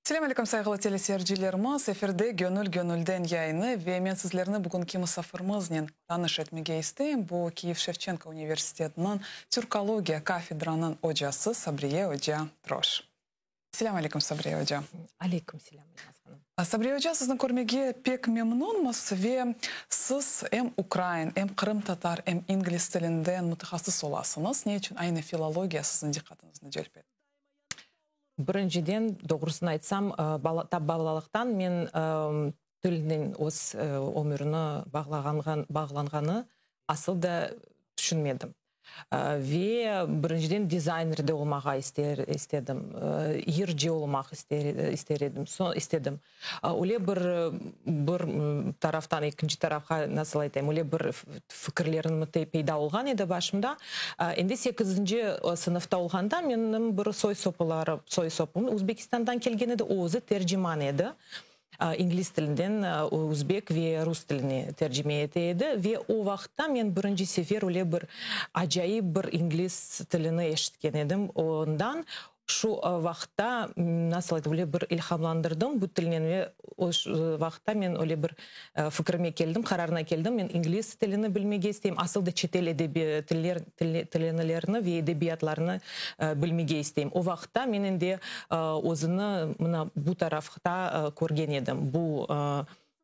Selâm aleyküm, sayğılı teleseyircilerimiz! Efirde Gönül gönülden yayını ve men sizlerni bugünki musafirimiznen tanış etmege isteyim. Bu, Kiyev Şevçenko universitetiniñ türkologiya kafedranıñ ocası Sabriye oca Troş. Selâm aleyküm, Sabriye oca! Aleyküm selâm, Elnaz hanım! Sabriye oca, sizni körmege pek memnunmız ve siz em ukrain, em qırımtatar, em ingliz tilinden mütehassıs olasıñız. Ne içün aynı filologiya siziñ diqqatıñıznı celp etti? Birinciden, doğrusını aytsam, tap balalıqtan men tilnen öz ömürini bağlanğanı asıl da tüşünmedim. Ve birinciden dizayner de olmağa istedim, yırcı olmaq ister edim, istedim. Öyle bir, bir taraftan ekinci tarafqa, nasıl aytayım, öyle bir fikirlerim peyda olğan edi başımda. Endi sekizinci sınıfta olğanda menim bir soy-soplarım, soy-sopum Özbekistandan kelgen edi, o özü terciman edi. İngliz tilinden özbek ve rus tiline tercime ete edi. Ve o vaqıtta men birinci sefer öyle bir acayip bir ingliz tilini eşitken edim ondan. Şu vaqıtta, nasıl aytım, öyle bir ilhamlandırdım bu tilnen ve o vaqıtta men öyle bir fikirime keldim, qararına keldim, men ingliz tilini bilmege isteyim, asıl da çetel edebi tiller, tilinilerini ve edebiyatlarını bilmege isteyim. O vaqıtta men endi özüni mına bu tarafta körgen edim, bu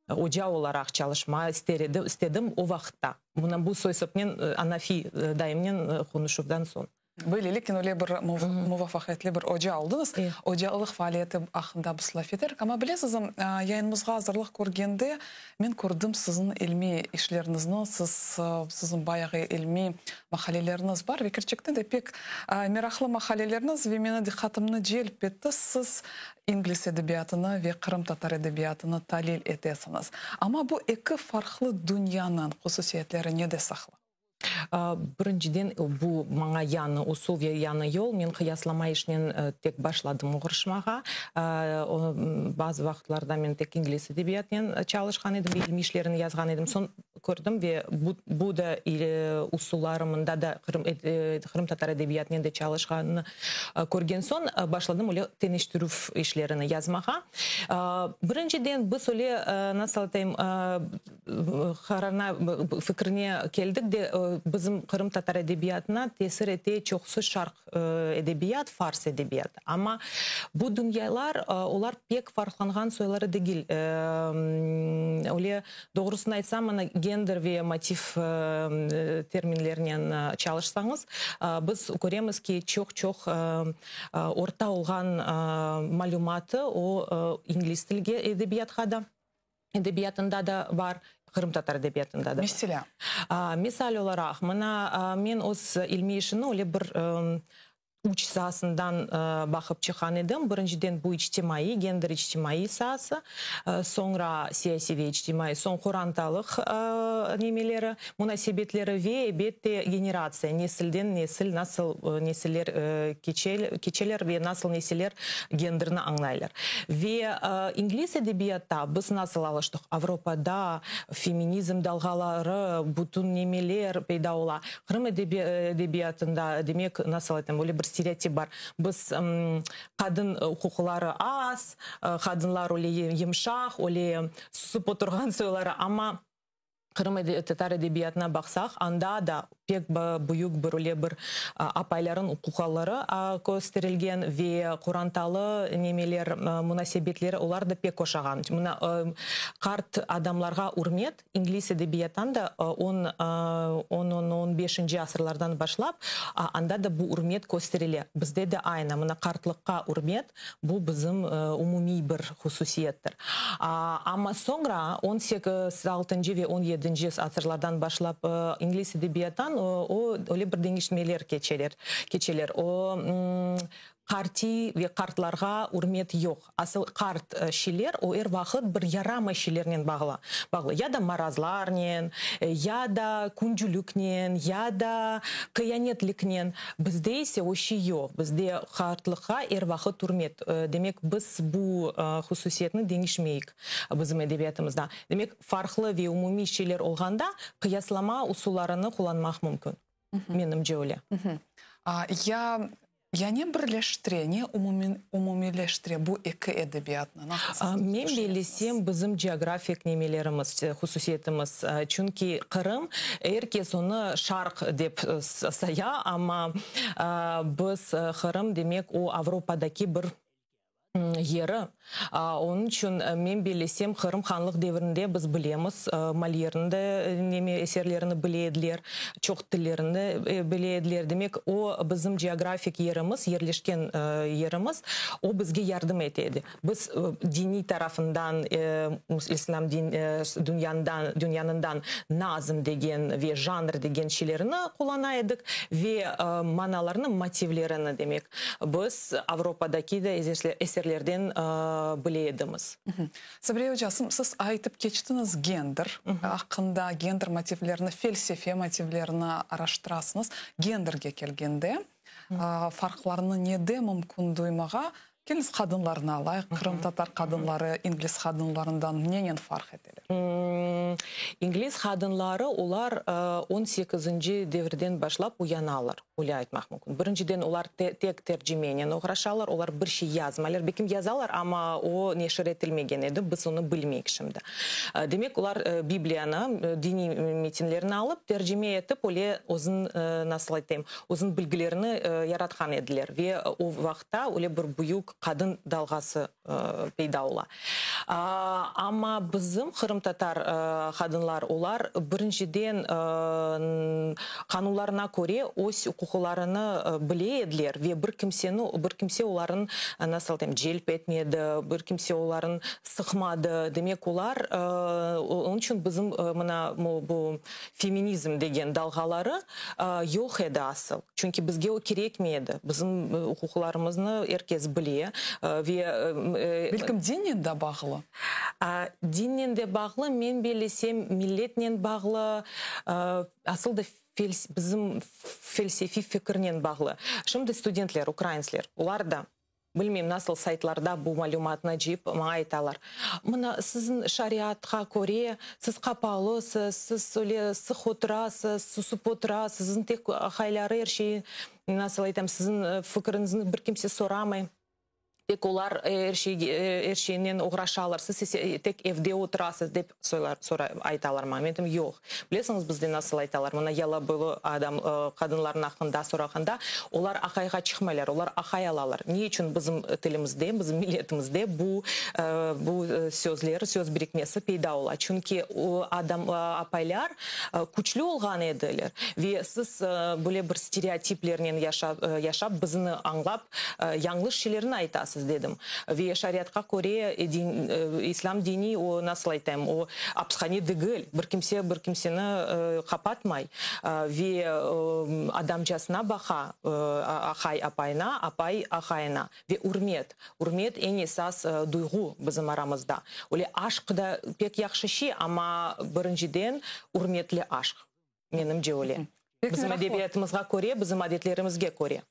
oca olaraq çalışmağa ister edim, istedim o vaqıtta. Mına bu soy-sopnen, Anafi dayımnen qonuşuvdan soñ. Böyleliknen öyle bir muvafaqiyetli bir oca oldıñız. Ocalıq faaliyeti aqqında biz laf eterik. Amma bilesiz, yayınımızğa azırlıq körgende men kördim siziñ ilmiy işleriñizni, siz, siziñ bayağı ilmiy maqaleleriñiz bar ve kerçekten de pek meraqlı maqaleleriñiz ve meni diqqatımnı celp etti. Siz ingliz edebiyatını ve qırımtatar edebiyatını talil etesiñiz. Amma bu eki farqlı dünyanıñ hususiyetleri nede saqlı? Birinciden, bu maña yañı usul ve yañı yol. Men qıyaslama işinen tek başladım oğraşmağa. Bazı vaqıtlarda men tek ingliz edebiyatınen çalışqan edim ve ilmiy işlerini yazğan edim. Soñ kördim ve bu da usulları mında da qırımtatar edebiyatınen de çalışqanını körgen soñ başladım öyle teñeştirüv işlerini yazmağa. Birinciden, biz öyle, nasıl aytayım, Qararına, fikrine keldik de, bizim qırımtatar edebiyatına tesir ete çoqusı şarq edebiyat, fars edebiyatı. Amma bu dünyalar, olar pek farqlanğan soyları degil. Öyle, doğrusını aytsam, mına gender ve motiv terminlerinen çalışsañız, biz köremiz ki, çoq-çoq orta olğan malümatı o ingliz tilge edebiyatqa da. Edebiyatında da bar, qırımtatar edebiyatında da bar. Meselâ? Misal olaraq, mına, men öz ilmiy işimni öyle bir üç saasından baqıp çıqqan edim. Birinciden, bu içtimaiy, gender içtimaiy saası, soñra siyasiy ve içtimaiy, soñ qorantalıq nemeleri, munasebetleri ve, elbette, generatsiya, nesilden nesil nasıl nesiller keçeler ve nasıl nesiller genderni añlaylar. Ve ingliz edebiyatta biz nasıl alıştıq, Avropada feminizm dalğaları, bütün nemeler peyda ola. Qırım edebiyatında, demek, nasıl aytam, öyle bir stereotip bar, biz qadın uquqları az, qadınlar öyle yımşaq, öyle susıp oturğan soyları, amma Qırım tatar edebiyatına baqsaq, anda da pek büyük bir öyle bir apayların uquqaları kösterilgen ve qorantalı nemeler, munasebetleri, olar da pek oşağan. Mına, qart adamlarğa ürmet ingliz edebiyattan da on, on, on, on beşinci asırlardan başlap, anda da bu ürmet kösterile. Bizde de aynı, mına, qartlıqqa ürmet, Bu bizim umumiy bir hususiyettir. Amma soñra, on sekiz, altıncı ve on yedinci asırlardan başlap, ingliz edebiyattan o, öyle bir deñişmeler keçeler, keçeler. O, qartiy ve qartlarğa ürmet yoq. Asıl qart şeyler, o er vaqıt bir yaramay şeylernen bağlı, bağlı. Ya da marazlarnen, ya da küncülüknen, ya da qıyanetliknen. Bizde ise o şey yoq. Bizde qartlıqqa er vaqıt ürmet. Demek, biz bu hususiyetni deñişmeyik bizim edebiyatımızda. Demek, farqlı ve umumiy şeyler olğanda qıyaslama usullarını qullanmaq mümkün. Menimce öyle. Ya. Ya ne birleştire, ne umumiyleştire bu eki edebiyatnı? Nasıl siz Men bellesem, bizim geografik nemelerimiz, hususiyetimiz. Çünki Qırım, er kes onı Şarq dep saya, amma biz Qırım, demek, o Avropadaki bir yeri. Onıñ içün, men bellesem, Qırım hanlıq devrinde biz bilemiz, Molyerniñ de neme eserlerini bile ediler, çoq tillerini bile ediler. Demek, o bizim geografik yerimiz, yerleşken yerimiz, o bizge yardım ete edi. Biz diniy tarafından, islâm dünyandan, dünyanından nazm degen ve janr degen şeylerni qullana edik ve manalarnı, motivlerini, demek, Biz Avropadaki de eserlerden bile edimiz. Sabriye ocasım, siz aytıp keçtiñiz gender aqqında, gender motivlerini, felsefe motivlerini araştırasıñız. Genderge kelgende, farqlarnı nede mümkün duymağa? Keliñiz qadınlarnı alayıq, qırımtatar qadınları ingliz qadınlarından nenen farq eteler? İngliz qadınları, olar on sekizinci devirden başlap uyanalar. Öyle aytmaq mümkün. Birinciden, olar tek tercimenen oğraşalar, olar bir şey yazmaylar. Belkim yazalar, amma o neşir etilmegen edi, biz onı bilmeyik şimdi. Demek, olar Bibliyanı, diniy metinlerni alıp, tercime etip, öyle özüniñ, nasıl aytayım, özüniñ bilgilerini yaratqan ediler. Ve o vaqıtta öyle bir büyük qadın dalğası peyda ola. Amma bizim qırımtatar qadınlar, olar birinciden qanunlarına köre öz uquqlarını bile ediler ve bir kimseni, bir kimse oların, nasıl aytayım, celp etmedi, bir kimse oların sıqmadı. Demek, olar, onıñ içün bizim mına bu feminizm degen dalğaları yoq edi asıl. Çünki bizge o kerekmey edi. Bizim uquqlarımıznı er kes bile ve. Belkim dinnen de bağlı? Dinnen de bağlı, men bellesem, milletnen bağlı, asıl da bizim felsefiy fikirnen bağlı. Şimdi studentler, ukrainsler, olar da Bilmeyim, nasıl saytlarda bu malümatnı cıyıp maña aytalar. Mına, siziñ şariatqa köre, siz qapalısız, siz öyle sıq oturasız, susıp oturasız, siziñ tek aqayları er şeyi, nasıl aytam, siziñ fikiriñizni bir kimse soramay. Tek olar er şeyge, er şeynen oğraşalar, siz ise tek evde oturasız, dep soylar, aytalar maña. Men aytam, yoq. Bilesiñiz, bizde nasıl aytalar, mına yalaboylı adam, qadınlarnıñ aqqında sorağanda, olar aqayğa çıqmaylar, olar aqay alalar. Ne içün bizim tilimizde, bizim milletimizde bu, bu sözler, söz birikmesi peyda ola? Çünki o adam, apaylar küçlü olğan ediler ve siz böyle bir stereotiplernen yaşap, bizni añlap, yañlış şeylerni aytasız, dedim. Ve şariatqa köre, din, islâm dini, o, nasıl aytayım, o, apishane degil, bir kimse bir kimseni qapatmay ve adamcasına baqa, aqay apayına, apay aqayına. Ve ürmet, ürmet eñ esas duyğu bizim aramızda. Öyle aşq da pek yahşı şey, amma birinciden ürmetli aşq, menimce öyle. Bizim edebiyatımızğa köre, bizim adetlerimizge köre.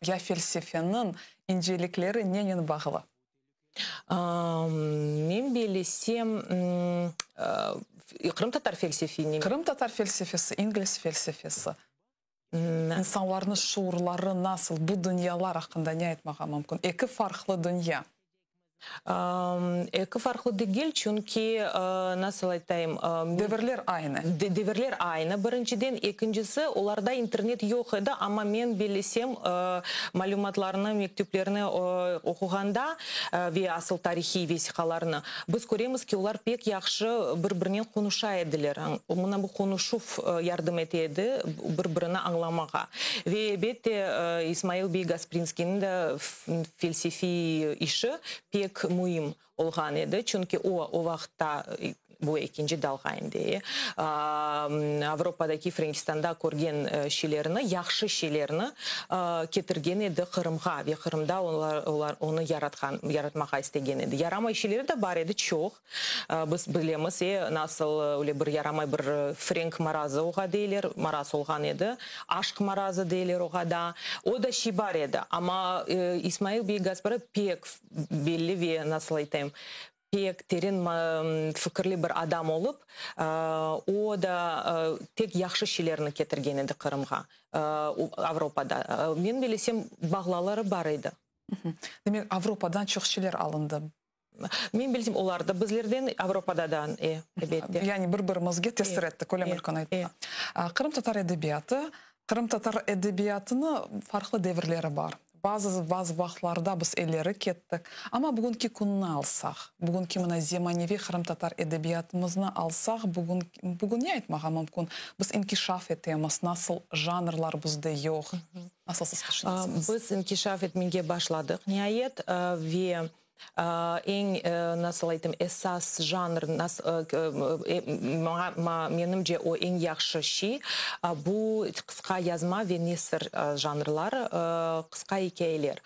Ya felsefeniñ incelikleri nenen bağlı? Men bellesem, qırımtatar felsefi neme? Qırımtatar felsefesi, ingliz felsefesi. İnsanlarnıñ şuurları nasıl, bu dünyalar aqqında ne aytmağa mümkün? Eki farqlı dünya. Eki farqlı degil, çünki, nasıl aytayım... Devirler aynı. Devirler aynı, birinciden. Ekincisi, olarda internet yoq edi, amma men bellesem, malümatlarnı, mektüplerni oquğanda ve asıl tarihiy vesiqalarnı, biz köremiz ki, olar pek yahşı bir-birinen qonuşa ediler. Mına bu qonuşuv yardım ete edi bir-birini añlamağa. Ve, elbette, İsmail bey Gasprinskiyniñ de Felsefiy işi pek müim olğan edi, çünki o, o vaqıtta, bu ekinci dalğa endi, Avropadaki, Frenkistanda körgen şeylerini, yahşı şeylerni ketirgen edi Qırımğa ve Qırımda olar onı yaratqan, yaratmağa istegen edi. Yaramay şeyleri de bar edi, çoq. Biz bilemiz, nasıl öyle bir yaramay bir frenk marazı oğa deyler, maraz olğan edi, aşq marazı deyler oğa da. O da şey bar edi. Amma İsmail bey Gaspra pek belli ve, nasıl aytayım, Pek teren fikirli bir adam olıp, o da tek yahşı şeylerni ketirgen edi Qırımğa, Avropada. Men bilesem, bağlaları bar edi. Demek, Avropadan çoq şeyler alındı. Men bilsem, olar da bizlerden, Avropada da, elbette. Yani bir-birimizge tesir ettik, öyle mümkün aytmağa. Qırımtatar edebiyatı. Qırımtatar edebiyatını farqlı devirleri bar. Bazı, bazı vaqıtlarda biz ileri kettik. Amma bugünki künni alsaq, bugünki mına zemaneviy qırımtatar edebiyatımıznı alsaq, bugün, bugün ne aytmağa mümkün? Biz inkişaf etemiz, nasıl janrlar bizde yoq? Nasıl siz tüşünesiñiz? Biz inkişaf etmege başladıq, niayet, ve Eñ, nasıl aytım, esas janr, maña, menimce, o eñ yahşı şey, bu qısqa yazma ve nesir janrları, qısqa ikâyeler.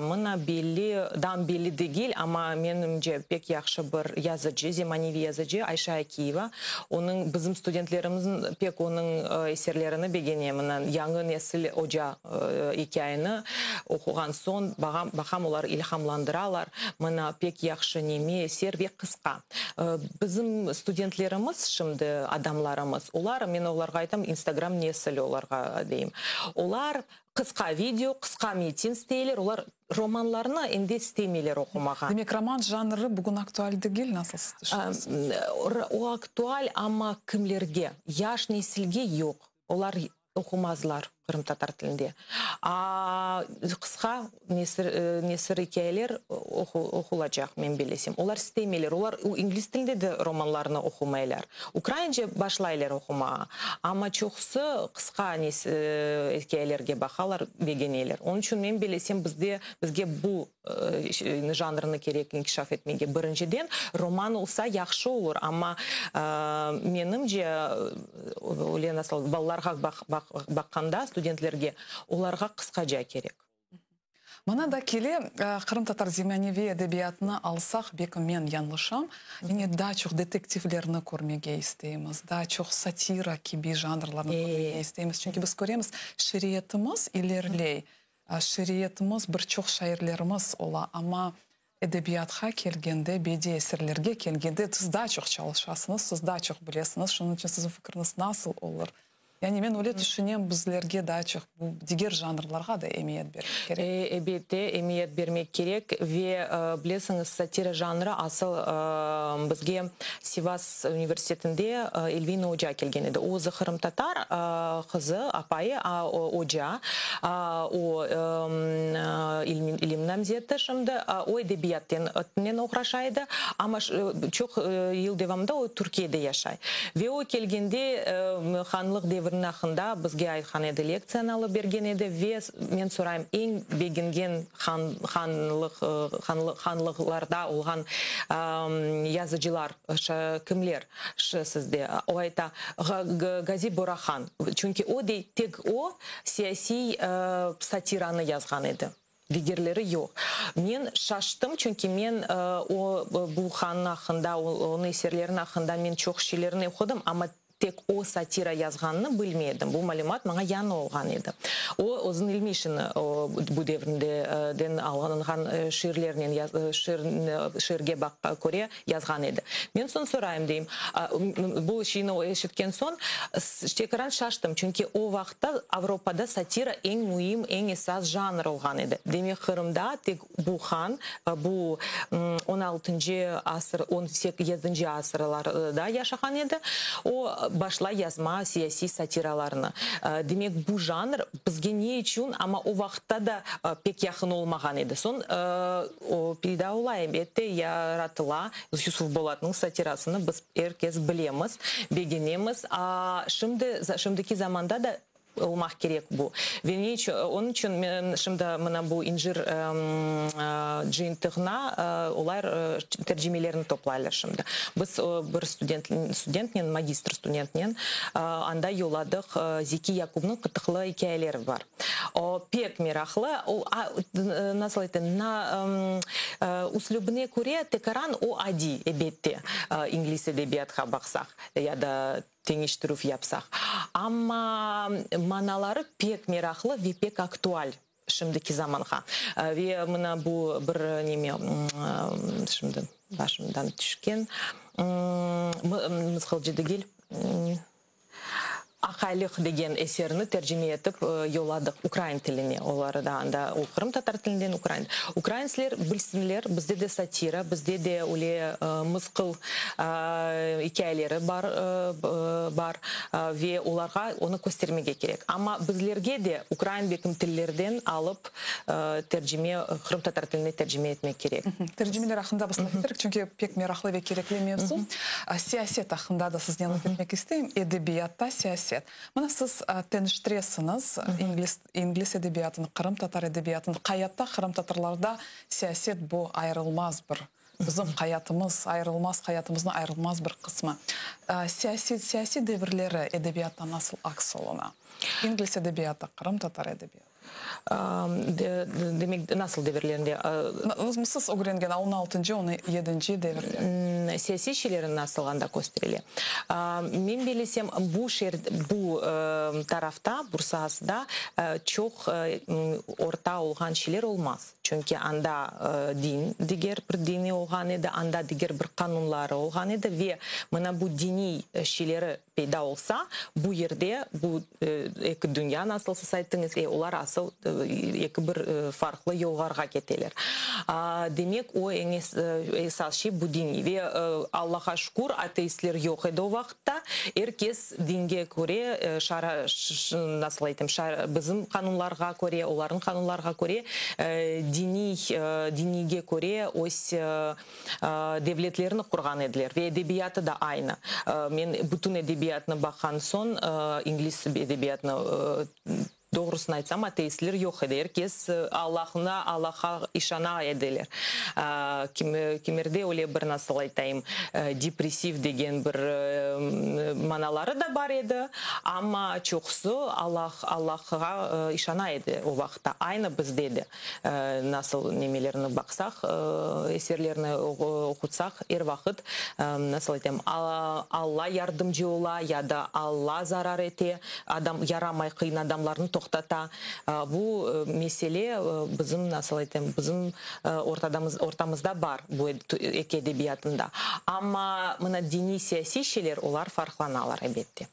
Mına belli, dam belli degil, amma menimce pek yahşı bir yazıcı, zemaneviy yazıcı Ayşe Akiyeva. Onıñ, bizim studentlerimiz pek onıñ eserlerini begene. Mına Yañı nesil oca İkâyeni oquğan soñ, baqam, olar ilhamlandıralar. Mına, pek yahşı neme, eser ve qısqa. Bizim studentlerimiz şimdi, adamlarımız, olar, men olarğa aytam, instagram nesili olarğa deyim. Olar qısqa video, qısqa metin isteyler, olar romanlarnı endi istemeyler oqumağa. Demek, roman janrı bugün aktual degil, nasıl siz tüşünesiñiz? O aktual, amma kimlerge? Yaş nesilge yoq. Olar oqumazlar qırımtatar tilinde. A qısqa nesir, nesir ikâyeler oqulacaq, men bilesem. Olar istemeyler. Olar ingliz tilinde de romanlarnı oqumaylar. Ukraince başlaylar oqumağa. Amma çoqusı qısqa ikâyelerge baqalar, begeneler. Onıñ içün men bilesem, bizde, bizge bu janrını kerek inkişaf etmege. Birinciden, roman olsa yahşı olur, amma, menimce, öyle nasıl, balalarğa baqqanda, studentlerge, olarğa qısqaca kerek. Mana da kele, qırımtatar zemaneviy edebiyatını alsaq, belki men yañlışam, yine daa çoq detektivlerni körmege isteymiz, daa çoq satira kibi janrlarnı körmege isteymiz. Çünki biz köremiz, şiiriyetimiz ileriley, Şiiriyetimiz, bir çoq şairlerimiz ola, amma edebiyatqa kelgende, bediy eserlerge kelgende siz daa çoq çalışasıñız, siz daa çoq bilesiñiz, şunıñ içün siziñ fikriñiz nasıl olur? Yani men öyle tüşünem, bizlerge daa çoq bu diger janrlarğa da emiyet bermek kerek. Elbette, emiyet bermek kerek ve, bilesiñiz, satira janrı asıl bizge Sivas universitetinde Elvina oca kelgen edi. O özü qırımtatar qızı, apayı, oca, o ilim namzeti şimdi, o edebiyatten oğraşa edi, amma çoq yıl devamında o Türkiyede yaşay. Ve o kelgende hanlıq devriniñ aqqında bizge aytqan edi, lektsiyanı alıp bergen edi ve men sorayım, eñ begengen Han, hanlıq, hanlıqlarda olğan yazıcılar kimler sizde? O ayta, Gazi Borahan. Çünki o dey, tek o siyasiy satiranı yazğan edi, digerleri yoq. Men şaştım, çünki men o bu han aqqında, onıñ eserleriniñ aqqında men çoq şeylerni oqudım, amma Tek o satira yazğanını bilmey edim. Bu malümat maña yañı olğan edi. O, özüniñ ilmiy işini bu devrinde alınğan şiirlernen, şiirge köre yazğan edi. Men soñ sorayım, deyim, bu şeyni eşitken soñ, tekrar şaştım, çünki o vaqıtta Avropada satira eñ müim, eñ esas janr olğan edi. Demek, Qırımda tek Bu han, bu on altıncı asır, on yedinci asırlarda yaşağan edi. O, başlay yazma siyasiy satiralarnı. Demek, bu janr bizge ne içün, amma o vaqıtta da pek yaqın olmağan edi. Soñ o peyda ola, elbette, yaratıla. Yusuf Bolatnıñ satirasını biz er kes bilemiz, begenemiz. A şimdi, şimdiki zamanda da Olmaq kerek bu. Ve ne içün, onıñ içün men şimdi mına bu İncir cıyıntığına olar tercimelerni toplaylar şimdi. Biz bir student, studentnen, magistr studentnen anda yolladıq, Zeki Yakubnıñ Qıtıqlı ikâyeleri bar. O pek meraqlı, o, nasıl aytayım, na, üslübine köre tekaran o adiy, elbette, ingliz edebiyatqa baqsaq ya da Teñeştirüv yapsaq. Amma manaları pek meraqlı ve pek aktual şimdiki zamanğa. Ve mına bu bir neme, şimdi. Başımdan tüşken. Mızqılcı degil. Aqaylıq degen eserini tercime etip yolladıq ukrain tiline. Olar da anda o qırımtatar tilinden ukrain. Ukrainsler bilsinler, bizde de satira, bizde de öyle mızqıl ikâyeleri bar bar ve olarğa onı köstermege kerek. Amma bizlerge de ukrain bekim tillerden alıp tercime, qırımtatar tiline tercime etmek kerek. Tercimeler aqqında biz laf eterik, çünki pek meraqlı ve kerekli mevzu. Siyaset aqqında da siznen laf etmek isteyim. Edebiyatta siyaset. Mına siz teñiştiresiñiz ingliz ingliz edebiyatını, qırımtatar edebiyatını. Qayatta qırımtatarlarda siyaset bu ayırılmaz bir, bizim hayatımız, ayırılmaz, hayatımıznıñ ayırılmaz bir qısmı. Siyaset, siyasiy devirleri edebiyatta nasıl aks oluna? İngliz edebiyatı, qırımtatar edebiyatı. Demek, nasıl devirlerinde? Siz ögrengen on altıncı, on yedinci devirler. Siyasiy şeylerni nasıl anda kösterile? Men bellesem, bu şer, bu tarafta, bu saasında çoq orta olğan şeyler olmaz. Çünki anda din, diger bir dini olğan edi, anda diger bir qanunları olğan edi ve mına bu diniy şeyleri peyda olsa, bu yerde bu eki dünya, nasıl siz ayttıñız, olar asıl eki bir farqlı yollarğa keteler. Demek, o eñ esas şey bu diniy. Ve Allaha şükür, ateistler yoq edi o vaqıtta. Er kes dinge köre, şara, nasıl aytayım, bizim qanunlarğa köre, olarnıñ qanunlarğa köre, diniy, diniyge köre öz devletlerini qurğan ediler ve edebiyatı da aynı. Men bütün edebiyatnı baqqan soñ, ingliz edebiyatını, doğrusını aytsam, ateistler yoq edi. Er kes Allahına, Allahqa işana ediler. Kimerde öyle bir, nasıl aytayım, depressiv degen bir manaları da bar edi, amma çoqusı Allah, Allahqa işana edi o vaqıtta. Aynı bizde de. Nasıl nemelerni baqsaq, eserlerni oqutsaq, er vaqıt, nasıl aytayım, Alla yardımcı ola ya da Alla zarar ete, adam yaramay qıyın adamlarnı toqtata. Bu mesele bizim, nasıl aytayım, bizim ortamızda bar bu eki edebiyatında. Amma mına diniy-siyasiy şeyler, olar farqlanalar, elbette.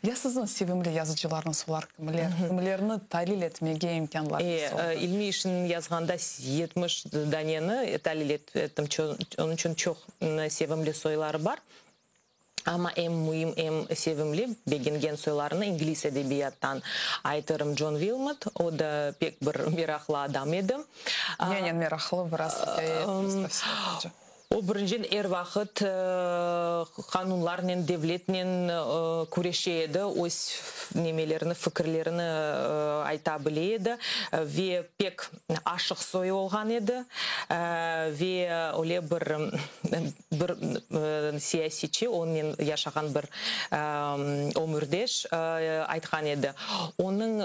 Ya siziñ sevimli yazıcılarıñız olar kimler? Kimlerni talil etmege imkânlarıñız oldı? İlmiy işini yazğanda 70 daneni talil ettim, onıñ içün çoq sevimli soyları bar. Amma eñ müim, eñ sevimli, begengen soylarını ingliz edebiyattan aytırım, Con Vilmot, o da pek bir meraqlı adam edi. Nenen meraqlı, biraz ikâye etiñiz tafsilâtlıca. O, birinciden, er vaqıt qanunlarnen, devletnen küreşe edi, öz nemelerini, fikirlerini ayta bile edi ve pek aşıq soyu olğan edi ve öyle bir bir siyasiçi, onen yaşağan bir ömürdeş aytqan edi, onıñ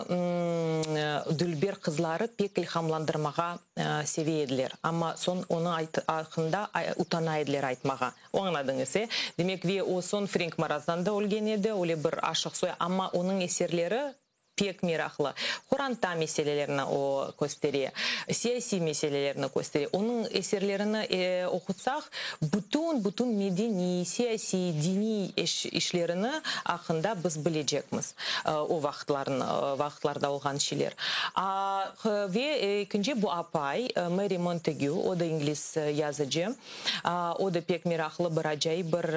dülber qızları pek ilhamlandırmağa seve ediler, amma soñ onı aqqında utana ediler aytmağa. Añladıñız, e? Demek, ve o soñ frenk marazdan da ölgen edi, öyle bir aşıq soy, amma onıñ eserleri pek meraqlı. Qoranta meselelerini o köstere, siyasiy meselelerni köstere. Onıñ eserlerini oqutsaq, bütün, bütün medeniy, siyasiy, diniy işlerini aqqında biz bilecekmiz, o vaqıtlarnı, vaqıtlarda olğan şeyler. Ve ekinci bu apay, Meri Montegü, o da ingliz yazıcı, o da pek meraqlı bir acayip bir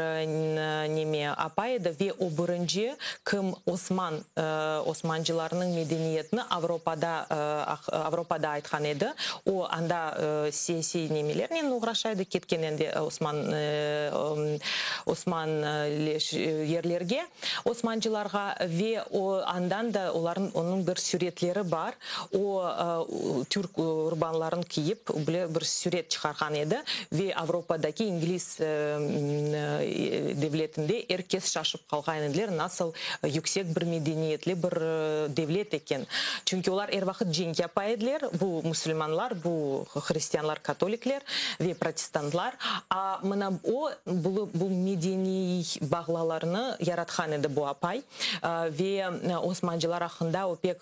neme apay edi ve o birinci, kim osman, osmancılarnıñ medeniyetini Avropada, Avropada aytqan edi. O anda siyasiy nemelernen oğraşa edi, ketken endi osman, osman yerlerge. Osmancılarğa ve o andan da olarnıñ onıñ bir süretleri bar, o türk urbanların kiyip bile bir süret çıqarğan edi ve Avropadaki ingliz devletinde er kes şaşıp qalğan ediler, nasıl yüksek bir medeniyetli bir devlet eken. Çünki olar er vaqıt cenk yapa ediler, bu musulmanlar, bu hristianlar, katolikler ve protestantlar. A mına o bu medeniy bağlalarnı yaratqan edi bu apay ve osmancılar aqqında o pek.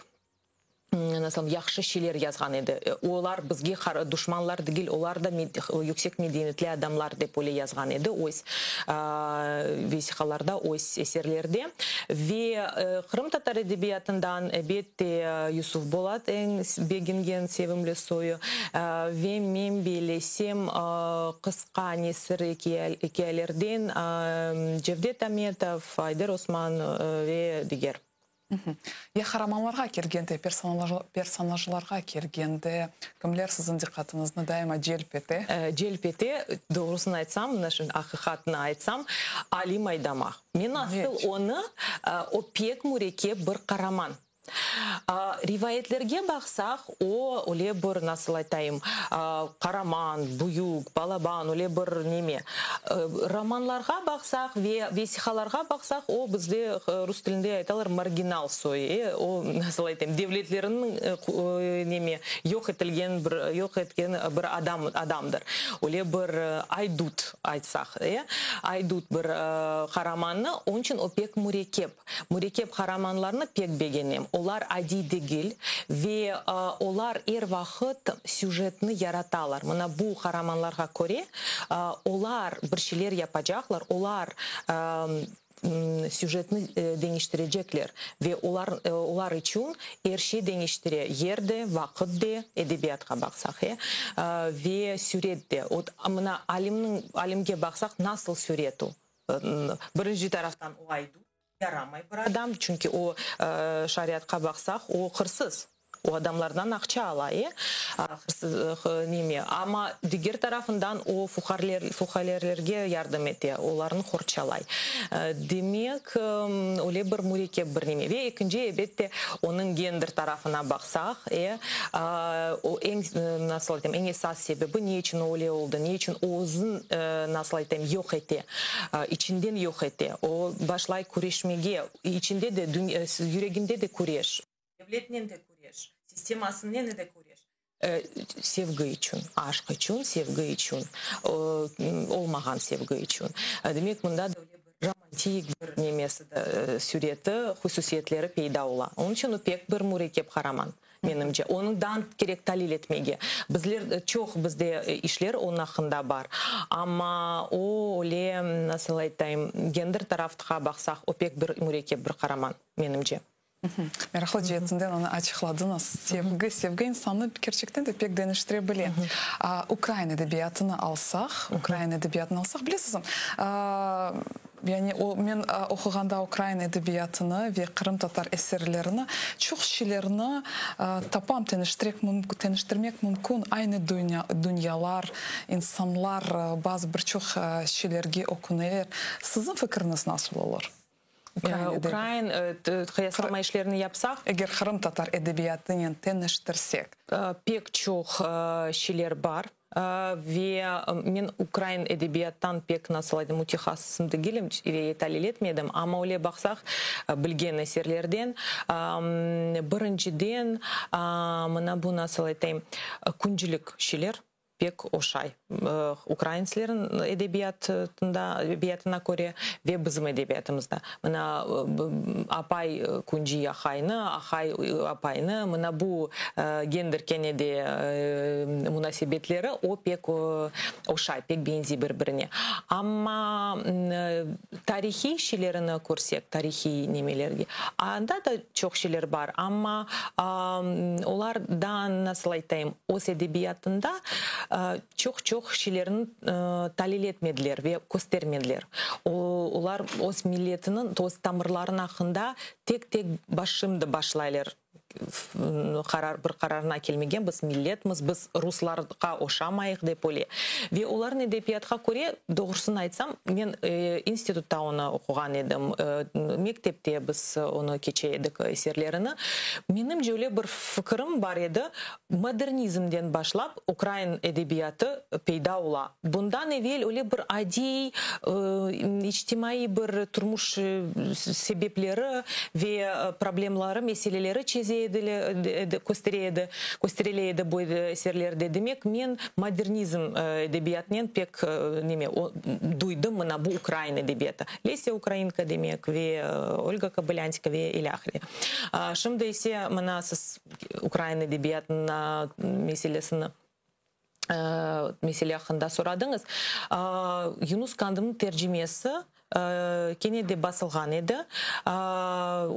Nasıl yahşı şeyler yazğan edi. Olar bizge duşmanlar degil, olar da yüksek medeniyetli adamlar dep öyle yazğan edi öz vesiqalarda, öz eserlerde. Ve qırımtatar edebiyatından, ebette, Yusuf Bolat eñ begengen sevimli soyu. Ve men bellesem, qısqa nesir ikâyelerden Cevdet Ametov, Ayder Osman ve diger. Ya qaramanlarğa kelgende, personajlarğa kelgende, kimler siziñ diqqatıñıznı daima celp ete? Celp ete, doğrusını aytsam, mına şimdi aqiqatnı aytsam, Alim Aydamaq. Men asıl onı, o pek mürekkep bir qaraman. Rivayetlerge baqsaq, o, öyle bir, nasıl aytayım, qaraman, büyük, balaban, öyle bir neme. Romanlarğa baqsaq ve vesiqalarğa baqsaq, o, bizde rus tilinde aytalar, marginal soy, o, nasıl aytayım, devletleriniñ neme, yoq etilgen bir, yoq etken bir adam, adamdır. Öyle bir aydut aytsaq, aydut bir qaramannı, onıñ içün o pek mürekkep. Mürekkep qaramanlarnı pek begenem. Olar adiy degil ve olar er vaqıt süjetni yaratalar. Mına bu qaramanlarğa köre, olar bir şeyler yapacaqlar, olar süjetni deñiştirecekler ve olar olar içün er şey deñiştire, yer de, vaqıt de, edebiyatqa baqsaq, ve süret de. Mına Alimniñ, Alimge baqsaq, nasıl süret o? Birinci taraftan o aydut, yaramay bir adam, çünki o, şariatqa baqsaq, o hırsız, o adamlardan aqça ala, e, hırsız, neme, amma diger tarafından o fuqarler, fuqarelerge yardım ete, olarnı qorçalay. Demek, öyle bir mürekkep bir neme. Ve ekinci, ebette, onıñ gender tarafına baqsaq, e, o eñ, nasıl aytayım, eñ esas sebebi, ne içün öyle oldı, ne içün o özün, nasıl aytayım, yoq ete, içinden yoq ete, o başlay küreşmege, içinde de, yüreginde de küreş, devletnen de küreş, sistemasınen de küreş, sevgi içün, aşq içün, sevgi içün, olmağan sevgi içün. Demek, mında da öyle bir romantik bir nemesi, süreti, hususiyetleri peyda ola. Onıñ içün o pek bir mürekkep qaraman. Menimce, onı daa kerek talil etmege. Bizler, çoq bizde işler onıñ aqqında bar. Amma o, öyle, nasıl aytayım, gender tarafqa baqsaq, o pek bir mürekkep bir qaraman, menimce. Meraqlı ceetinden onı açıqladıñız. Sevgi, sevgi insannı kerçekten de pek deñiştire bile. Ukrain edebiyatını alsaq, ukrain edebiyatını alsaq, bilesizmi, Yani o, men oquğanda ukrain edebiyatını ve qırımtatar eserlerini, çoq şeylerni tapam, teñiştirmek mümkün, aynı dünyalar, insanlar bazı bir çoq şeylerge öküneler. Siziñ fikriñiz nasıl olur? Ukrain qıyaslama işlerini yapsaq. Eger qırımtatar edebiyatınen teñiştirsek. Pek çoq şeyler bar. Ve men ukrain edebiyattan pek, nasıl aytayım, mütehassısım degilim ve talil etmedim, amma öyle baqsaq, bilgen eserlerden, birinciden, mına bu, nasıl aytayım, küncülik şeyler pek oşay ukrainslerniñ edebiyatında, edebiyatına köre ve bizim edebiyatımızda. Mına apay künci ahaynı, ahay apaynı, mına bu gender kene de munasebetleri o pek oşay, pek beñziy bir-birine. Amma tarihiy şeylerini körsek, tarihiy nemelerge, anda da çoq şeyler bar, amma olar daa, nasıl aytayım, öz edebiyatında çoq-çoq şeylerni talil etmediler ve köstermediler. Olar öz milletiniñ, öz tamırlarınıñ aqqında tek-tek şimdi başlaylar qarar, bir qararına kelmege, biz milletmiz, biz ruslarğa oşamayıq dep öyle. Ve olarnıñ edebiyatqa köre, doğrusını aytsam, men institutta onı oquğan edim, mektepte biz onı keçe edik eserlerini. Menimce öyle bir fikirim bar edi, modernizmden başlap ukrain edebiyatı peyda ola. Bundan evel öyle bir adiy içtimaiy bir turmuş sebepleri ve problemları, meseleleri çeze edi. ediler, köstere edi, kösterile edi bu eserlerde. Demek, men modernizm edebiyatınen pek neme, duydım, mına bu ukrain edebiyatı. Lesya Ukrainka, demek, ve Olga Kobılânska ve ilâhre. Şimdi ise mına siz ukrain edebiyatına meselesini mesele aqqında soradıñız. Yunus Kandımnıñ tercimesi kene de basılğan edi.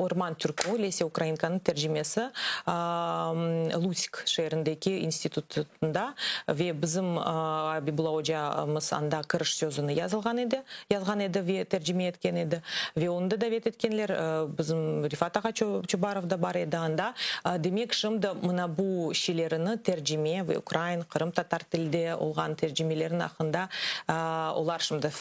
Orman türkü, Lesya Ukrainkanıñ tercimesi Lutsk şeerindeki institutında ve bizim Abibulla ocamız anda kiriş sözüni yazılğan edi, yazğan edi ve tercime etken edi. Ve onı da davet etkenler, bizim Refat ağa Çubarov da bar edi anda. Demek, şimdi mına bu şeylerini tercime ve ukrain, qırımtatar tilde olğan tercimelerniñ aqqında olar şimdi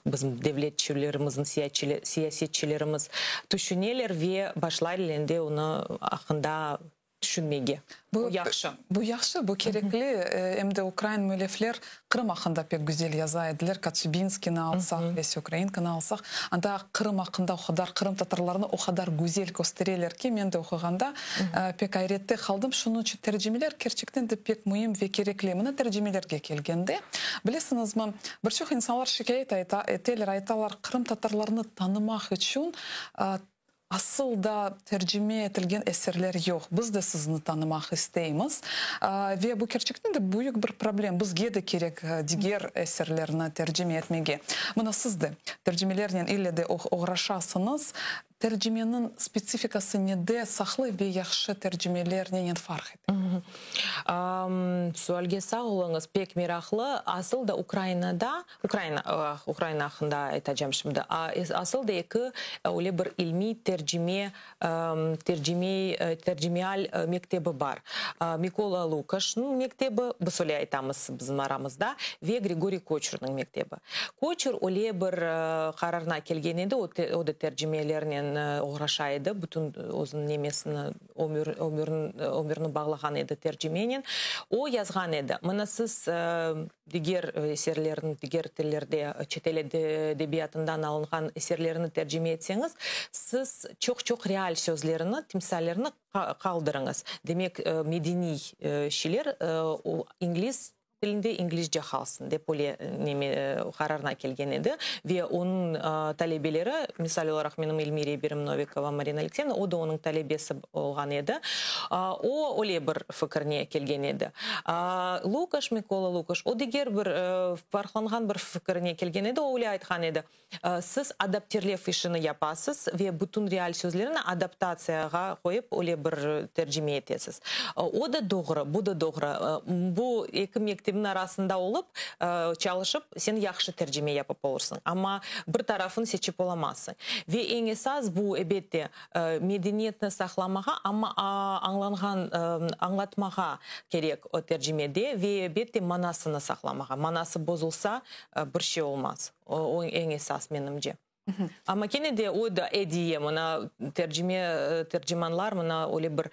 bizim devletçilerimizniñ, siyasetçilerimiz tüşüneler ve başlaylar endi onı aqqında tüşünmege. Bu yahşı. Bu yahşı, bu kerekli. Em de ukrain müellifler Qırım aqqında pek güzel yaza ediler. Kotsübinskiyni alsaq, Lesya Ukrainkanı alsaq, anda Qırım aqqında o qadar, qırımtatarlarnı o qadar güzel köstereler ki, men de oquğanda pek ayrette qaldım. Şunıñ içün tercimeler kerçekten de pek müim ve kerekli. Mına tercimelerge kelgende, bilesiñizmi, bir çoq insanlar şikâyet ayta, eteler, aytalar, qırımtatarlarnı tanımaq içün Asıl da tercime etilgen eserler yoq. Biz de sizni tanımaq isteymiz. Ve bu kerçekten de büyük bir problem. Bizge de kerek diger eserlerni tercime etmege. Mına siz de tercimelernen ille de oğraşasıñız. Tercimeniñ spetsifikası nede saqlı ve yahşı tercimeler nenen farq ete? Sualge sağ oluñız, pek meraqlı. Asıl da Ukrainada Ukraina, Ukraina aqqında aytacam şimdi. Asıl da eki öyle bir ilmiy tercime, tercimey, tercimeial mektebi bar. Mikola Lukaşnıñ mektebi, biz öyle aytamız bizim aramızda, ve Grigoriy Koçurnıñ mektebi. Koçur öyle bir qararına kelgen edi, o da tercimelernen oğraşa edi, bütün özüniñ nemesini, ömür, ömürin, ömürini bağlağan edi tercimenen. O yazğan edi, mına siz Diger eserlerni, diger tillerde, çetel edebiyatından alınğan eserlerni tercime etseñiz, siz çoq-çoq real sözlerini, timsallerni qaldırıñız. Demek, medeniy şeyler ingliz tilinde inglizce qalsın, dep öyle neme qararına kelgen edi. Ve onıñ talebeleri, misal olaraq, menim ilmiy reberim Novikova Marina Alekseyevna, o da onıñ talebesi olğan edi. O öyle bir fikirne kelgen edi. Lukaş, Mikola Lukaş, o diger bir farqlanğan bir fikirne kelgen edi, o öyle aytqan edi, Siz adaptirlev işini yapasız ve bütün real sözlerini adaptatsiyağa qoyıp öyle bir tercime etesiz. O da doğru, bu da doğru. Bu eki mektebniñ arasında olıp, çalışıp, sen yahşı tercime yapıp olursıñ, amma bir tarafını seçip olamazsıñ. Ve eñ esas bu, ebette, Medeniyetni saqlamağa, amma añlanğan, añlatmağa kerek o tercimede ve elbette manasını saqlamağa. Manası bozulsa, bir şey olmaz. O eñ esas menimce. Amma kene de o da ediye, mına tercime, tercimanlar, mına öyle bir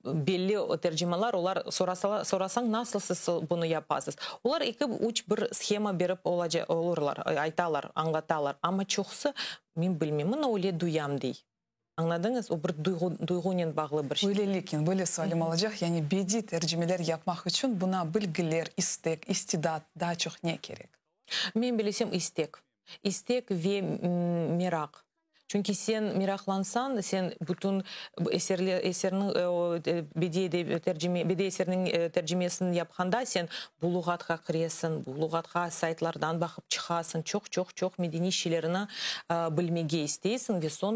belli tercimanlar, olar sorasalar, sorasañ nasıl siz bunı yapasız? Olar eki, üç bir shema berip olaca, olurlar, aytalar, añlatalar, amma çoqusı Men bilmeyim, mına öyle duyam, dey. Añladıñız? O bir duyğu, duyğunen bağlı bir şey. Böyleliknen, böyle sualim olacaq, yani bediy tercimeler yapmaq içün buna bilgiler, istek, istidat, daa çoq ne kerek? Men bilesem, istek. İstek ve meraq. Çünki sen meraqlansañ, sen bütün eserler, eserniñ, bediy tercime, bediy eserniñ tercimesini yapqanda, sen Bu luğatqa kiresiñ, bu luğatqa saytlardan baqıp çıqasıñ, çoq-çoq-çoq medeniy şeylerni bilmege isteysiñ ve soñ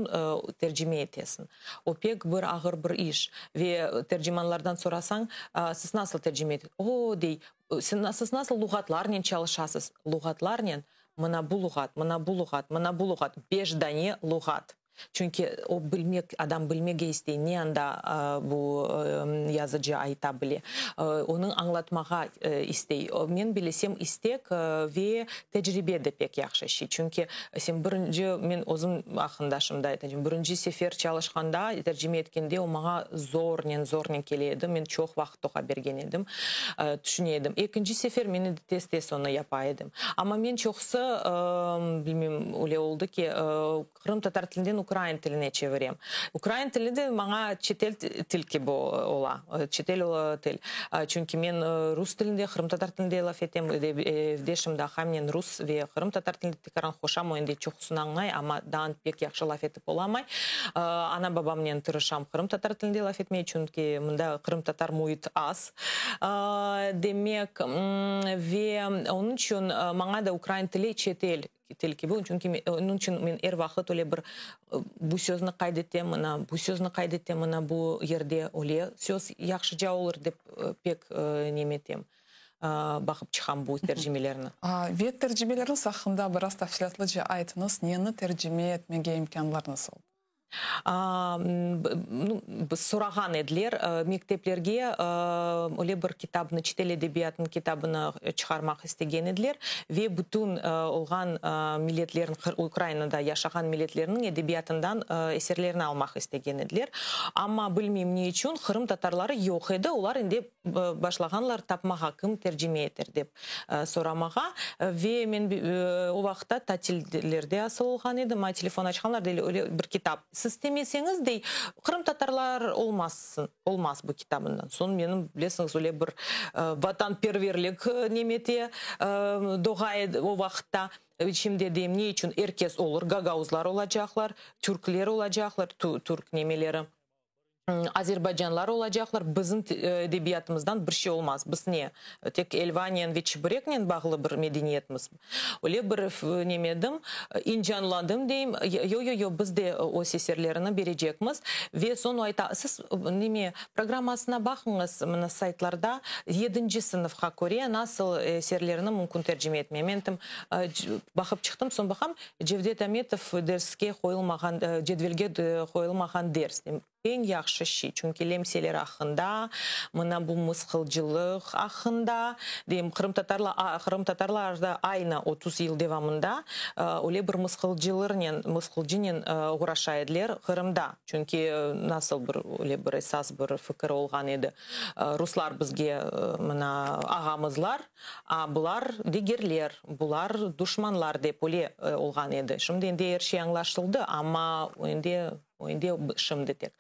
tercime etesiñ. O pek bir ağır bir iş. Ve tercimanlardan sorasañ, siz nasıl tercime etesiz? O, dey, siz nasıl luğatlarnen çalışasız? Luğatlarnen? Mına bu luğat, mına bu luğat, mına bu luğat, beş dane luğat. Çünki o bilmek, adam bilmege istey, ne anda bu yazıcı ayta bile, onıñ añlatmağa istey. Men bilesem, istek ve tecribe de pek yahşı şey. Çünki sen birinci, men özüm aqqında şimdi aytacağım, birinci sefer çalışqanda, tercime etkende, o maña zornen, zornen kele edi, men çoq vaqıt oğa bergen edim, tüşüne edim. Ekinci sefer men endi tez-tez onı yapa edim. Amma men çoqusı, bilmeyim, öyle oldı ki, Qırımtatar tilinden. ukrain tiline çevirem. Ukrain tili de maña çetel til kibi ola, çetel til. Çünki men rus tilinde, qırımtatar tilinde laf etem, evde şimdi aqaymnen rus ve qırımtatar tilinde tekaran qoşam, o endi çoqusını añlay, amma daa pek yahşı laf etip olamay. Ana-babamnen tırışam qırımtatar tilinde laf etmege, çünki mında qırımtatar müit az. Demek, ve onıñ içün maña da ukrain tili çetel til kibi, çünki onıñ içün men er vaqıt öyle bir bu sözni qayd etem, mına bu sözni qayd etem, mına bu yerde öyle söz yahşıca olur dep pek nem etem, baqıp çıqam bu tercimelerni. Ve tercimeleriñiz aqqında biraz tafsilâtlıca aytıñız, neni tercime etmege imkânlarıñız oldı? Sorağan ediler, mekteplerge öyle bir kitabnı, çetel edebiyatınıñ kitabını çıqarmaq istegen ediler ve bütün olğan milletlerniñ, Ukrainada yaşağan milletlerniñ edebiyatından eserlerini almaq istegen ediler. Amma bilmeyim ne içün qırımtatarları yoq edi, olar endi başlağanlar tapmağa, kim tercime eter dep soramağa. Ve men o vaqıtta tatillerde asıl olğan edim, maña telefon açqanlar, deyler, öyle bir kitap. Siz istemeseñiz, dey, qırımtatarlar olmazsın, olmaz bu kitabından. Soñ menim, bilesiñiz, öyle bir vatanperverlik nemete doğa edi o vaqıtta. İçimde deyim, ne içün er kes olur, gagauzlar olacaqlar, türkler olacaqlar, türk nemeleri. Azerbaycanlar olacaqlar, bizim edebiyatımızdan bir şey olmaz. Biz ne, tek elvanen ve çibireknen bağlı bir medeniyetmiz? Öyle bir nemedim, incanladım deyim, yo-yo-yo, biz de öz eserlerini berecekmiz. Ve soñ o ayta, siz neme, programmasına baqıñız, mına saytlarda, yedinci sınıfqa köre nasıl eserlerini mümkün tercime etmeye. Men ayttım, baqıp çıqtım, soñ baqam, Cevdet Ametov derske qoyulmağan, cedvelge qoyulmağan ders, eñ yahşı şey, çünki lemseler aqqında, mına bu mısqılcılıq aqqında, deyim, qırımtatarlar, qırımtatarlar da aynı 30 yıl devamında öyle bir mısqılcılırnen, mısqılcınen oğraşa ediler Qırımda, çünki nasıl bir öyle bir esas bir fikir olğan edi, ruslar bizge mına ağamızlar, A bular digerler, bular duşmanlar dep öyle olğan edi. Şimdi endi er şey añlaşıldı, amma endi, endi şimdi tek.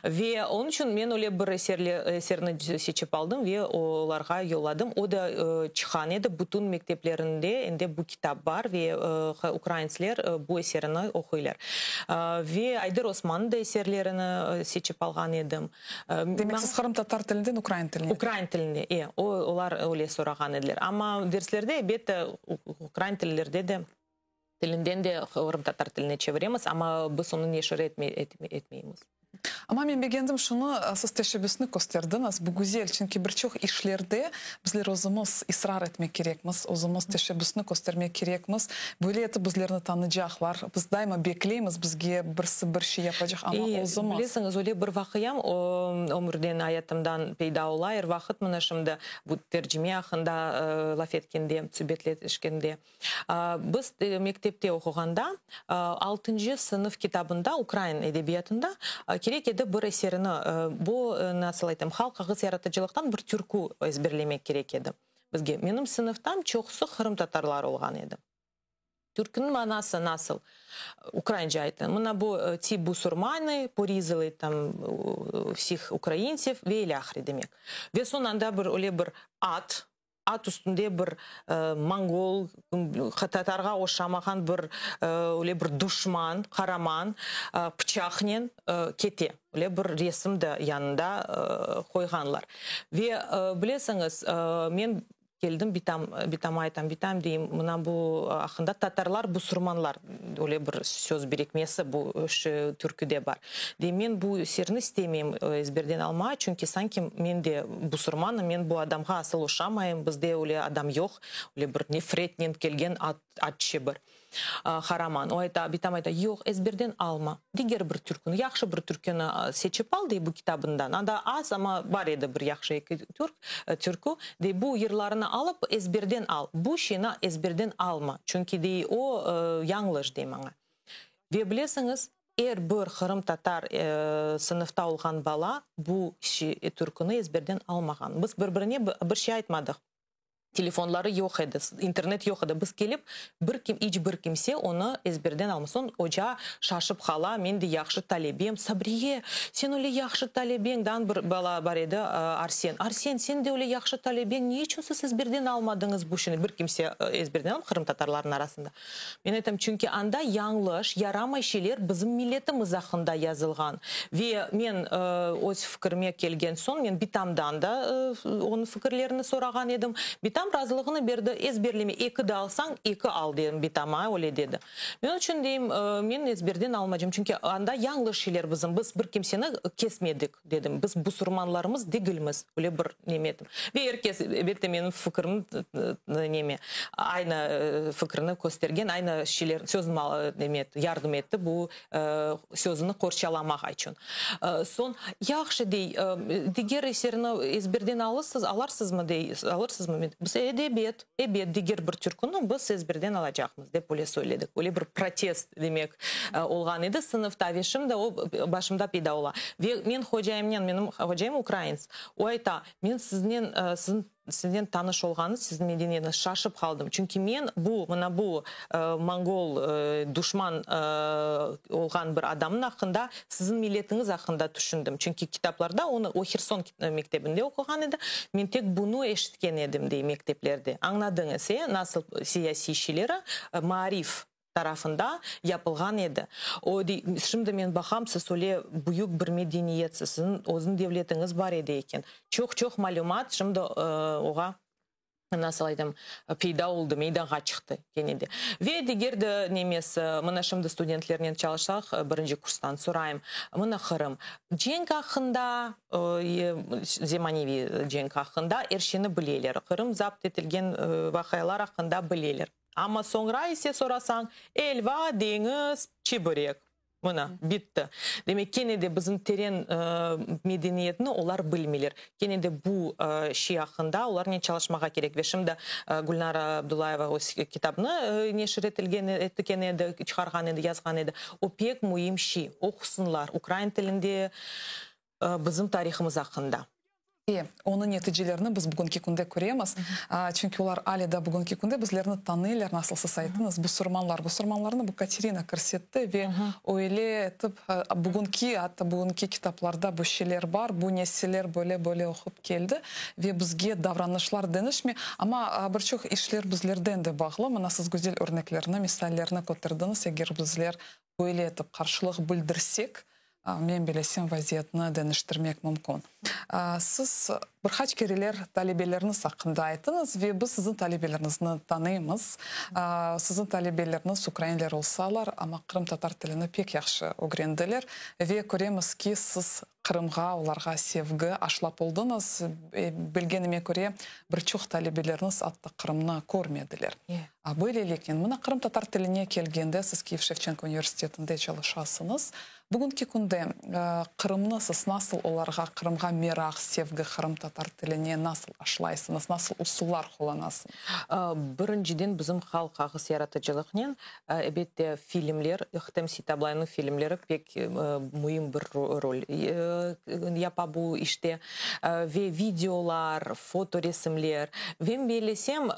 Ve onıñ içün men öyle bir eserni seçip aldım ve olarğa yolladım. O da çıqqan edi, bütün mekteplerinde endi bu kitap bar ve ukraintsler bu eserini oquylar. Ve Ayder Osmannıñ da eserlerini seçip alğan edim. Demek, siz qırımtatar tilinden ukrain tiline? Ukrain tiline, e, o, olar öyle sorağan ediler. Amma derslerde, elbette, ukrain tillerde de, tilinden de qırımtatar tiline çeviremiz, amma biz onı neşir etmeymiz. Amma men begendim şunı, siz teşebbüsni kösterdiñiz, bu güzel, çünki bir çoq işlerde bizler özümiz israr etmek kerekmiz, özümiz teşebbüsni köstermek kerekmiz. Böyle etip bizlerni tanıycaqlar. Biz daima bekleymiz, bizge birisi bir şey yapacaq, amma özümiz. Bilesiñiz, öyle bir vaqıam ömürden, ayatımdan peyda ola er vaqıt. Mına şimdi bu tercime aqqında laf etkende, subetleşkende. Biz mektepte oquğanda, altıncı sınıf kitabında, ukrain edebiyatında kerek edi bir eserini, bu, nasıl aytam, halq ağız yaratıcılıqtan bir türkü ezberlemek kerek edi bizge. Menim sınıftam çoqusı qırımtatarlar olğan edi. Türküniñ manası nasıl? Ukraince aytın. Mına bu ti busurmanı porizali tam vsih ukraintsev ve ilâhre demek. Ve soñ anda bir öyle bir at, at üstünde bir mongol, tatarğa oşamağan bir öyle bir duşman, qaraman pıçaqnen kete. Öyle bir resim de yanında qoyğanlar. Ve bilesiñiz, men Keldim bitam, bitama aytam, bitam deyim, mına bu aqqında tatarlar busurmanlar, öyle bir söz birikmesi bu türküde bar. Deyim, men bu eserni istemeyim ezberden almağa, çünki sanki men de busurmanım, men bu adamğa asıl oşamayım, bizde öyle adam yoq, öyle bir nefretnen kelgen atçı bir. Qaraman. O ayta, bitam ayta, yoq, ezberden alma. Diger bir türküni, yahşı bir türküni seçip al, dey, bu kitabından. Anda az, amma bar edi bir yahşı eki türk, türkü. Dey, bu yırlarını alıp, ezberden al. Bu şeyni ezberden alma, çünki, dey, o, yañlış, dey maña. Ve bilesiñiz, er bir qırımtatar sınıfta olğan bala bu türküni ezberden almağan. Biz bir-birine bir şey aytmadıq. Telefonları yoq edi, internet yoq edi. Biz kelip, bir kim, iç bir kimse onı ezberden almay. Soñ oca şaşıp qala, men de yahşı talebem. Sabriye, sen öyle yahşı talebeñ, dan bir bala bar edi, Arsen. Arsen, sen de öyle yahşı talebeñ, ne içün siz ezberden almadıñız bu şeyni? Bir kimse ezberden almay qırımtatarlarnıñ arasında. Men aytam, çünki anda yañlış, yaramay şeyler bizim milletimiz aqqında yazılğan. Ve men öz fikirime kelgen soñ, men bitamdan da onıñ fikirlerini sorağan edim. Bitam razılığını berdi, ezberleme, eki de alsañ, eki al dedim bitama, öyle dedi. Men onıñ içün deyim, men ezberden almacam, çünki anda yañlış şeyler bizim, biz bir kimseni kesmedik, dedim, biz busurmanlarımız degilmiz, öyle bir neme ettim. Ve er kes, elbette, menim fikirim neme, aynı fikrini köstergen, aynı şeyler, sözüni neme etti, yardım etti bu sözüni qorçalamaq içün. Soñ, yahşı, dey, diger eserni ezberden alırsız, alarsızmı, dey, alırsızmı? Biz, ebet, ebet, diger bir türküni biz ezberden alacaqmız, dep öyle söyledik. Öyle bir protest, demek, olğan edi sınıfta ve şimdi o başımda peyda ola. Ve men hocayımnen, menim hocayım ukraints, o ayta, Men siznen, siziñ, siznen tanış olğanı, siziñ medeniyetniñ şaşıp qaldım. Çünki men bu, mına bu mongol duşman olğan bir adamnıñ aqqında, siziñ milletiñiz aqqında tüşündim. Çünki kitaplarda onı, o Herson mektebinde oquğan edi, men tek bunı eşitken edim, dey, mekteplerde. Añladıñız, e, nasıl siyasiy şeyleri, maarif tarafında yapılğan edi. O, dey, şimdi men baqam, siz öyle büyük bir medeniyetsiz, siziñ özüñ devletiñiz bar edi eken. Çoq-çoq malümat şimdi oğa, nasıl aytam, peyda oldı, meydanğa çıqtı kene de. Ve diger de nemesi, mına şimdi studentlernen çalışsaq, birinci kurstan sorayım, mına Qırım cenk aqqında, zemaneviy cenk aqqında er şeyni bileler, Qırım zapt etilgen vaqialar aqqında bileler. Amma soñra ise sorasañ, elva, deñiz, çiberek. Mına, bitti. Demek, kene de bizim teren medeniyetni olar bilmeyler. Kene de bu şey aqqında olarnen çalışmağa kerek. Ve şimdi Gülnara Abdullayeva öz kitabını neşir etilgen, etken edi, çıqarğan edi, yazğan edi. O pek müim şey. Oqusınlar ukrain tilinde bizim tarihımız aqqında. E, onıñ neticelerini biz bugünki künde köremiz, çünki olar ale da bugünki künde bizlerni tanıylar, nasıl siz ayttıñız, busurmanlar. Busurmanlarnı bu Katerina kirsetti ve öyle etip bugünki, atta bugünki kitaplarda bu şeyler bar, bu nesiller böyle-böyle oqup keldi ve bizge davranışlar deñişmey. Amma bir çoq işler bizlerden de bağlı. Mına siz güzel örneklerni, misallerni köterdiñiz, eger bizler böyle etip qarşılıq bildirsek, Men bilesem, vaziyetni deñiştirmek mümkün. Siz bir qaç kereler talebeleriñiz aqqında ayttıñız ve biz siziñ talebeleriñizni tanıymız. Siziñ talebeleriñiz ukrainler olsalar, amma qırımtatar tilini pek yahşı ögrendiler ve köremiz ki, siz Qırımğa, olarğa sevgi aşlap oldıñız. Bilgenime köre, bir çoq talebeleriñiz atta Qırımnı körmediler. Böyleliknen, mına qırımtatar tiline kelgende, siz Kiyev Şevçenko universitetinde çalışasıñız. Bugünki künde Qırımnı siz nasıl olarğa, Qırımğa meraq, sevgi, qırımtatar tiline nasıl aşlaysıñız, nasıl usullar qullanasıñız? Birinciden, bizim halq ağız yaratıcılıqnen, ebette, filmler, Ahtem Seitablayevniñ filmleri pek müim bir rol yapa bu işte, ve videolar, fotoresimler. Ve men bellesem,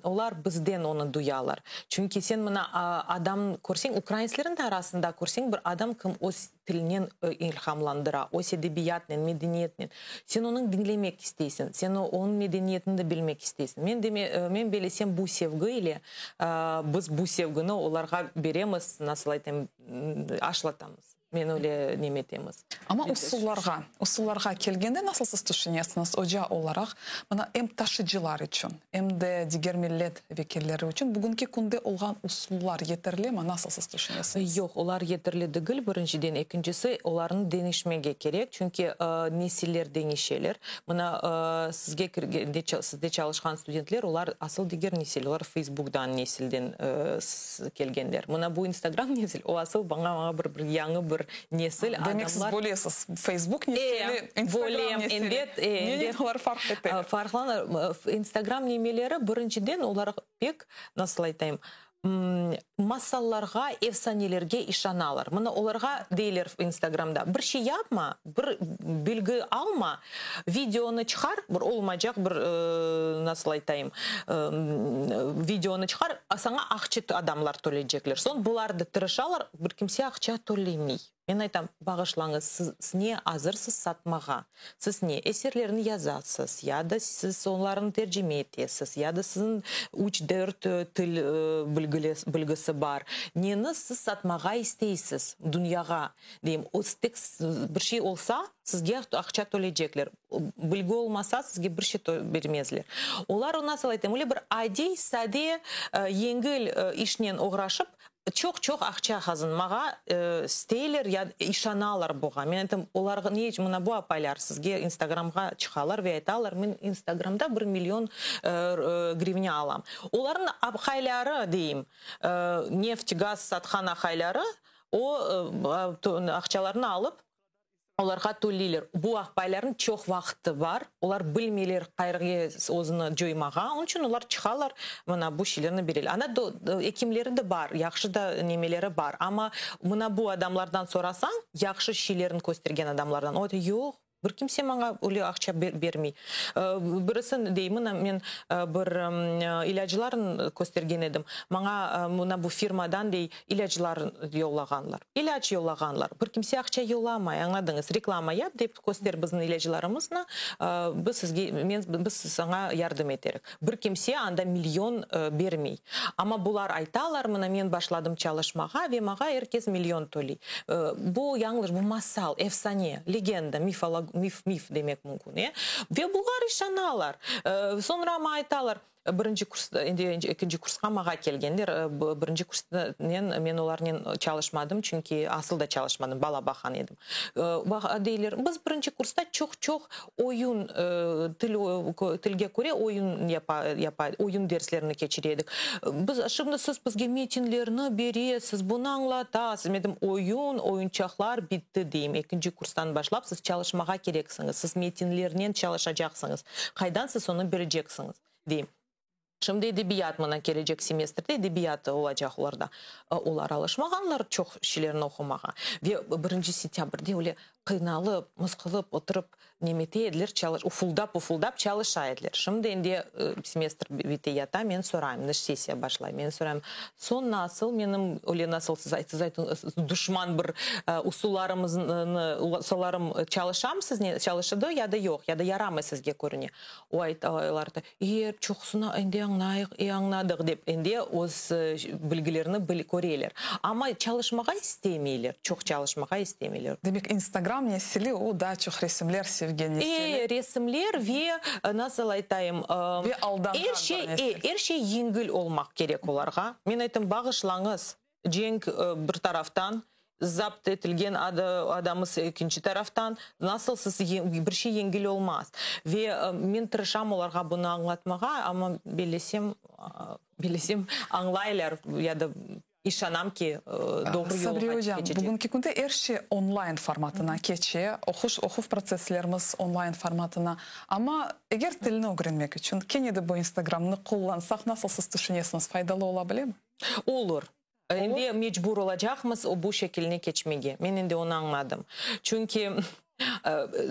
olar bizden onı duyalar. Çünki sen mına adam körseñ, ukraintslerniñ de arasında körseñ, bir adam kim öz tilinen ilhamlandıra, öz edebiyatnen, medeniyetnen, sen onıñ diñlemek isteysiñ, sen onıñ medeniyetini de bilmek isteysiñ. Men deme, men bellesem, bu sevgi ile biz bu sevgini olarğa beremiz, nasıl aytayım, aşlatamız. Men öyle neme etemiz. Amma usullarğa, usullarğa kelgende nasıl siz tüşünesiñiz, oca olaraq, mına em taşıcılar içün, em de diger millet vekilleri içün bugünki künde olğan usullar yeterlimi, nasıl siz tüşünesiñiz? Yoq, olar yeterli degil, birinciden. Ekincisi, olarnı deñişmege kerek, çünki nesiller deñişeler. Mına sizge kirgende, sizde çalışqan studentler, olar asıl diger nesil, olar Feysbukdan nesilden kelgenler. Mına bu Instagram nesil, o asıl maña maña bir bir yañı bir nesil adamlar. Demek siz bölesiz, Facebook nesili, Instagram nesili. Elbet, Nenen olar farq eteler? Farqlanır. Instagram nemeleri, birinciden, olar pek, nasıl aytayım, Masallarğa, efsanelerge işanalar. Mına olarğa deyler Instagramda, bir şey yapma, bir bilgi alma, videonı çıqar, bir olmaycaq bir, nasıl aytayım, videonı çıqar, saña aqça adamlar töleycekler. Soñ bular da tırışalar, bir kimse aqça tölemey. Men aytam, bağışlañız, siz ne azırsız satmağa? Siz ne eserlerni yazasız, ya da siz onlarnı tercime etesiz, ya da siziñ üç, dört til bilgisi bar. Neni siz satmağa isteysiz dünyağa? Deyim, tek bir şey olsa, sizge aqça tölecekler. Bilgi olmasa, sizge bir şey bermezler. Olar, nasıl aytayım, öyle bir adiy, sade, yengil işnen oğraşıp, Çoq-çoq aqça qazanmağa isteyler ya işanalar buğa. Men aytam, olarğa ne içün mına bu apaylar sizge instagramğa çıqalar ve aytalar, men instagramda bir million grivnâ alam. Olarnıñ aqayları deyim, neft, gaz satqan aqayları o aqçalarnı alıp, Olarğa töleyler. Bu aqbaylarnıñ çoq vaqtı bar, olar bilmeyler qayerge özüni coymağa, onıñ içün olar çıqalar, mına bu şeylerni bereler. Ana ekimleri de bar, yahşı da nemeleri bar, amma mına bu adamlardan sorasañ, yahşı şeylerni köstergen adamlardan, o ayta, yoq, bir kimse maña öyle aqça bermey. Birisi dey, mına men bir ilâclarnı köstergen edim, maña mına bu firmadan dey, İlâclar yollağanlar. İlâc yollağanlar. Bir kimse aqça yollamay, añladıñız? Reklama yap, dep köster bizim ilâclarımıznı, biz sizge, men, biz saña yardım eterik. Bir kimse anda million bermey. Amma bular aytalar, mına men başladım çalışmağa ve mağa er kes million töley. Bu yañlış, bu masal, efsane, legenda, mifolo, mif, mif demek mümkün, e. Ve bular işanalar. Soñra maña aytalar, Birinci kurs, endi ekinci kursqa mağa kelgenler. Birinci kursnen men olarnen çalışmadım, çünki asıl da çalışmadım, bala baqan edim. Deyler, biz birinci kursta çoq-çoq oyun, til, tilge köre oyun yapa, yapa, oyun derslerini keçire edik. Biz, şimdi siz bizge metinlerni beresiz, bunı añlatasız. Men dedim, oyun, oyunçaqlar bitti, deyim. Ekinci kurstan başlap siz çalışmağa kereksiñiz, siz metinlernen çalışacaqsıñız. Qaydan siz onı bileceksiñiz? Deyim. Şimdi edebiyat, mına kelecek semestrde edebiyat olacaq olarda. Olar alışmağanlar çoq şeylerni oqumağa. Ve birinci sentâbrde öyle qıynalıp, mısqılıp oturıp nemete ediler, çalış, ufuldap-ufuldap çalışa ediler. Şimdi endi semestr bite yata, men sorayım, sessiya başlay, men sorayım, soñ nasıl, menim öyle nasıl siz aytsız aytıñ, duşman bir usullarımıznı, usullarım çalışamı siznen, çalışıdı ya da yoq, ya da yaramay sizge körüne. O aytalar da, E, çoqusını endi añlayıq, e, añladıq, dep, endi öz bilgilerini bil, köreler. Amma çalışmağa istemeyler, çoq çalışmağa istemeyler. Demek, Instagram nesili, o daa çoq resimler sevgen nesili. E, resimler ve, nasıl aytayım, Ve aldanğan er şey, bir nesil. E, er şey yengil olmaq kerek olarğa. Men aytım, bağışlañız, Cenk bir taraftan, zapt etilgen adamız ekinci taraftan, nasıl siz bir şey yengil olmaz. Ve men tırışam olarğa bunı añlatmağa, amma bellesem, bellesem añlaylar ya da işanam ki, doğru Sabriye yolğa ocam, keçecek. bugünki künde er şey online formatına keçe, oquş, oquv protsesslerimiz online formatına. Amma eger tilni ögrenmek içün kene de bu Instagramnı qullansaq, nasıl siz tüşünesiñiz, faydalı ola bilemi? Olur. Endi mecbur olacaqmız o bu şekiline keçmege. Men endi onı añladım. Çünki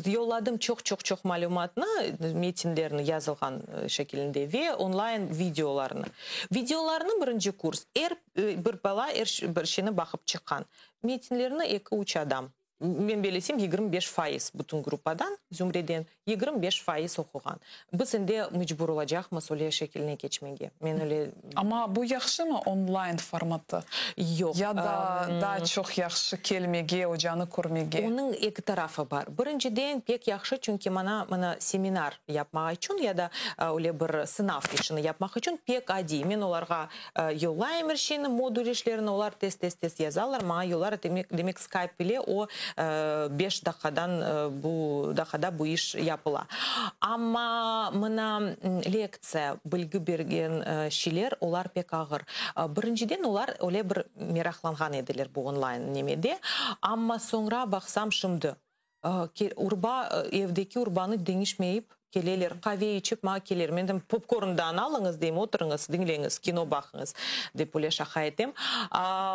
yolladım çoq-çoq-çoq malümatnı, metinlerni yazılğan şekilinde ve online videolarnı. Videolarnı birinci kurs er bir bala er bir şeyni baqıp çıqqan. Metinlerni eki-üç adam. Men bellesem, 25%, bütün gruppadan, zümreden, 25% oquğan. Biz endi mecbur olacaqmız öyle şekiline keçmege. Men öyle. Amma bu yahşımı, online formatı? Yoq. Ya da daa çoq yahşı kelmege, ocanı körmege? Onıñ eki tarafı bar. Birinciden, pek yahşı, çünki mana, mına seminar yapmaq içün ya da öyle bir sınav işini yapmaq içün pek adiy. Men olarğa Yollayım er şeyni, modul işlerini, olar tez-tez-tez yazalar, maña yollar, demek, demek Skype ile o beş daqqadan bu daqqada bu iş yapıla. Amma mına lektsiya, bilgi bergen şeyler, olar pek ağır. Birinciden, olar öyle bir meraqlanğan ediler bu online nemede, amma soñra baqsam şimdi, urba, evdeki urbanı deñişmeyip. Keleler, qave içip maña keleler. Men deyim, popkorndan alıñız, deyim, oturıñız, diñleñiz, kino baqıñız, dep öyle şaqa etem.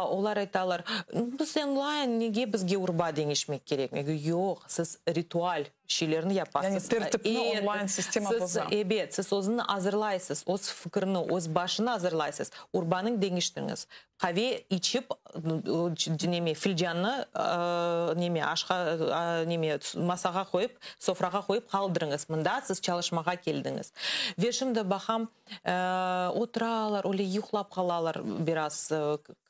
Olar aytalar, biz onlayn, nege bizge urba deñişmek kerek? Men deyim, yoq, siz ritual şeylerni yapasız. Yani tertipni onlayn sistema boza. Ebet, siz özüni azırlaysız, öz fikrini, öz başını azırlaysız, urbanıñ deñiştiriñiz. Qave içip, neme, filcannı, neme, aşqa, neme, masağa qoyıp, sofrağa qoyıp qaldırıñız. Mında siz çalışmağa keldiñiz. Ve şimdi baqam, oturalar, öyle yuqlap qalalar biraz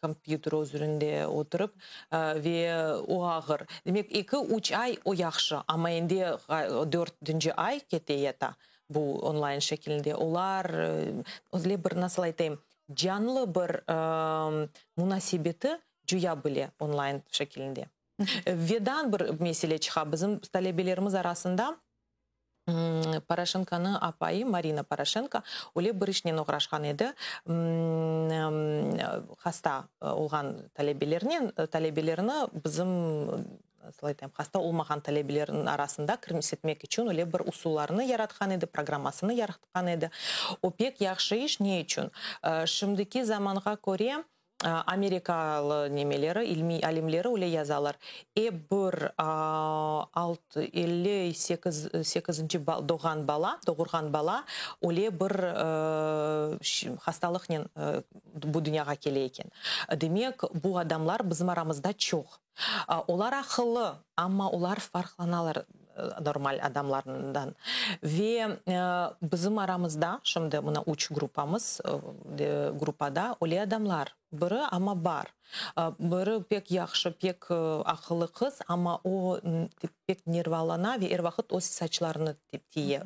kompyuter üzerinde oturıp, ve o ağır. Demek, eki, üç ay o yahşı, amma endi dörtünci ay kete yata bu onlayn şekilinde. Olar, öyle bir, nasıl aytayım, Canlı bir munasebeti coya bile onlayn şekilinde. Ve daa bir mesele çıqa, bizim talebelerimiz arasında Poroşenkonıñ apayı Marina Poroşenko öyle bir işnen oğraşqan edi, hasta olğan talebelernen, talebelerni bizim Nasıl aytayım, hasta olmağan talebelerniñ arasında kirsetmek içün öyle bir usullarnı yaratqan edi, programmasını yaratqan edi. O pek yahşı iş, ne içün? Şimdiki zamanğa köre amerikalı nemeleri, ilmiy alimleri öyle yazalar, ep bir 58 sekizinci doğğan bala, doğurğan bala öyle bir hastalıqnen bu dünyağa kele eken. Demek, bu adamlar bizim aramızda çoq. Olar aqıllı, amma olar farqlanalar normal adamlardan. Ve bizim aramızda, şimdi mına üç gruppamız, gruppada öyle adamlar, biri amma bar. Biri pek yahşı, pek aqıllı qız, amma o pek nervalana ve er vaqıt öz saçlarını tiye.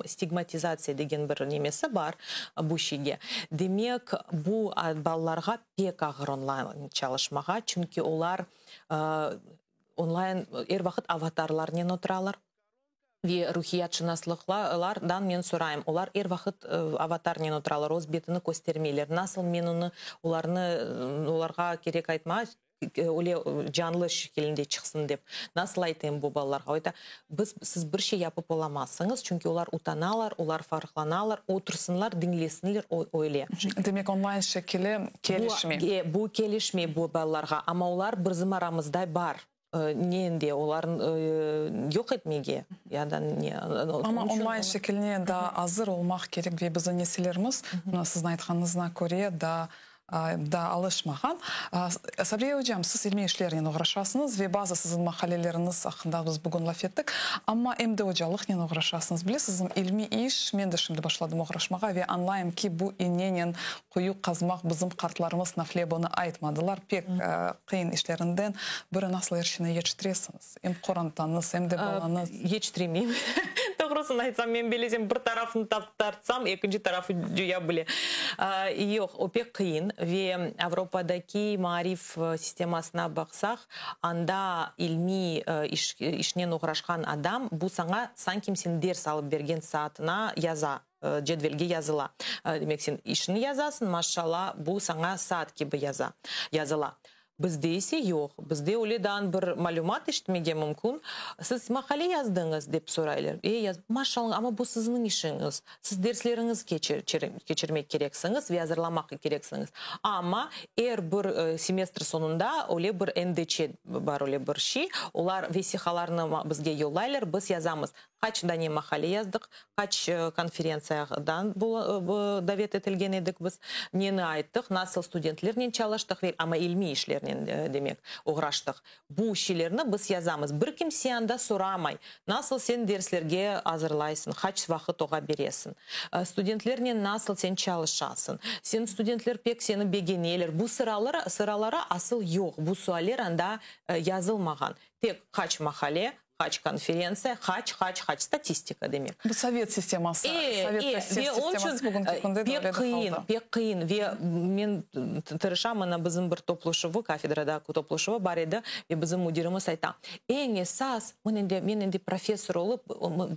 Stigmatizatsiya degen bir nemesi bar bu şeyge. Demek, bu balalarğa pek ağır onlayn çalışmağa, çünki olar onlayn er vaqıt avatarlarnen oturalar. Ve ruhiyatşınaslıqlardan men sorayım, olar er vaqıt avatarnen oturalar, öz betini köstermeyler. Nasıl men onı, olarnı, olarğa kerek aytmağa, öyle canlı şekilinde çıqsın dep, nasıl aytayım bu balalarğa? O ayta, biz, siz bir şey yapıp olamazsıñız, çünki olar utanalar, olar farqlanalar, otursınlar, diñlesinler, öyle. Demek, onlayn şekili kelişmey. Bu kelişmey bu balalarğa, amma olar bizim aramızda bar. Ne endi, olarnı yoq etmege ya da ne? Amma onlayn şekiline daa azır olmaq kerek ve bizim nesillerimiz, mına siziñ aytqanıñızına köre, daa daa alışmağan. Sabriye ocam, siz ilmiy işlernen oğraşasıñız ve bazı siziñ maqaleleriñiz aqqında biz bugün laf ettik. Amma em de ocalıqnen oğraşasıñız. Bilesiñizmi, ilmiy iş, men de şimdi başladım oğraşmağa ve añlayım ki, bu inenen quyu qazmaq bizim qartlarımız nafile bunı aytmadılar. Pek qıyın işlerinden biri. Nasıl er şeyni yetiştiresiñiz? Em qorantañız, em de balañız. Yetiştiremeyim. Doğrusını aytsam, men bilesem, bir tarafını tartsam, ekinci tarafı coya bile. Yoq, o pek qıyın ve Avropadaki maarif sistemasına baqsaq, anda ilmiy işnen oğraşqan adam, bu saña sanki sen ders alıp bergen saatına yaza, cedvelge yazıla. Demek, sen işini yazasıñ, maşşalla, bu saña saat kibi yaza, yazıla. Bizde ise yoq. Bizde öyle daan bir malümat eşitmege mümkün. Siz maqale yazdıñız, dep soraylar. E, yazdım. Maşşalla, amma bu sizniñ işiñiz. Siz dersleriñiz keçirmek kereksiñiz ve azırlamaq kereksiñiz. Amma er bir semestr soñunda öyle bir NDÇ bar, öyle bir şey. Olar vesiqalarnı bizge yollaylar, biz yazamız. Qaç dane maqale yazdıq, qaç konferentsiyadan davet etilgen edik biz, neni ayttıq, nasıl studentlernen çalıştıq ve amma ilmiy işlernen, demek, oğraştıq. Bu şeylerni biz yazamız. Bir kimse anda soramay, nasıl sen derslerge azırlaysıñ, qaç vaqıt oğa beresiñ, studentlernen nasıl sen çalışasıñ, sen studentler pek seni begeneler. Bu sıraları asıl yoq, bu sualler anda yazılmağan. Tek qaç maqale, Qaç konferentsiya, qaç, qaç, qaç, statistika demek. Bu sovet sisteması, sovet sisteması bugünki künde de öyle de qaldı. Pek qıyın, pek qıyın ve men tırışam, mına bizim bir toplaşuvı, kafedrada toplaşuvı bar edi ve bizim müdirimiz ayta, eñ esas, men endi, men endi professor olıp,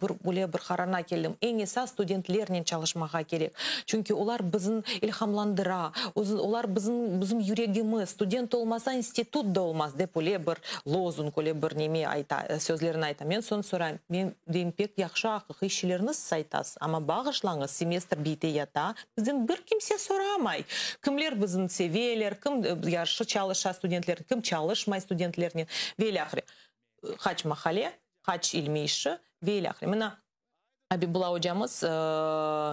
bir, öyle bir qararına keldim, eñ esas studentlernen çalışmağa kerek, çünki olar bizni ilhamlandıra, olar bizim, bizim yüregimiz, student olmasa, institut da olmaz, dep öyle bir lozung, öyle bir neme ayta, sözler. sözlerini ayta. Men soñ sorayım, men deyim, pek yahşı aqiqiy şeylerni siz aytasız, amma bağışlañız, semestr bite yata, bizden bir kimse soramay, kimler bizni seveler, kim yahşı çalışa studentler, kim çalışmay studentlernen ve ilâhre. Qaç maqale, qaç ilmiy işi ve ilâhre. Mına, Abibulla ocamız,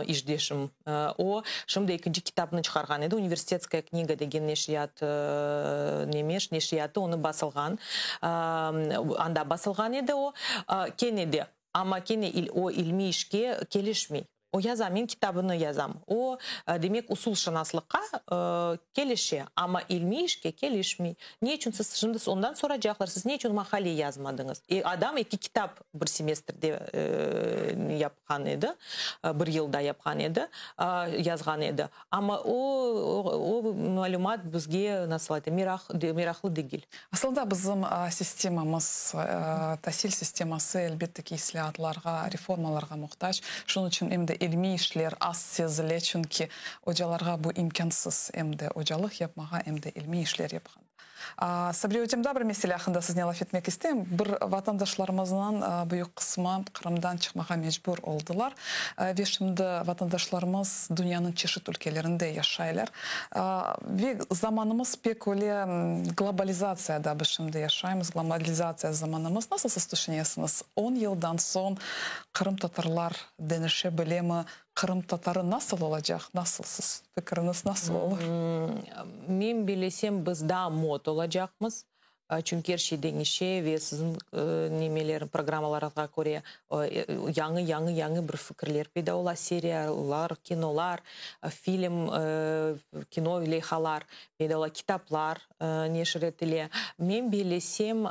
işdeşim, o, şimdi ekinci kitabını çıqarğan edi, Universitetskaya kniga degen neşriyat, nemiş, neşriyatı onı basılğan, anda basılğan edi o, kene de, amma kene o ilmiy işke kelişmey. O yaza, men kitabını yazam. O, demek, usulşınaslıqqa kelişe, amma ilmiy işke kelişmey. Ne içün siz, şimdi ondan soracaqlar, siz ne içün maqale yazmadıñız? E, adam eki kitap bir semestrde yapqan edi, bir yılda yapqan edi, yazğan edi. Amma o, o malümat bizge, nasıl aytayım, meraq, meraqlı degil. Asıl da bizim sistemamız, tasil sisteması, elbette ki, islâatlarğa, reformalarğa muhtac. Şunıñ içün em de ilmiy işler az sezile, çünki ocalarğa bu imkânsız, em de ocalıq yapmağa, em de ilmiy işler yapqanda. Sabriye ocam, daa bir mesele aqqında siznen laf etmek isteyim. Bir vatandaşlarımıznıñ büyük qısmı Qırımdan çıqmağa mecbur oldılar ve şimdi vatandaşlarımız dünyanıñ çeşit ülkelerinde yaşaylar. Ve zamanımız pek öyle globalizatsiyada biz şimdi yaşaymız, globalizatsiya zamanımız. Nasıl siz tüşünesiñiz, on yıldan soñ qırımtatarlar deñişe bilemi, qırımtatarı nasıl olacaq, nasıl siz fikriñiz nasıl olur? Men bilesem, biz daa mod olacaqmız. Çünki er şey deñişe ve siziñ nemeler, programmalarıñızğa köre yañı, yañı, yañı bir fikirler peyda ola, seriallar, kinolar, film, kino leyhalar peyda ola, kitaplar neşir etile. Men bellesem,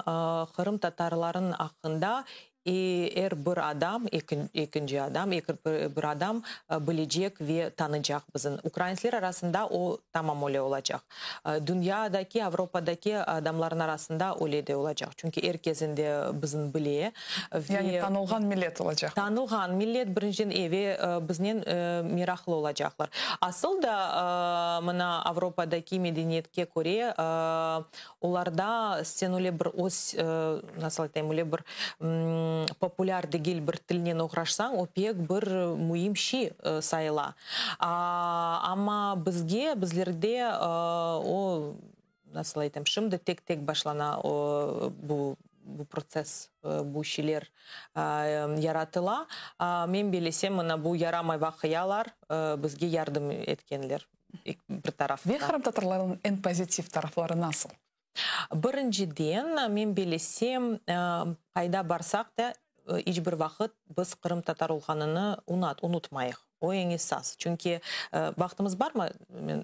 qırımtatarlarnıñ aqqında Er bir adam, ekinci adam, bir adam bilecek ve tanıycaq bizim. Ukrainsler arasında o tamam öyle olacaq. Dünyadaki, Avropadaki adamların arasında öyle de olacaq. Çünki er kes endi bizim bile. Yani tanılğan millet olacaq. Tanılğan millet, birinciden, ve biznen meraqlı olacaqlar. Asıl da, mına, Avropadaki medeniyetke köre, Olarda sen öyle bir öz, nasıl aytayım, öyle bir populâr degil bir tilnen oğraşsañ, o pek bir müim şiy sayıla. Amma bizge, bizlerde o, nasıl aytayım, şimdi tek-tek başlana o bu bu protsess, bu şiyler yaratıla. Men bilesem, mına bu yaramay vaqialar bizge yardım etkenler. bir taraftan. Ve qırımtatarlarnıñ eñ pozitiv tarafları nasıl? Birinciden, men bilesem, qayda barsaq da, iç bir vaqıt biz qırımtatar olğanını unutmayıq. O eñ esas. Çünki vaqtımız barmı?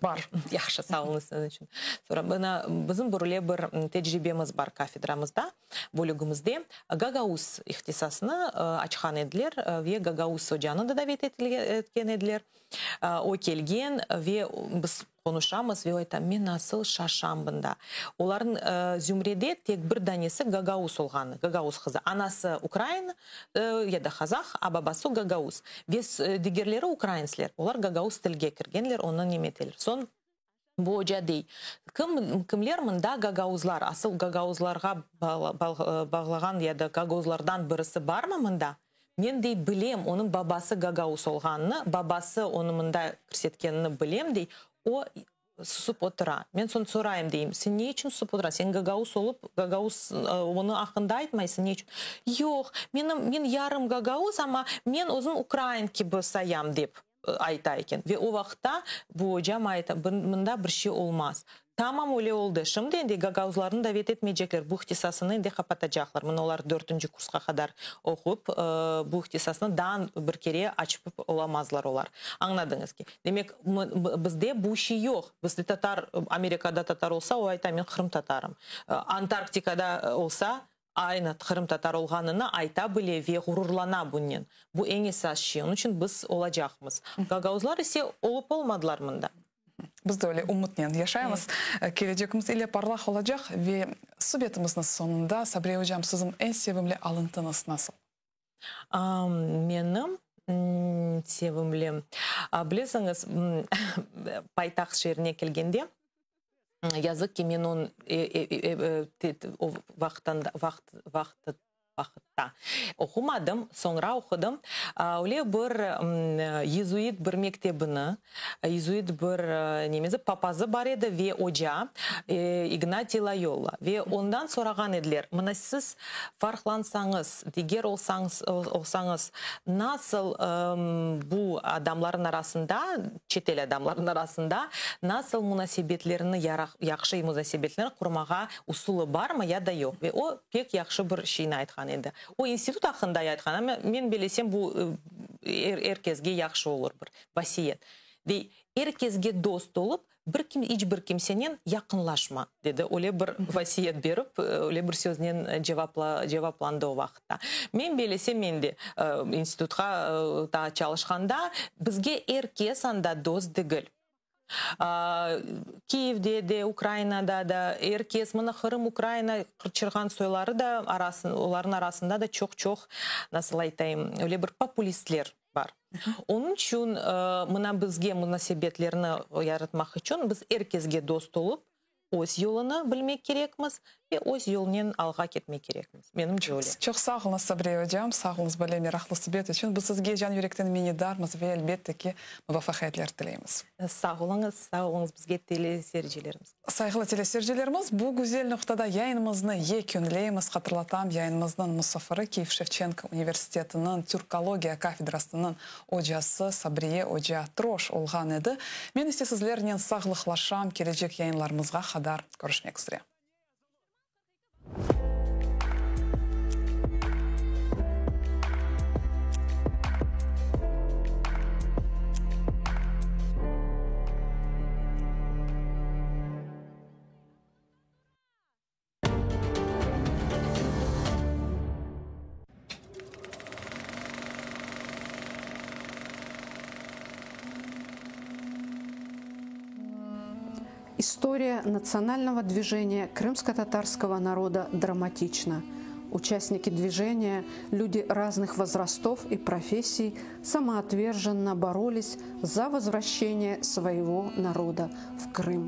Bar. Yahşı, sağ oluñız siziñ içün. Sonra, mına, bizim böyle bir tecribemiz bar kafedramızda, bölügimizde. Gagauz ihtisasını açqan ediler ve Gagauz ocanı da davet etken ediler. O kelgen ve biz qonuşamız ve o ayta, men nasıl şaşam bunda. Olarnıñ zümrede tek bir danesi gagauz olğanı, gagauz qızı. Anası ukrain ya da qazah, a babası gagauz. Ve digerleri ukrainsler. Olar gagauz tilge kirgenler, onı nemeteler. Soñ bu oca dey, kim, kimler mında gagauzlar, asıl gagauzlarğa bağlağan ya da gagauzlardan birisi barmı mında? Men, dey, bilem, onıñ babası gagauz olğanını, babası onı mında kirsetkenini bilem, dey, o susıp otura. Men soñ sorayım, deyim, sen ne içün susıp oturasıñ, sen gagauz olıp, gagauz onı aqqında aytmaysıñ, ne içün? Yoq, menim, men yarım gagauz, amma men özüm ukrain kibi sayam, dep ayta eken. Ve o vaqıtta bu ocam ayta, mında bir şey olmaz. Tamam öyle oldı. Şimdi endi gagauzlarnı davet etmeycekler, bu ihtisasını endi qapatacaqlar. Mına olar dörtünci kursqa qadar oqup, bu ihtisasnı daa bir kere açıp olamazlar olar. Añladıñız ki. Demek, bizde bu şey yoq. Bizde tatar, Amerikada tatar olsa, o ayta, men qırımtatarım. Antarktikada olsa, Aynı qırımtatar olğanını ayta bile ve ğururlana bunnen. Bu eñ esas şey, onıñ içün biz olacaqmız. Gagauzlar ise olıp olmadılar mında. Biz de öyle ümütnen yaşaymız. Kelecegimiz ile parlaq olacaq. Ve subetimizniñ soñunda, Sabriye ocam, siziñ eñ sevimli alıntıñız nasıl? Menim sevimli, bilesiñiz, paytaht şeerine kelgende, yazıq ki, men onı o vaqıttan. vaqıtta. Oqumadım, soñra oqudım. Öyle bir yezuit bir mektebini, yezuit bir nemesi, papazı bar edi ve oca, İgnatiy Loyola. Ve ondan sorağan ediler, mına siz farqlansañız, diger olsañız, nasıl bu adamların arasında, çetel adamlarınıñ arasında nasıl munasebetlerni, yahşı munasebetlerni qurmağa usulı barmı ya da yoq? Ve o pek yahşı bir şeyni aytqan edi. O institut aqqında aytqan, amma men belesem bu er kesge yahşı olur bir vasiyet. Dey, er kesge dost olıp, bir kim, iç bir kimsenen yaqınlaşma, dedi. Öyle bir vasiyet berip, öyle bir söznen cevapla, cevaplandı o vaqıtta. Men belesem, men de institutqa daa çalışqanda, bizge er kes anda dost degil. Kiyevde de, Ukrainada da er kes, mına Qırım, Ukraina qırçırğan soyları da arası, olarnıñ arasında da çoq-çoq, nasıl aytayım, öyle bir populistler bar. Onıñ içün mına bizge munasebetlerni yaratmaq içün biz er kesge dost olıp, öz yolunı bilmek kerekmiz ve öz yolnen alğa ketmek kerekmiz. Menimce öyle. Çoq sağ oluñız, Sabriye ocam, sağ oluñız böyle meraqlı subet içün. Biz sizge can-yürekten minnetdarmız ve, elbette ki, muvafaqiyetler tileymiz. Sağ oluñız, sağ oluñız bizge teleseyircilerimiz. Sayğılı teleseyircilerimiz, bu güzel noqtada yayınımıznı yekünleymiz. Hatırlatam, yayınımıznıñ musafiri Kiyev Şevçenko universitetiniñ türkologiya kafedrasınıñ ocası Sabriye oca Troş olğan edi. Men ise sizlernen sağlıqlaşam, kelecek yayınlarımızğa qadar körüşmek üzre. История национального движения крымско-татарского народа драматична. Участники движения, люди разных возрастов и профессий, самоотверженно боролись за возвращение своего народа в Крым.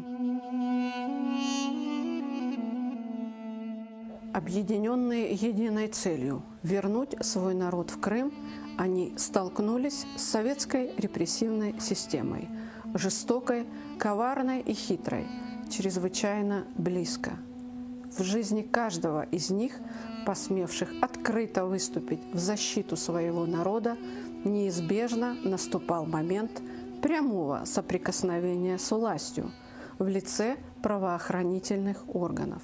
Объединенные единой целью – вернуть свой народ в Крым, они столкнулись с советской репрессивной системой, жестокой, коварной и хитрой, чрезвычайно близко. В жизни каждого из них, посмевших открыто выступить в защиту своего народа, неизбежно наступал момент прямого соприкосновения с властью в лице правоохранительных органов.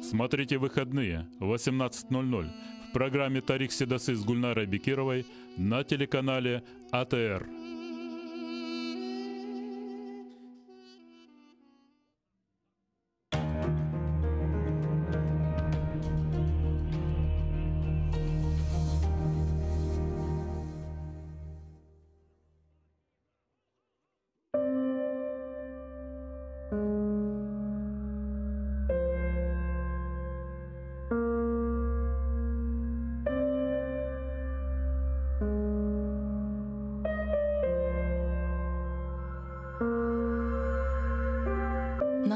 Смотрите выходные 18.00 в программе «Тарих Седасы» с Гульнарой Бекировой на телеканале АТР.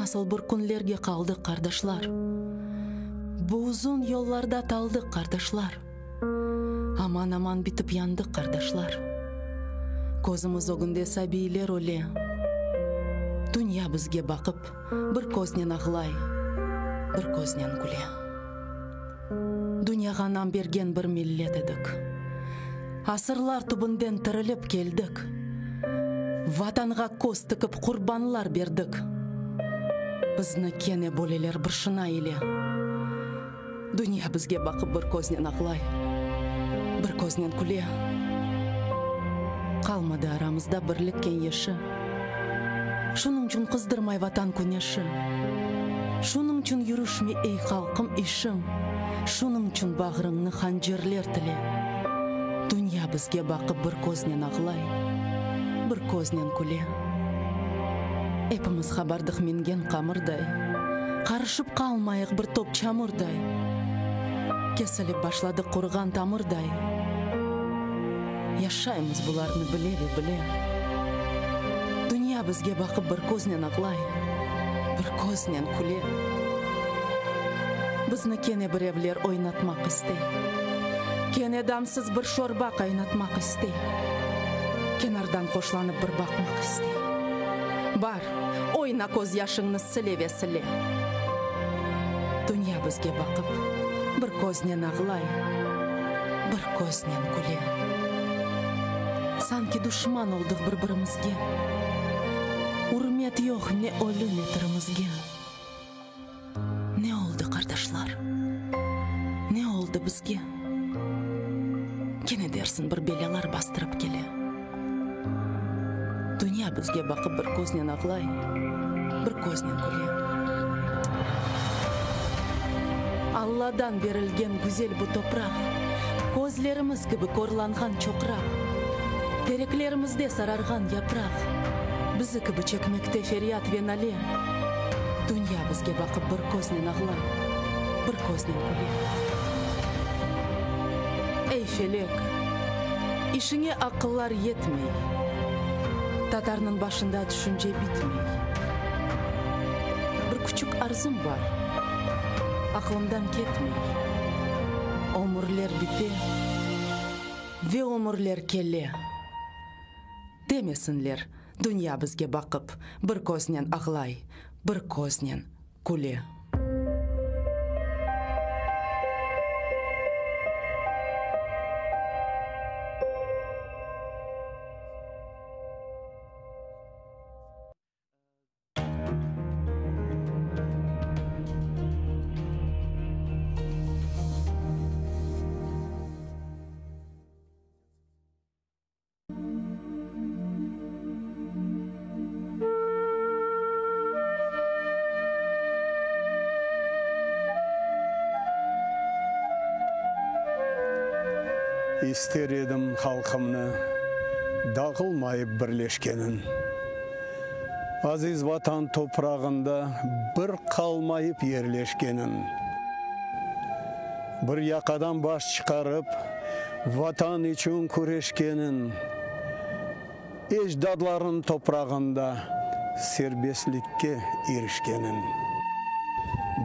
Nasıl bir künlerge qaldıq, qardaşlar? Bu uzun yollarda taldıq, qardaşlar. Aman-aman bitip yandıq, qardaşlar. Közümiz ögünde sabiyler öle. Dünya bizge baqıp, bir köznen ağlay, bir köznen küle. Dünyağa nam bergen bir millet edik. Asırlar tübünden tirilip keldik. Vatanğa köz tikip qurbanlar berdik. Bizni kene böleler bir şına ile. Dünya bizge baqıp bir köznen ağlay, bir köznen küle. Qalmadı aramızda birlik keñeşi. Şunıñçün qızdırmay Vatan küneşi. Şunıñçün yürüşmey, ey halqım, işiñ. Şunıñçün bağrıñnı hancerler tile. Dünya bizge baqıp bir köznen ağlay, bir köznen küle. Epimiz qabardıq mingen qamırday, Qarışıp qalmayıq bir top çamurday. Kesilip başladıq quruğan tamırday. Yaşaymız bularnı bile ve bile. Dünya bizge baqıp bir köznen ağlay, bir köznen küle. Bizni kene birevler oynatmaq istey. Kene damsız bir şorba qaynatmaq istey. Kenardan hoşlanıp bir baqmaq istey. Bar, oyna közyaşıñnı sile ve sile. Dünya bizge baqıp bir köznen ağlay, bir köznen küle. Sanki duşman oldıq bir-birimizge. Ürmet yoq ne ölü, ne tirimizge. Ne oldı, qardaşlar? Ne oldı bizge? Kene dersiñ bir belâlar bastırıp kele. Dünya bizge baqıp bir köznen ağlay, bir köznen küle. Alladan berilgen güzel bu topraq, Közlerimiz kibi körlanğan çoqraq, Tereklerimizde sararğan yapraq, Bizi kibi çekmekte feryat ve nale. Dünya bizge baqıp bir köznen ağlay, bir köznen küle. Ey, felek, işiñe aqıllar yetmey, Tatarnıñ başında tüşünce bitmey. Bir küçük arzum bar, aqlımdan ketmey, Ömürler bite ve ömürler kele. Demesinler, dünya bizge baqıp, bir köznen ağlay, bir köznen küle. İster edim halqımnı dağılmayıp birleşkenin, Aziz Vatan toprağında bir qalmayıp yerleşkenin, Bir yaqadan baş çıqarıp, Vatan içün küreşkenin, Ecdadlarnıñ toprağında serbestlikke irişkenin,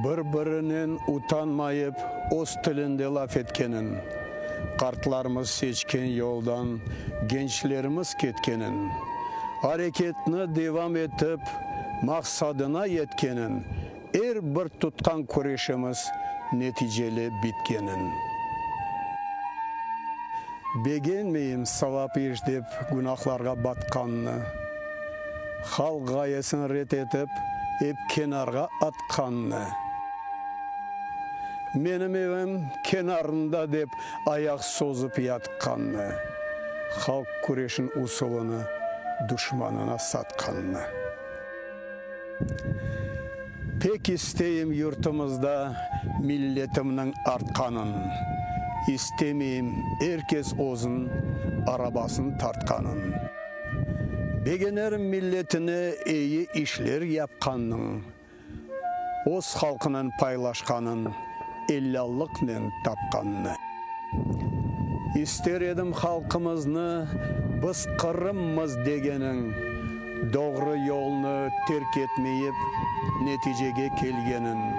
Bir-birinen utanmayıp öz tilinde laf etkenin, Qartlarımız seçken yoldan gençlerimiz ketkenin, Areketni devam etip maqsadına yetkenin, Er bir tutqan küreşimiz neticeli bitkenin. Begenmeyim savap iş dep günahlarğa batqannı, Halq ğayesin red etip, ep kenarğa atqannı. Menim evim kenarında dep ayaq sozıp yatqannı, Halq küreşin usulını duşmanına satqannı. Pek isteyim yurtumızda milletimniñ artqanın, İstemeyim er kes özün arabasın tartqanın. Begenerim milletine eyi işler yapqannıñ, Öz halqınen paylaşqanın, ellâllıqnen tapqannı. İster edim halqımıznı biz Qırımmız degeniñ, Doğru yolnı terk etmeyip neticege kelgeniñ.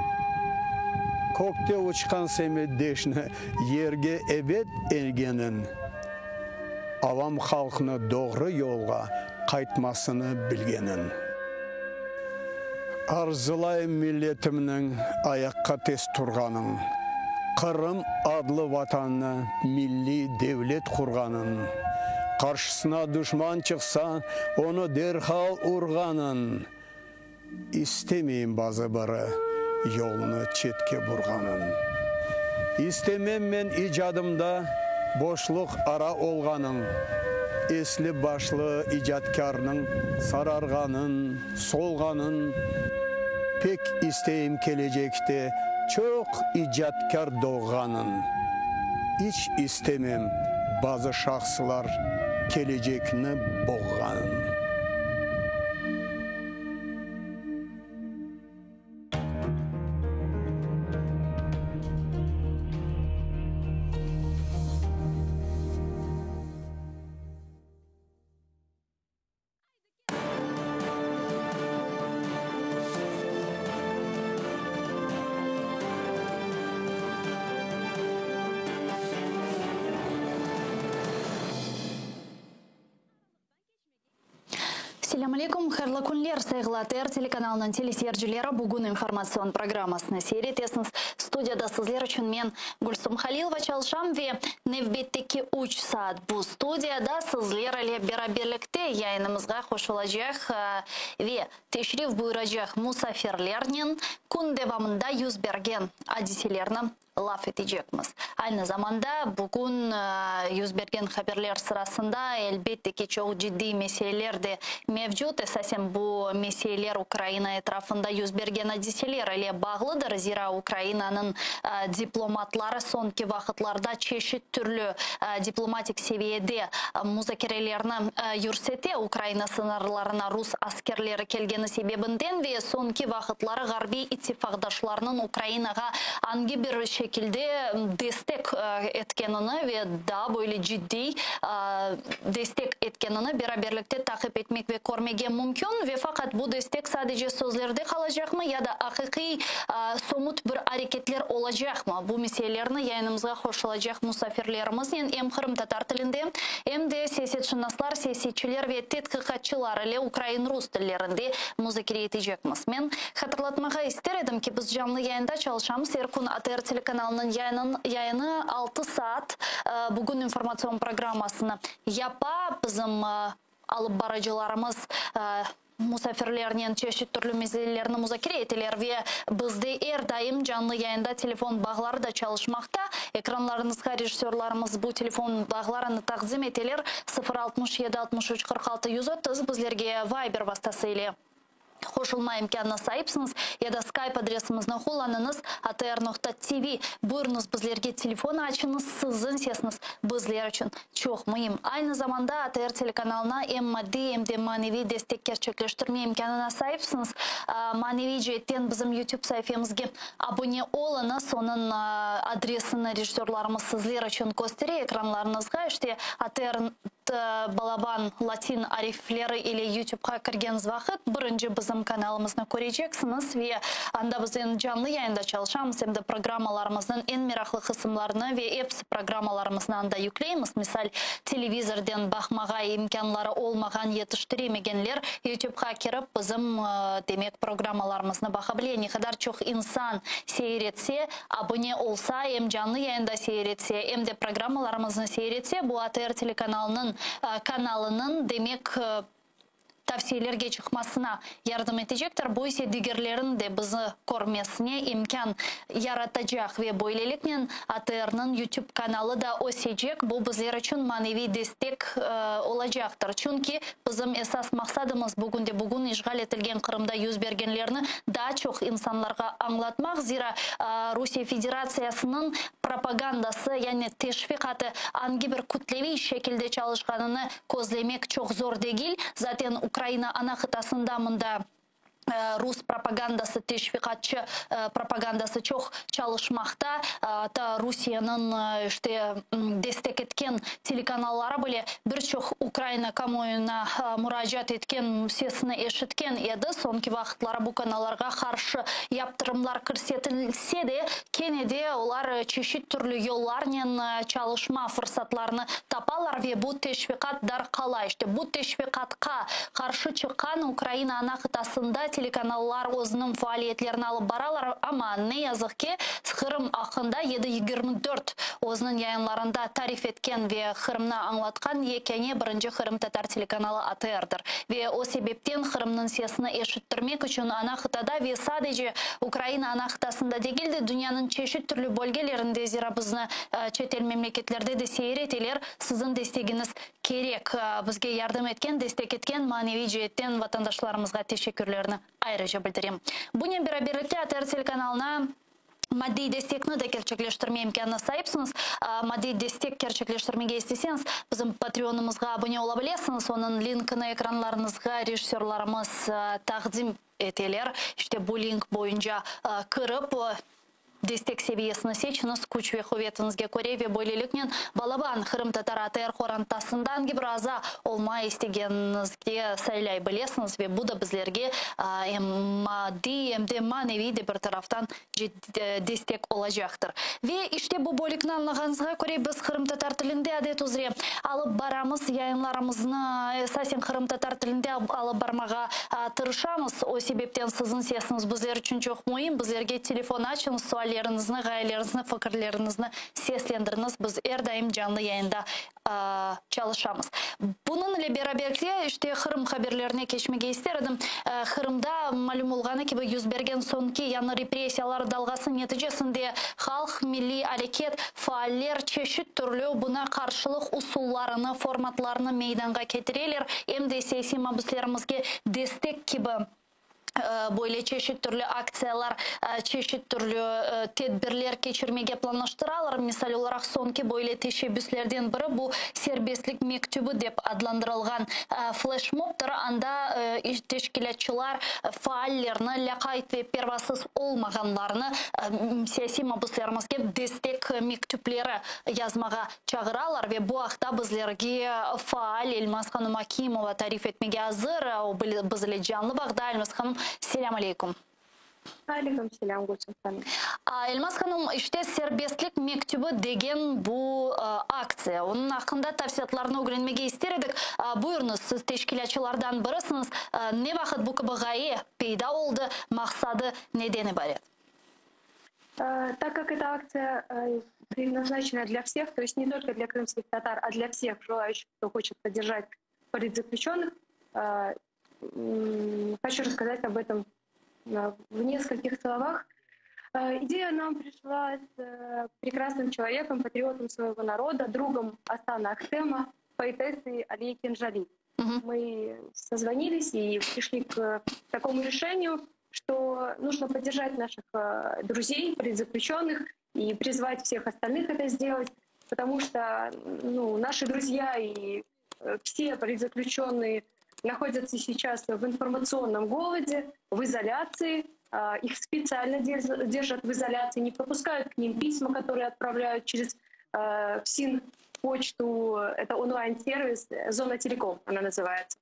Kökte uçqan semetdeşni yerge ebet engeniñ, Avam halqnı doğru yolğa qaytmasını bilgeniñ. Arzulayım milletimniñ ayaqqa tez turğanın, Qırım adlı Vatannı milliy devlet qurğanın, Qarşısına duşman çıqsa, onı derhal urğanın, İstemeyim bazı biri yolnı çetke burğanın. İstemem men icadımda boşluq ara olğanın, Esli-başlı icatkârnıñ sararğanın, solğanın. Pek isteyim kelecekte çoq icatkâr doğğanın. İç istemem bazı şahslar kelecekni boğğanın. Selâm aleyküm, hayırlı künler, sayğılı ATR telekanalınıñ teleseyircileri, bugün informatsion programmasını seyir etesiñiz. Studiyada sizler içün men, Gülsum Halilova, çalışam ve nevbetteki üç saat bu studiyada sizler ile beraberlikte yayınımızğa qoşulacaq ve teşrif buyuracaq musafirlernen kün devamında yüz bergen adiselerni laf etecekmiz. Aynı zamanda bugün yüz bergen haberler sırasında, elbette ki, çoq ciddiy meseleler de mevcut. Esasen bu meseleler Ukraina etrafında yüz bergen adiseler ile bağlıdır. Zira Ukrainanıñ diplomatları soñki vaqıtlarda çeşit türlü diplomatik seviyede muzakerelerni yürsete Ukraina sıñırlarına rus askerleri kelgeni sebebinden ve soñki vaqıtları ğarbiy ittifaqdaşlarnıñ Ukrainağa angi bir şekilde destek etkenini ve daa böyle ciddiy destek etkenini beraberlikte taqip etmek ve körmege mümkün. Ve faqat bu destek sadece sözlerde qalacaqmı ya da aqiqiy somut bir areketler olacaqmı? Bu meselelerni yayınımızğa qoşulacaq musafirlerimiznen em qırımtatar tilinde, em de siyasetşınaslar, siyasetçiler ve tedqiqatçılar ile ukrain-rus tillerinde muzakere etecekmiz. Men hatırlatmağa ister edim ki, biz canlı yayında çalışamız. Er kün ATR telekanalınıñ yayını 6 saat bugün informatsion programmasını yapa. Bizim alıp barıcılarımız musafirlernen çeşit türlü meselelerni muzakere eteler ve bizde er daim canlı yayında telefon bağları da çalışmaqta. Ekranlarıñızğa rejissörlarımız bu telefon bağlarını taqdim eteler, 0 67 63 46 130. Bizlerge Viber vastası ile qoşulma imkânına saipsiñiz ya da Skype adresimizni qullanıñız, atr.tv. Buyurıñız, bizlerge telefon açıñız, siziñ sesiñiz bizler içün çoq müim. Aynı zamanda ATR telekanalına em maddiy, em de maneviy destek kerçekleştirme imkânına saipsiñiz. Maneviy ceetten bizim YouTube saifemizge abone oluñız, onıñ adresini rejissörlarımız sizler içün köstere ekranlarıñızğa. İşte ATR balaban latin arifleri ile YouTubeqa kirgeniz vaqıt birinci bizim kanalımıznı köreceksiñiz ve anda biz em canlı yayında çalışamız, em de programmalarımıznıñ eñ meraqlı qısımlarını ve episi programmalarımıznı anda yükleymiz. Misal, televizorden baqmağa imkânları olmağan, yetiştiremegenler YouTubeqa kirip bizim, demek, programmalarımıznı baqa bile. Ne qadar çoq insan seyir etse, abone olsa, em canlı yayında seyir etse, em de programmalarımıznı seyir etse, bu ATR telekanalınıñ kanalınıñ, demek, tavsiyelerge çıqmasına yardım etecektir. Bu ise digerlerin de bizi körmesine imkân yaratacaq ve böyleliknen ATRniñ YouTube kanalı da ösecek. Bu bizler içün maneviy destek olacaqtır. Çünki bizim esas maqsadımız bugünde bugün işğal etilgen Qırımda yüz bergenlerni daa çoq insanlarğa añlatmaq. Zira Rusiye Federatsiyasınıñ propagandası, yani teşviqatı angi bir kütleviy şekilde çalışqanını közlemek çoq zor degil. Zaten Ukraina ana qıtasında mında rus propagandası, teşviqatçı propagandası çoq çalışmaqta. Atta Rusiyeniñ işte destek etken telekanalları bile bir çoq Ukraina kamuoyuna muracaat etken, sesini eşitken edi. Soñki vaqıtları bu kanallarğa qarşı yaptırımlar kirsetilse de, kene de olar çeşit türlü yollarnen çalışma fırsatlarını tapalar ve bu teşviqat darqala. İşte bu teşviqatqa qarşı çıqqan Ukraina ana qıtasında telekanallar özüniñ faaliyetlerini alıp baralar, amma ne yazıq ki, Qırım aqqında 7:24 özüniñ yayınlarında tarif etken ve Qırımnı añlatqan yekâne birinci qırımtatar telekanalı ATRdir. Ve o sebepten Qırımnıñ sesini eşittirmek içün ana qıtada ve sadece Ukraina ana qıtasında degil de, dünyanıñ çeşit türlü bölgelerinde, zira bizni çetel memleketlerde de seyir eteler, siziñ destegiñiz kerek. Bizge yardım etken, destek etken maneviy ceetten vatandaşlarımızğa teşekkürlerni ayrıca bildirem. Bunen beraberlikte ATR telekanalına maddiy destekni de kerçekleştirme imkânına saipsiñiz. Maddiy destek kerçekleştirmege isteseñiz, bizim Patreonımızğa abone ola bilesiñiz. Onıñ linkini ekranlarıñızğa rejissörlarımız taqdim eteler. İşte bu link boyunca kirip. Destek seviyesini seçiñiz, küç ve quvetiñizge köre ve böyleliknen balaban qırımtatar ATR qorantasında angi bir aza olma istegeniñizge saylay bilesiñiz ve bu da bizlerge em maddiy, em de maneviy de bir taraftan destek olacaqtır. Ve işte bu bölükni añlağanıñızğa köre biz qırımtatar tilinde adet üzre alıp baramız, yayınlarımıznı esasen qırımtatar tilinde alıp barmağa tırışamız. O sebepten siziñ sesiñiz bizler içün çoq müim. Bizlerge telefon açıñız, sualleriñizni, ğayeleriñizni, fikirleriñizni seslendiriñiz. Biz er daim canlı yayında çalışamız. Bunıñ ile beraberlikte, işte, Qırım haberlerine keçmege ister edim. Qırımda, malüm olğanı kibi, yüz bergen soñki yañı repressiyalar dalğası neticesinde halq, milliy areket, faaller çeşit türlü buña qarşılıq usullarını, formatlarını meydanğa ketireler, em de siyasiy mabüslerimizge destek kibi böyle çeşit türlü aktsiyalar, çeşit türlü tedbirler keçirmege planlaştıralar. Misal olaraq, soñki böyle teşebbüslerden biri bu Serbestlik mektübi dep adlandırılğan fleşmobtır. Anda teşkilâtçılar faallerni, lâqayt ve pervasız olmağanlarnı siyasiy mabüslerimizge destek mektüpleri yazmağa çağıralar ve bu aqta bizlerge faal Elmaz hanım Akimova tarif etmege azır. O, biz ile canlı bağda. Elmaz hanım, selâm aleyküm. Aleyküm selâm, Gülsüm hanım. Elmaz hanım, işte Serbestlik mektübi degen bu aktsiya, onıñ aqqında tafsilâtlarnı ögrenmege ister edik. Buyurıñız, siz teşkilâtçılardan birisiñiz. Ne vaqıt bu kibi ğaye peyda oldı, maqsadı neden ibaret? Так как эта акция предназначена для всех, то есть не только для крымских татар, а для всех желающих, кто хочет поддержать политзаключенных, хочу рассказать об этом в нескольких словах. Идея нам пришла с прекрасным человеком, патриотом своего народа, другом Асана Ахтема, поэтессой Алией Кенжали. Мы созвонились и пришли к такому решению, что нужно поддержать наших друзей, политзаключенных, и призвать всех остальных это сделать, потому что ну, наши друзья и все политзаключенные находятся сейчас в информационном голоде, в изоляции, их специально держат в изоляции, не пропускают к ним письма, которые отправляют через ФСИН почту, это онлайн-сервис, Зона Телеком она называется.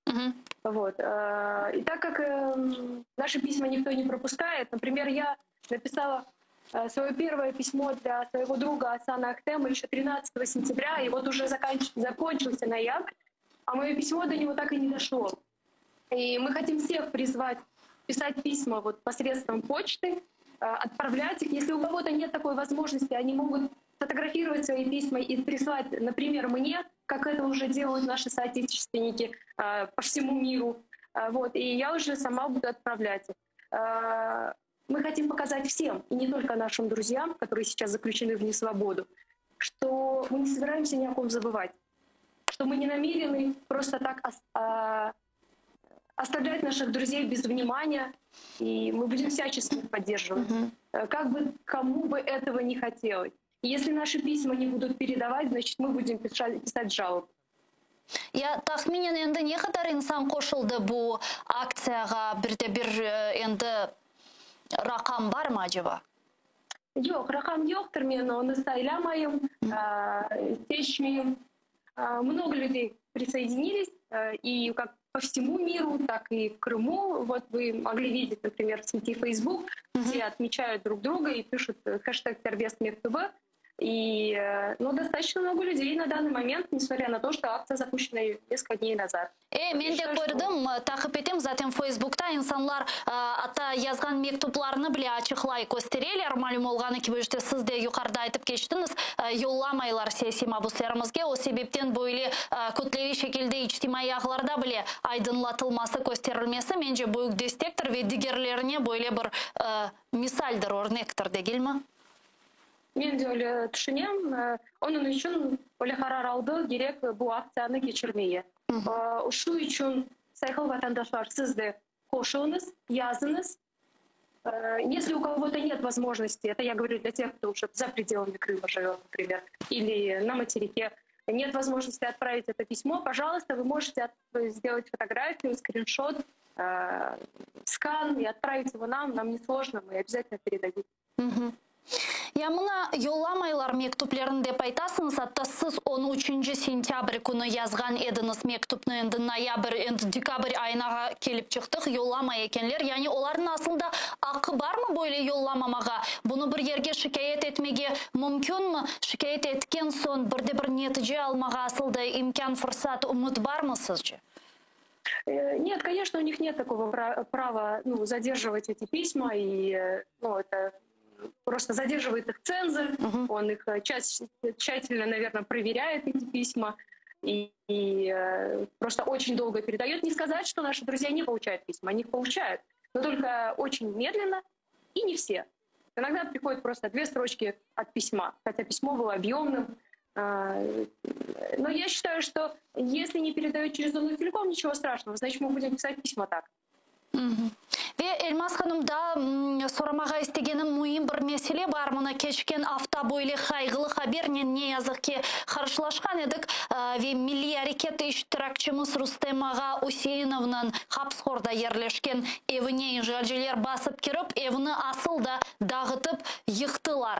Вот. И так как наши письма никто не пропускает, например, я написала свое первое письмо для своего друга Асана Ахтема еще 13 сентября, и вот уже заканч... закончился ноябрь, а мое письмо до него так и не дошло. И мы хотим всех призвать писать письма вот посредством почты, отправлять их. Если у кого-то нет такой возможности, они могут фотографировать свои письма и прислать, например, мне, как это уже делают наши соотечественники по всему миру. Вот, и я уже сама буду отправлять их. Мы хотим показать всем, и не только нашим друзьям, которые сейчас заключены в несвободу, что мы не собираемся ни о ком забывать, что мы не намерены просто так оставлять наших друзей без внимания, и мы будем всячески их поддерживать, как бы кому бы этого не хотелось. И если наши письма не будут передавать, значит, мы будем писать, писать жалобы. Ya tahminen endi ne qadar insan qoşuldı bu aktsiyağa bir de bir endi raqam barmı aceba? Yoq, raqam yoqtır, men onı saylamayım, seçmeyim. Много людей присоединились, и как по всему миру, так и в Крыму. Вот вы могли видеть, например, в сети Facebook, все отмечают друг друга и пишут хэштег «Serbest mektübi». И ну, достаточно много людей на данный момент, несмотря на то, что акция запущена несколько дней назад. E, men de kördim, taqip etem, zaten Facebookta insanlar atta yazğan mektuplarını bile açıqlay köstereler. Malüm olğanı kibi, işte siz de yuqarıda aytıp keçtiñiz, yollamaylar siyasiy mabüslerimizge. O sebepten böyle kütleviy şekilde içtimaiy ağlarda bile aydınlatılması, kösterilmesi, mence, büyük destektir ve digerlerine böyle bir misaldir, örnektir, degilmi? Men de öyle tüşünem. Onıñ içün öyle qarar aldı, kerek bu aktsiyanı keçirmege. Şu içün, sayğılı vatandaşlar, siz de qoşulıñız, yazıñız. Если у кого-то нет возможности, это я говорю для тех, кто уже за пределами Крыма живет, например, или на материке, нет возможности отправить это письмо, пожалуйста, вы можете сделать фотографию, скриншот, скан и отправить его нам, нам несложно, мы обязательно передадим. Ya mına yollamaylar mektüplerini dep aytasıñız, atta siz on üçünci sentâbr künü yazğan ediñiz mektüpni, endi noyabr, endi dekabr ayınağa kelip çıqtıq, yollamay ekenler. Yani olarnıñ aslında aqqı barmı böyle yollamamağa? Bunı bir yerge şikâyet etmege mümkünmi? Şikâyet etken soñ bir de bir netice almağa asıl da imkân, fırsat, ümüt barmı sizce? Нет, конечно, у них нет такого права, ну, задерживать эти письма, и, ну, это просто задерживает их цензор, угу. он их тщательно, наверное, проверяет эти письма и, и просто очень долго передает. Не сказать, что наши друзья не получают письма, они их получают, но только очень медленно и не все. Иногда приходят просто две строчки от письма, хотя письмо было объемным. Но я считаю, что если не передают через Телеком, ничего страшного, значит, мы будем писать письма так. Ve Elmaz hanım, daa soramağa istegenim müim bir mesele bar. Mına keçken afta böyle qayğılı habernen, ne yazıq ki, qarşılaşqan edik ve milliy areket iştirakçimiz Rustem ağa Useinovnıñ Hapıshorda yerleşken evine işğalciler basıp kirip, evni asıl da dağıtıp yıqtılar.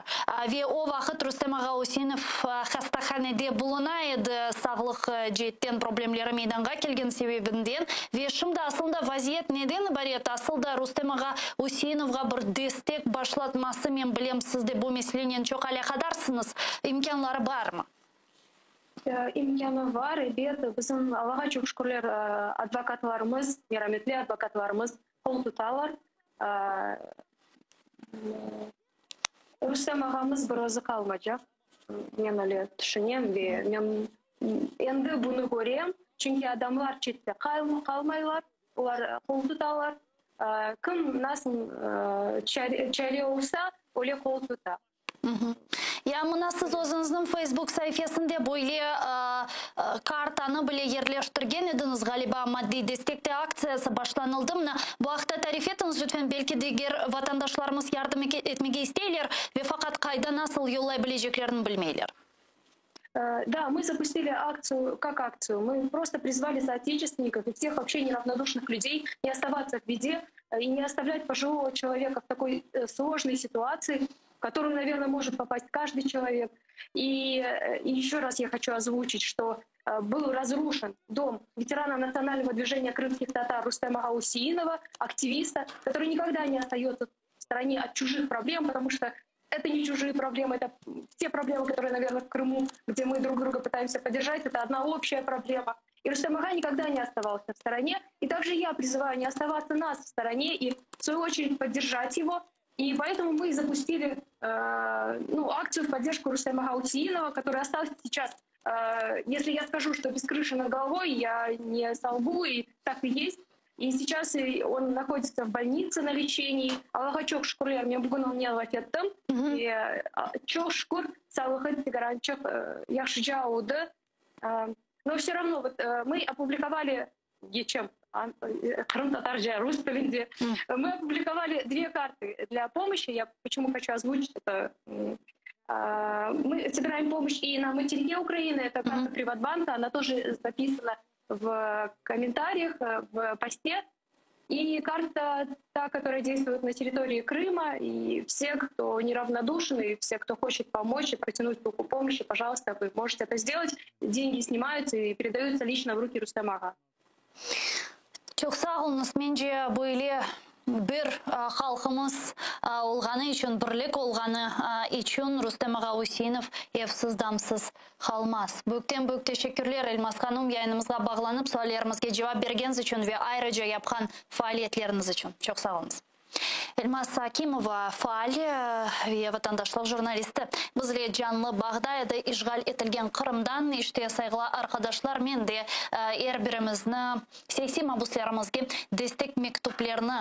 Ve o vaqıt Rustem ağa Useinov hastahanede buluna edi, sağlıq ceetten problemleri meydanğa kelgen sebebinden. Ve şimdi asılında vaziyet neden ibaret? Asıl da Rustem ağa Useinovğa bir destek başlatması, men bilem, siz de bu meselenen çoq alâqadarsıñız, imkânları barmı? İmkânı bar, ebet. Bizim, Allağa çoq şükürler, advokatlarımız, merametli advokatlarımız qol tutalar. Rustem ağamız bir özü qalmaycaq, men öyle tüşünem ve men endi bunı körem, çünki adamlar çette qalmaylar, olar qol tutalar. Kim nasıl çare olsa, öyle qol tuta. Ya mına siz özüñizniñ Facebook saifesinde böyle kartanı bile yerleştirgen ediñiz, ğaliba, maddiy destek de aktsiyası başlanıldı. Mına bu aqta tarif etiñiz, lütfen, belki diger vatandaşlarımız yardım etmege isteyler ve faqat qayda, nasıl yollay bileceklerini bilmeyler. Да, мы запустили акцию, как акцию? Мы просто призвали соотечественников и всех вообще неравнодушных людей не оставаться в беде и не оставлять пожилого человека в такой сложной ситуации, в которую, наверное, может попасть каждый человек. И еще раз я хочу озвучить, что был разрушен дом ветерана национального движения крымских татар Рустема Гаусеинова, активиста, который никогда не остается в стороне от чужих проблем, потому что это не чужие проблемы, это те проблемы, которые, наверное, в Крыму, где мы друг друга пытаемся поддержать, это одна общая проблема. И Рустем Ага никогда не оставался в стороне. И также я призываю не оставаться нас в стороне и, в свою очередь, поддержать его. И поэтому мы запустили э, ну, акцию в поддержку Рустема Гаусеинова, который остался сейчас. Э, если я скажу, что без крыши над головой, я не солгу, и так и есть. И сейчас он находится в больнице на лечении. Allağa çoq şükürler, men bugün onen laf ettim. Çoq şükür, sağlığı çoq yahşıca oldı. Но все равно вот мы опубликовали чем qırımtatarca, rus tilinde. Мы опубликовали две карты для помощи. Я почему хочу озвучить это. Мы собираем помощь и на материке Украины. Это карта Приватбанка, она тоже записана в комментариях, в посте. И карта та, которая действует на территории Крыма, и все, кто неравнодушен, и все, кто хочет помочь и протянуть руку помощи, пожалуйста, вы можете это сделать. Деньги снимаются и передаются лично в руки Рустема ağa. Çoq sağ oluñız, mence böyle bir halqımız olğanı içün, birlik olğanı içün Rustem ağa Useinov evsiz damsız qalmaz. Büyükten büyük teşekkürler, Elmaz hanım, yayınımızğa bağlanıp suallerimizge cevap bergeniñiz içün ve ayrıca yapqan faaliyetleriñiz içün. Çoq sağ oluñız. Elmaz Akimova, faal ve vatandaşlıq jurnalisti, bizle canlı bağda edi işğal etilgen Qırımdan. İşte, sayğılı arqadaşlar, men de er birimizni siyasiy mabuslarımızge destek mektüplerini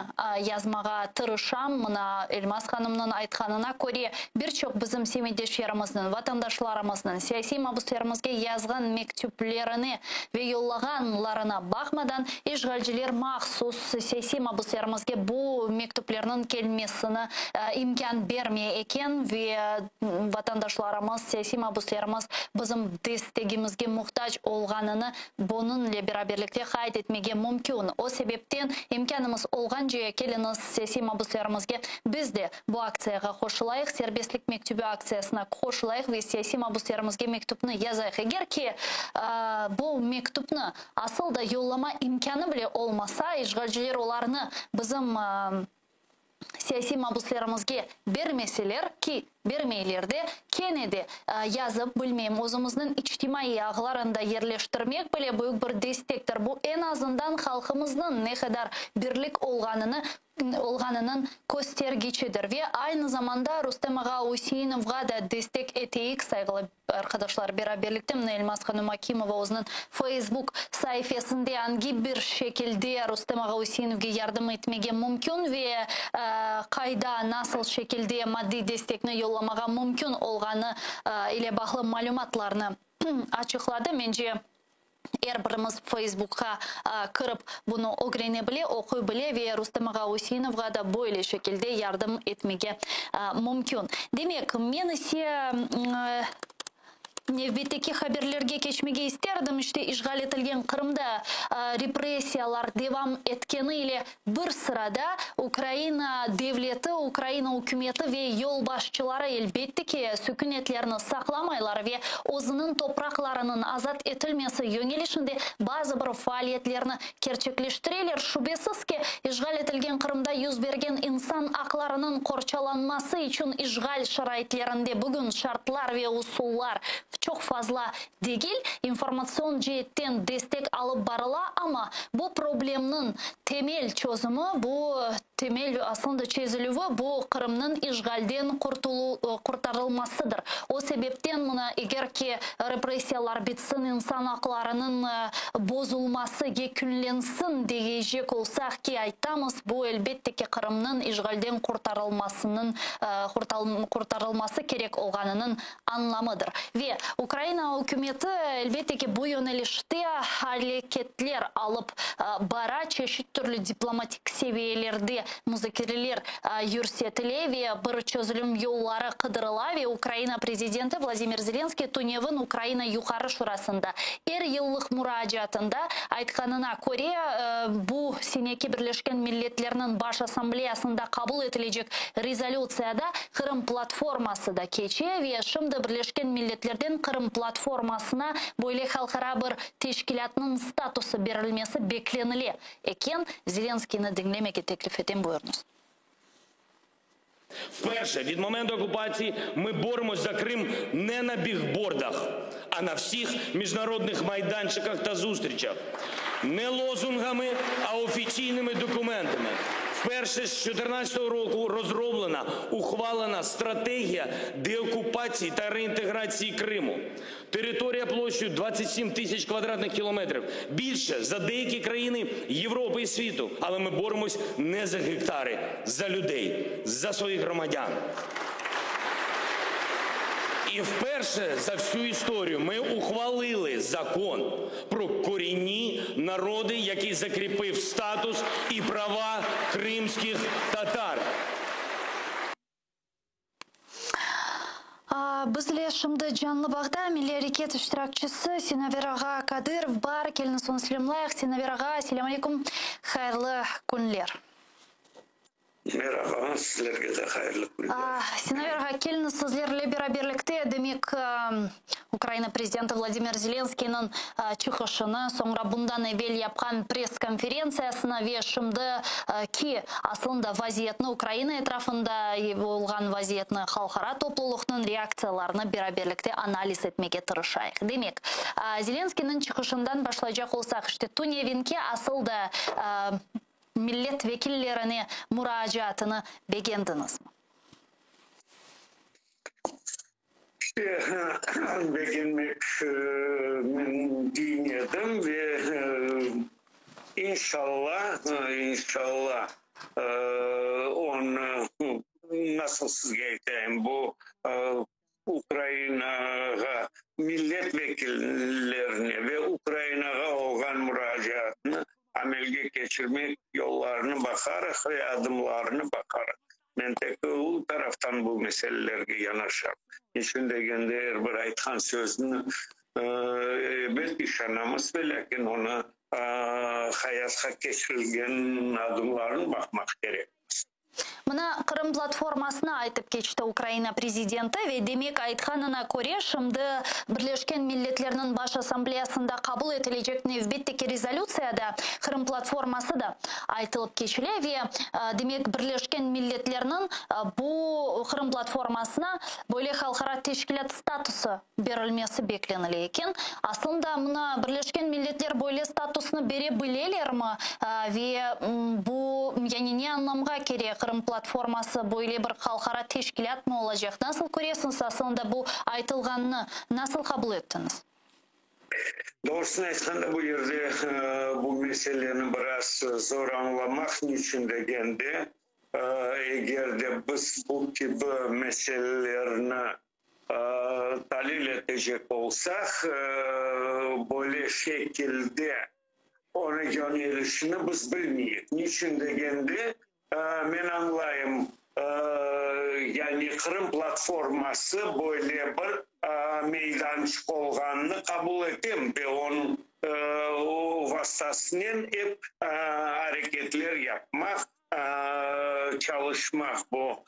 yazmağa tırışam. Mına, Elmaz hanımnıñ aytqanına köre, bir çoq bizim semetdeşlerimizniñ, vatandaşlarımıznıñ siyasiy mabuslarımızge yazğan mektüplerine ve yollağanlarına baqmadan, işğalciler mahsus siyasiy mabuslarımızge bu mektüplerniñ. yardımnıñ kelmesini imkân bermey eken ve vatandaşlarımız, siyasiy mabüslerimiz bizim destegimizge muhtac olğanını bunıñle beraberlikte qayd etmege mümkün. O sebepten imkânımız olğance keliñiz siyasiy mabüslerimizge biz de bu aktsiyağa qoşulayıq, Serbestlik mektübi aktsiyasına qoşulayıq ve siyasiy mabüslerimizge mektüpni yazayıq. Eger ki, bu mektüpni asıl da yollama imkânı bile olmasa, işğalciler olarnı bizim siyasiy mabüslerimizge bermeseler, ki, bermeyler de, kene de yazıp, bilmeyim, özümizniñ içtimaiy ağlarında yerleştirmek bile büyük bir destektir. Bu, eñ azından halqımıznıñ ne qadar birlik olğanını olğanınıñ köstergiçidir. Ve aynı zamanda Rustem ağa Useinovğa da destek eteyik, sayğılı arqadaşlar. Beraberlikte mına Elmaz hanım Akimova özüniñ Feysbuk saifesinde angi bir şekilde Rustem ağa Useinovge yardım etmege mümkün ve qayda, nasıl şekilde maddiy destekni yollamağa mümkün olğanı ile bağlı malümatlarnı açıqladı. Mence, Er birimiz Feysbukqa kirip, bunı ögrene bile, oquy bile ve Rustem ağa Useinovğa da böyle şekilde yardım etmege mümkün. Demek, men ise nevbetteki haberlerge keçmege isterdim. İşte, işğal etilgen Qırımda repressiyalar devam etkeni ile Bir sırada Ukraina devleti, Ukraina ükümeti ve yolbaşçıları, elbette ki, sükünetlerini saqlamaylar ve özüniñ topraqlarınıñ azat etilmesi yöñelişinde bazı bir faaliyetlerni kerçekleştireler. Şübesiz ki, işğal etilgen Qırımda yüz bergen insan aqlarınıñ qorçalanması içün işğal şaraitlerinde bugün şartlar ve usullar çoq fazla degil, informatsion ceetten destek alıp barıla, amma bu problemniñ temel çözümi, bu temel aslında çezilüvi, bu Qırımnıñ işğalden qurtarılmasıdır. O sebepten mına eger ki repressiyalar bitsin, insan aqlarınıñ bozulması yekünlensin deyecek olsaq ki, aytamız, bu elbette ki Qırımnıñ işğalden qurtarılmasınıñ qurtarılması kerek olğanınıñ añlamıdır. Ve Ukraina ükümeti, elbette ki, bu yönelişte areketler alıp bara, çeşit türlü diplomatik seviyelerde muzakereler yürsetile ve bir çözülüm yolları qıdırıla ve Ukraina prezidenti Vladimir Zelenskiy tünevin Ukraina Yuqarı Şurasında er yıllıq muracaatında aytqanına köre, bu seneki Birleşken Milletlerniñ Baş Assambleyasında qabul etilecek rezolütsiyada Qırım platforması da keçe ve şimdi Birleşken Milletlerden Qırım platformasına böyle halqara bir teşkilâtnıñ statusı berilmesi beklenile eken. Zelenskıynı diñlemege teklif etem, buyurıñız. Вперше від моменту окупації ми боремось за Крим не на бігбордах, а на всіх міжнародних майданчиках та зустрічах. Не лозунгами, а офіційними документами. Вперше з 2014 року розроблена, ухвалена стратегія деокупації та реінтеграції Криму. Територія площею 27 тисяч квадратних кілометрів. Більше за деякі країни Європи і світу. Але ми боремось не за гектари, за людей, за своїх громадян. І вперше за всю історію ми ухвалили закон про корінні народи, який закріпив статус і права кримських татар. Bizle şimdi canlı bağda Milliy areket iştirakçisi Sinaver ağa Kadırov bar. Keliñiz onı selâmlayıq. Sinaver ağa, selâm aleyküm, hayırlı künler. Merhaba, sizlerge de hayırlı künler. Sinaver ağa, keliñiz sizlerle beraberlikte, demek, Ukraina prezidenti Vladimir Zelenskıynıñ çıqışını, soñra bundan evel yapqan press-konferentsiyasını ve şimdi ki aslında vaziyetni, Ukraina etrafında olğan vaziyetni, halqara toplulıqnıñ reaktsiyalarını beraberlikte analiz etmege tırışayıq. Demek, Zelenskıynıñ çıqışından başlaycaq olsaq, işte tünevinki asıl da millet vekillerine muracaatını begendiñizmi? İşte, begenmek men diñledim ve inşalla, inşalla onı, nasıl sizge aytayım, bu Ukrainağa millet vekillerine ve Ukrainağa olğan muracaatını. Amelge keçirmek yollarını baqarıq ve adımlarını baqarıq. Men tek o taraftan bu meselelerge yanaşam. Niçün degende, er bir aytqan sözni, ebet, işanamız, velâkin onı hayatqa keçirilgen adımlarını baqmaq kerekmiz. Mına, Qırım platformasını aytıp keçti Ukraina prezidenti ve demek aytqanına köre, şimdi Birleşken Milletlerniñ Baş Assambleyasında qabul etilecek nevbetteki rezolütsiyada Qırım platforması da aytılıp keçile ve demek Birleşken Milletlerniñ bu Qırım platformasına böyle halqara teşkilât statusı berilmesi beklenile eken. Aslında, mına, Birleşken Milletler böyle statusnı bere bilelermi ve bu, yani ne añlamğa kele Qırım platforması böyle bir halqara teşkilâtmı olacaq? Nasıl köresiñiz, aslında bu aytılğannı nasıl qabul ettiñiz? Doğrusını aytqanda, bu yerde bu meseleni biraz zor añlamaq, niçün degende, eger de biz bu kibi meselelerni talil etecek olsaq, böyle şekilde onı yönelişini biz bilmeyik. Niçün degende, men añlayım, yani Qırım platforması böyle bir meydançıq olğanını qabul etem ve onıñ vastasınen ep areketler yapmaq, çalışmaq bu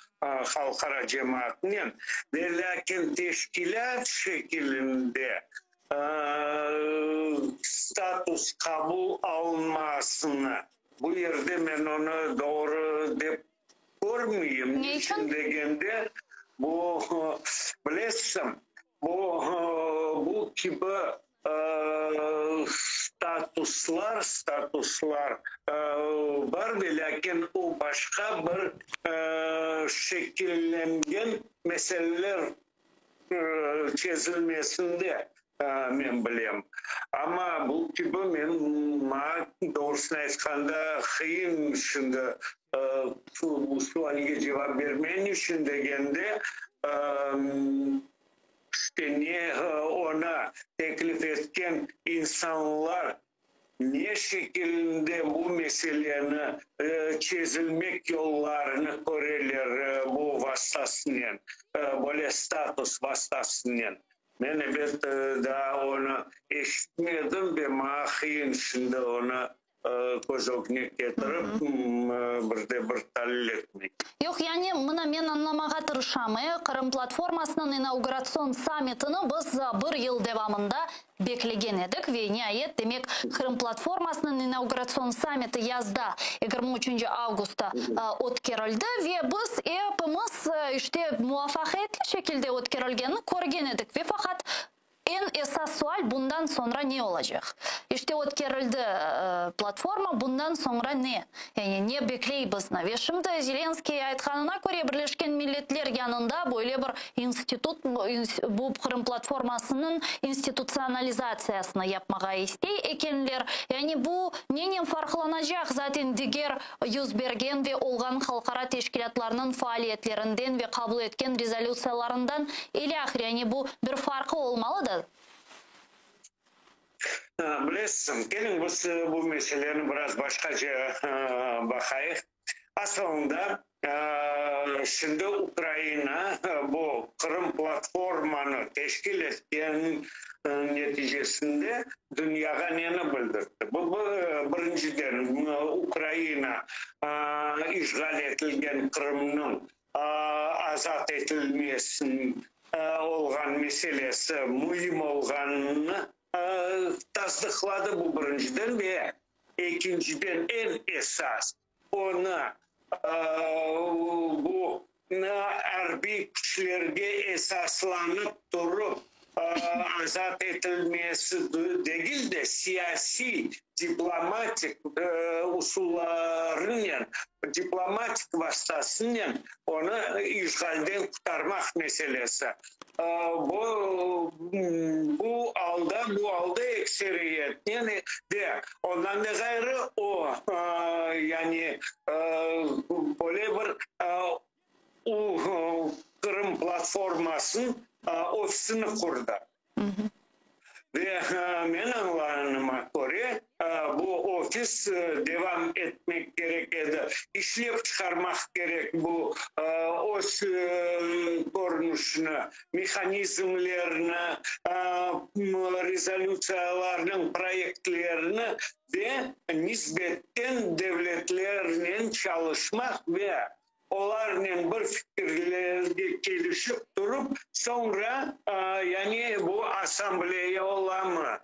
halqara cemaatnen, ve lâkin teşkilât şekilinde status qabul alınmasını, bu yerde men onı doğru dep körmeyim, niçün degende, bu, bilesiñ, bu, bu kibi Statuslar, statuslar bar, velâkin o başqa bir şekillengen meseleler çezilmesinde, men bilem. Amma bu kibi men, maña doğrusını aytqanda, qıyın şimdi bu sualge cevap bermem, niçün degende, İşte ne onı teklif etken insanlar ne şekilinde bu meseleni çezilmek yollarını köreler bu vastasınen, böyle status vastasınen. Men ebet daa onı eşitmedim ve maña qıyın şimdi onı köz ögüne ketirip, bir de bir talil etmek. Yoq, yani, mına men añlamağa tırışam, e, Qırım platformasınıñ inauguratsion sammitini biz bir yıl devamında beklegen edik ve niayet, demek, Qırım platformasınıñ inauguratsion sammiti yazda, 23 avgustta ötkerildi ve biz epimiz, işte, muvafaqiyetli şekilde ötkerilgenini körgen edik ve faqat Eñ esas sual, bundan soñra ne olacaq? İşte, ötkerildi platforma, bundan soñra ne? Yani, ne bekley bizni? Ve şimdi Zelenskıy aytqanına köre, Birleşken Milletler yanında böyle bir institut, bu Qırım platformasınıñ institutsionalizatsiyasını yapmağa istey ekenler. Yani, bu nenen farqlanacaq zaten diger yüz bergen ve olğan halqara teşkilâtlarnıñ faaliyetlerinden ve qabul etken rezolütsiyalarından ilâhre, yani bu bir farqı olmalı da. Bilesiñ, keliñ biz bu meseleni biraz başqaca baqayıq. Asılında, şimdi Ukraina bu Qırım platformanı teşkil etken neticesinde dünyağa neni bildirtti? Bu, birinciden, Ukraina işğal etilgen Qırımnıñ azat etilmesi olğan meselesi müim olğanını tasdıqladı, bu birinciden, ve ekinciden, eñ esas, onı bu arbiy küçlerge esaslanıp turıp azat etilmesi degil de, siyasiy, diplomatik usullarınen, diplomatik vastasınen onı işğalden qurtarmaq meselesi. Bu, bu alda, bu alda ekseriyetnen ve ondan da ğayrı o, yani böyle bir o Qırım platformasınıñ ofisini qurdı. Ve men añlağanıma köre, bu ofis. kerek edi, işlep çıqarmaq kerek bu öz körünişini, mehanizmlerini, rezolütsiyalarnıñ proyektlerini ve nisbetten devletlernen çalışmaq ve olarnen bir fikirlerge kelişip turıp, soñra, yani bu assambleya olamı,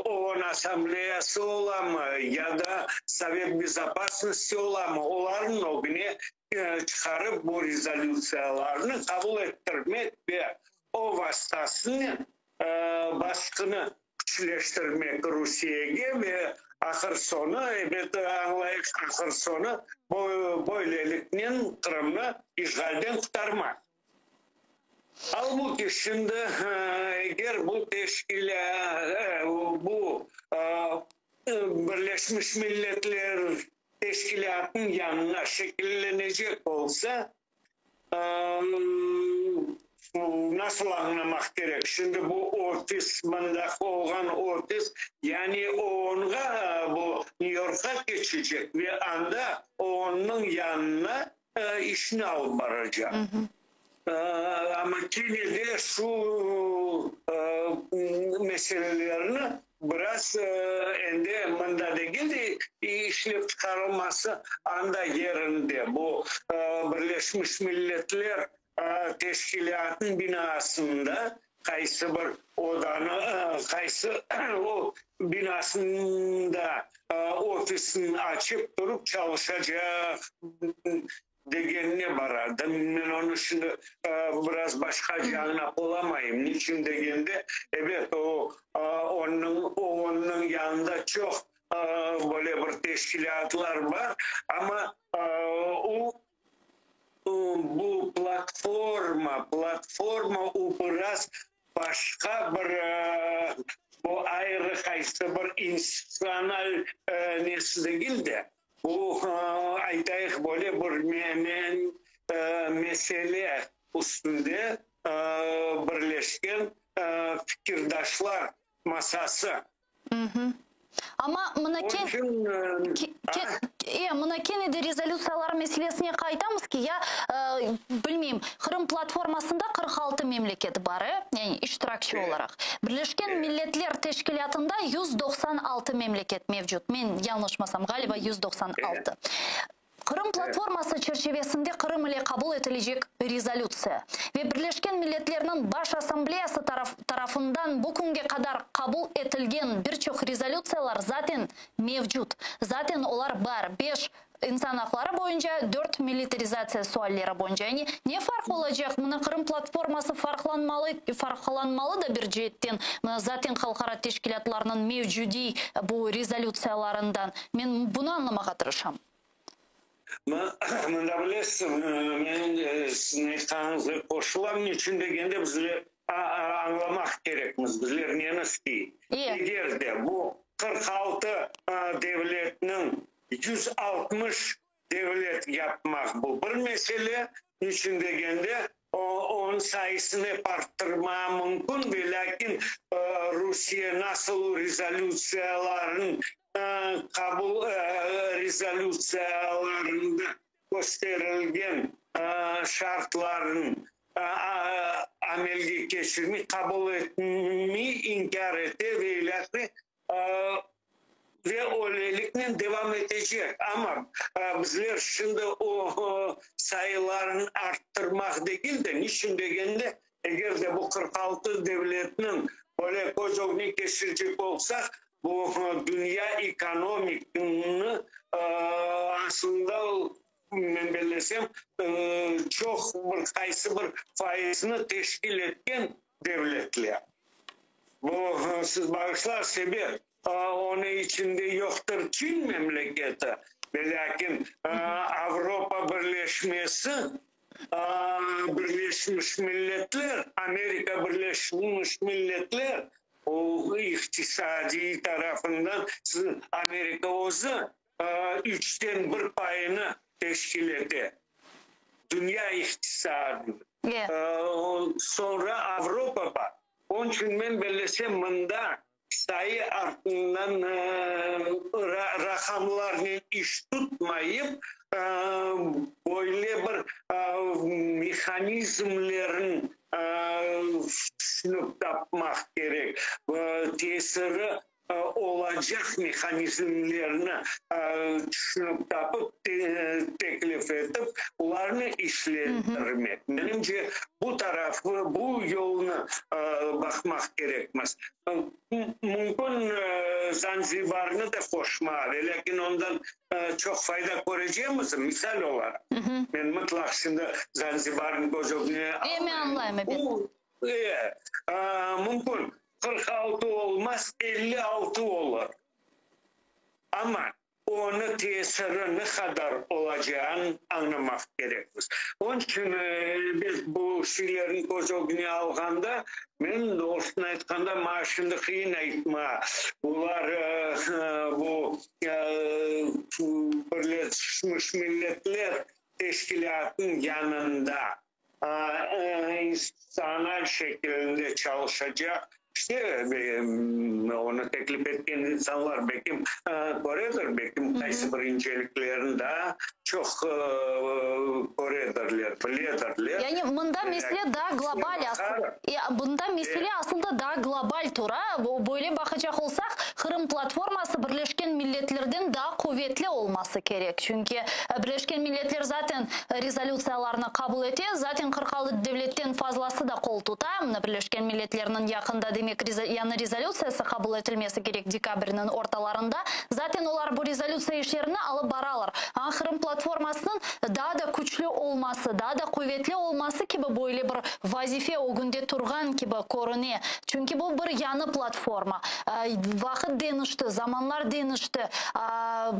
OON Assambleyası olamı ya da Sovet Bezopasnosti olamı, olarnıñ ögüne çıqarıp bu rezolütsiyalarnı qabul ettirmek ve o vastasınen basqını küçleştirmek Rusiyege ve ahır soñu, ebet, añlayıq, ahır soñu böyleliknen Qırımnı işğalden qurtarmaq. Albuki şimdi eger bu teşkilâ, bu Birleşmiş Milletler Teşkilâtınıñ yanına şekillenecek olsa, Nasıl añlamaq kerek? Şimdi bu ofis, mındaki olğan ofis, yani OONğa, bu Nyu-Yorkqa keçecek ve anda OONnıñ yanına işni alıp baracaq. Amma kene de şu meselelerni biraz endi mında degil de, işlep çıqarılması anda yerinde, bu Birleşmiş Milletler Teşkilâtınıñ binasında qaysı bir odanı, qaysı o binasında ofisini açıp turıp çalışacaq Degenine bara. Men onı şimdi biraz başqaca añlap olamayım. Niçün degende, ebet, o, onıñ, OONnıñ yanında çoq böyle bir teşkilâtlar bar, amma o, bu platforma, platforma o biraz başqa bir, bu ayrı qaysı bir institutsional nesi degil de, Bu, aytayıq, böyle bir mesele üstünde birleşken fikirdaşlar masası. Amma mına mına kene de rezolütsiyalar meselesine qaytamız ki, ya, bilmeyim, Qırım platformasında 46 memleket bar, e, yani iştirakçi olaraq. Birleşken Milletler Teşkilâtında 196 memleket mevcut, men yañlışmasam, ğaliba 196. Qırım platforması çerçivesinde Qırım ile qabul etilecek rezolütsiya ve Birleşken Milletlerniñ Baş Assambleyası tarafından bu künge qadar qabul etilgen bir çoq rezolütsiyalar zaten mevcut, zaten olar bar, beş İnsan aqları boyunca, dört militarizatsiya sualleri boyunca. Yani ne farq olacaq? Mına Qırım platforması farqlanmalı, farqlanmalı da bir ceetten, mına zaten halqara teşkilâtlarnıñ mevcudiy bu rezolütsiyalarından. Men bunı añlamağa tırışam. Mında bilesiz, men siziñ aytqanıñızğa qoşulam. Niçün degende, bizler añlamaq kerekmiz, bizler neni istey. Eger de bu 46 devletniñ 160 devlet yapmaq bu bir mesele, niçün degende, onıñ sayısını ep arttırmağa mümkün, ve lâkin Rusiye nasıl rezolütsiyaların qabul rezolütsiyalarında kösterilgen şartların amelge keçirmey, qabul etmey, inkâr ete ve ilâhre, Ve öyleliknen devam etecek. Amma bizler şimdi o sayılarnı arttırmaq degil de, niçün degende, eger de bu 46 devletniñ böyle köz ögüne keçirecek olsaq, bu dünya ekonomikini aslında, men bellesem, çoq bir qaysı bir fayızını teşkil etken devletler. Bu, siz bağışlar, sebep, onıñ içinde yoqtır Çin memleketi, velâkin Avropa Birleşmesi, Birleşmiş Milletler, Amerika Birleşmiş Milletler, o iqtisadiy tarafından Amerika özü üçten bir payını teşkil ete dünya iqtisadınıñ. Soñra Avropa bar. Onıñ içün men bellesem, mında. Sayı artından raqamlarnen iş tutmayıp, böyle bir mehanizmlerni tüşünip tapmaq kerek, tesiri olacaq mehanizmlerni tüşünip tapıp, teklif etip, olarnı işlettirmek. Menimce, bu tarafı, bu yolnı baqmaq kerekmiz. Mümkün, Zanzibarnı da qoşma, velâkin ondan çoq fayda körecekmiz, misal olaraq. Men mıtlaq şimdi Zanzibarnı köz ögüne almayım. Mümkün, 46 olmaz, 56 olur. Amma onı tesiri ne qadar olacağını añlamaq kerekmiz. Onıñ içün biz bu şeylerni köz ögüne alğanda, men doğrusını aytqanda, maña şimdi qıyın aytma, bular bu Birleşmiş Milletler Teşkilâtınıñ yanında institutsional şekilinde çalışacaq, işte, onı teklif etken insanlar belkim köredir, belkim qaysı bir inceliklerini daa çoq köredirler, biledirler. Yani mında mesele daa global asıl, bunda mesele asıl da daa global tura. Böyle baqacaq olsaq, Qırım platforması Birleşken Milletlerden daa quvetli olması kerek. Çünki Birleşken Milletler zaten rezolütsiyalarnı qabul ete, zaten 46 devletten fazlası da qol tuta. Mına Birleşken Milletlerniñ yaqında, demek, yañı rezolütsiyası qabul etilmesi kerek dekabrniñ ortalarında. Zaten olar bu rezolütsiya işlerini alıp baralar. Amma Qırım platformasınıñ daa da küçlü olması, daa da quvetli olması kibi böyle bir vazife ögünde turğan kibi körüne. Çünki bu bir yañı platforma. Vaqıt deñişti, zamanlar deñişti.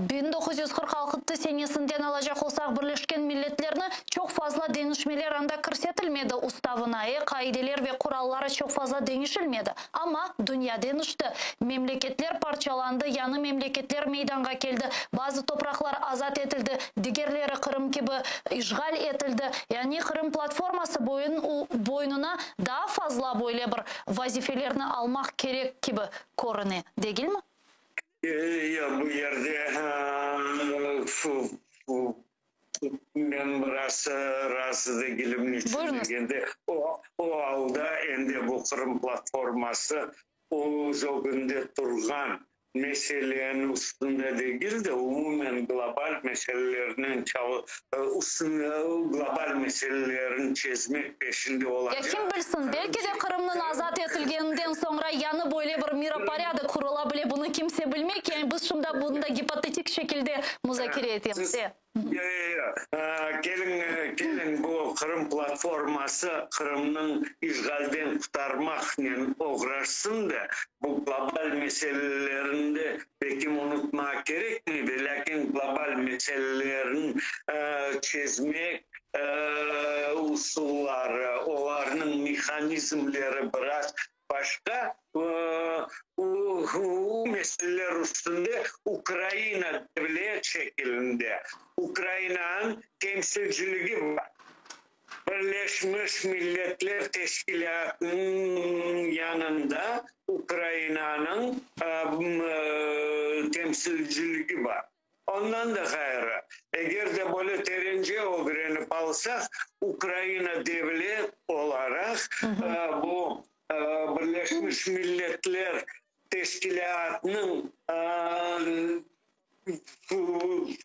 1946 senesinden alacaq olsaq Birleşken Milletlerni, çoq fazla deñişmeler anda kirsetilmedi ustavına, e, qaideler ve quralları çoq fazla deñişilmedi. Amma dünya deñişti. Memleketler parçalandı, yañı memleketler meydanğa keldi, bazı topraqlar azat etildi, digerleri, Qırım kibi, işğal etildi. Yani Qırım platforması boyunına daa fazla böyle bir vazifelerni almaq kerek kibi körüne, degilmi? Yoq, bu yerde men biraz razı degilim, niçün degende, o alda endi bu Qırım platforması öz ögünde turğan meseleniñ üstünde degil de, umumen global meselelernen üstünde, global meselelerini çezmek peşinde olacaq. Ya kim bilsin, belki de Qırımnıñ azat etilgeninden soñra yañı böyle bir miroporâdok qurula bile, bunı kimse bilmey ki, yani biz şunda bunı da gipotetik şekilde muzakere etemiz. E. Yoq-yoq, keliñ, keliñ, bu Qırım platforması Qırımnıñ işğalden qurtarmaqnen oğraşsın da, bu global meselelerini de belkim unutmaq kerekmey, velâkin global meselelerini çezmek usulları, olarnıñ mehanizmleri biraz Başqa bu meseleler üstünde Ukraina devlet şekilinde, Ukrainanıñ temsilciligi bar. Birleşmiş Milletler Teşkilâtınıñ yanında Ukrainanıñ temsilciligi bar. Ondan da ğayrı, eger de böyle terence ögrenip alsaq, Ukraina devlet olaraq bu Birleşmiş Milletler Teşkilâtınıñ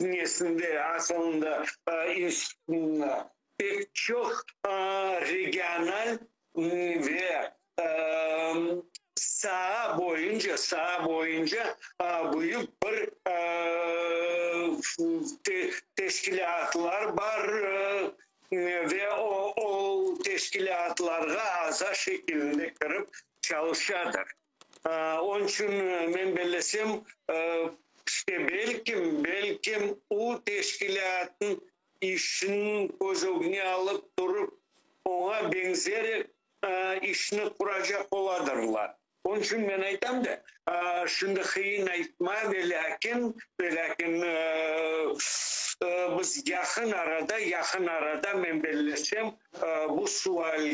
nesinde, asılında institutında pek çoq regional ve saa boyunca, saa boyunca büyük bir teşkilâtlar bar ve o teşkilâtlarğa aza şekilinde kirip çalışadır. Onıñ içün men bellesem, işte belkim, belkim o teşkilâtnıñ işini köz ögüne alıp turıp, oña beñzerek işni quracaq oladırlar. Onıñ içün men aytam da, şimdi qıyın aytma, velâkin, velâkin biz yaqın arada, yaqın arada men bellesem, bu sual,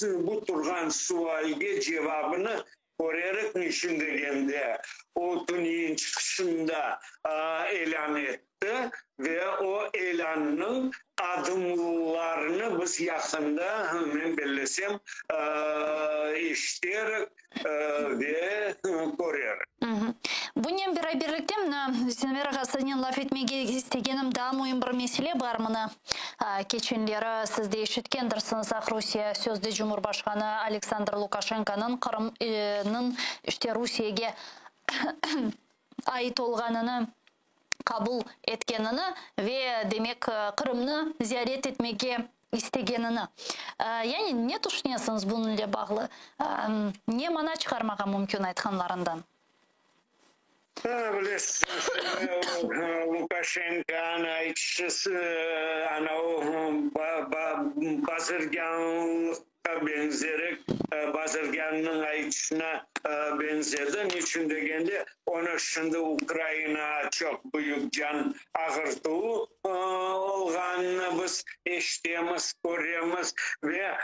bu turğan sualge cevabını. Körerik, niçün degende, o tünevin çıqışında ilân etti ve o ilânnıñ adımlarını biz yaqında, men bellesem, eşiterik ve körerik. Bunen beraberlikte, mına, Sinaver ağa, siznen laf etmege istegenim daa müim bir mesele bar. Mına, keçenleri siz de eşitkendirsiñiz, Aqrusiye sözde Cumhurbaşqanı Aleksandr Lukaşenkonıñ Qırımnıñ işte Rusiyege ait olğanını qabul etkenini ve, demek, Qırımnı ziyaret etmege istegenini. Yani ne tüşünesiñiz bunıñle bağlı? Ne mana çıqarmağa mümkün aytqanlarından? Bilesiñiz, Lukaşenkonıñ aytışısı, ana o bazirgânlıqqa beñzerek, bazirgânnıñ aytışına beñzedi. Niçün degende, onı şimdi Ukrainağa çoq büyük can ağırtuvı olğanını biz eşitemiz, köremiz ve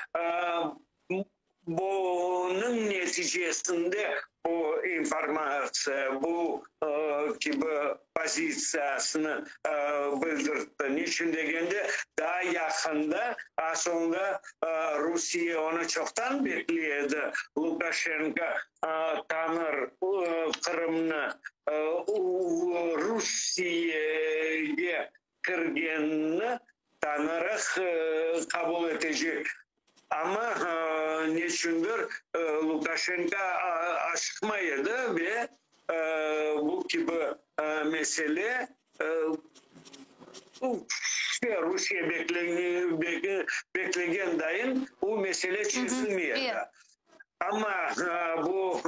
Bunıñ neticesinde bu informatsiya, bu kibi pozitsiyasını bildirtti. Niçün degende, daa yaqında, asılında Rusiye onı çoqtan bekley edi, Lukaşenko tanır Qırımnı Rusiyege kirgenini tanıraq qabul etecek. Amma neçündir Lukaşenko aşıqmay edi ve bu kibi mesele işte Rusiye beklegen dayın bu mesele çezilmey edi. Amma bu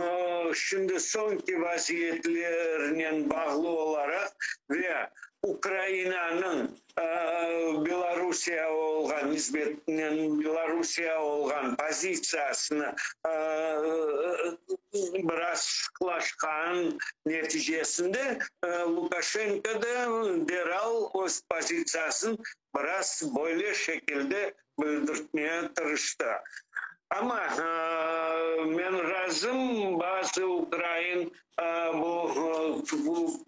şimdi soñki vaziyetlernen bağlı olaraq ve Ukrainanıñ Belorusiya olğan nisbetinen Belorusiya olğan pozitsiyasını biraz sıqlaşqanıñ neticesinde Lukaşenko da deral öz pozitsiyasını biraz böyle şekilde bildirtmeye tırıştı. Amma men razım, bazı ukrain bu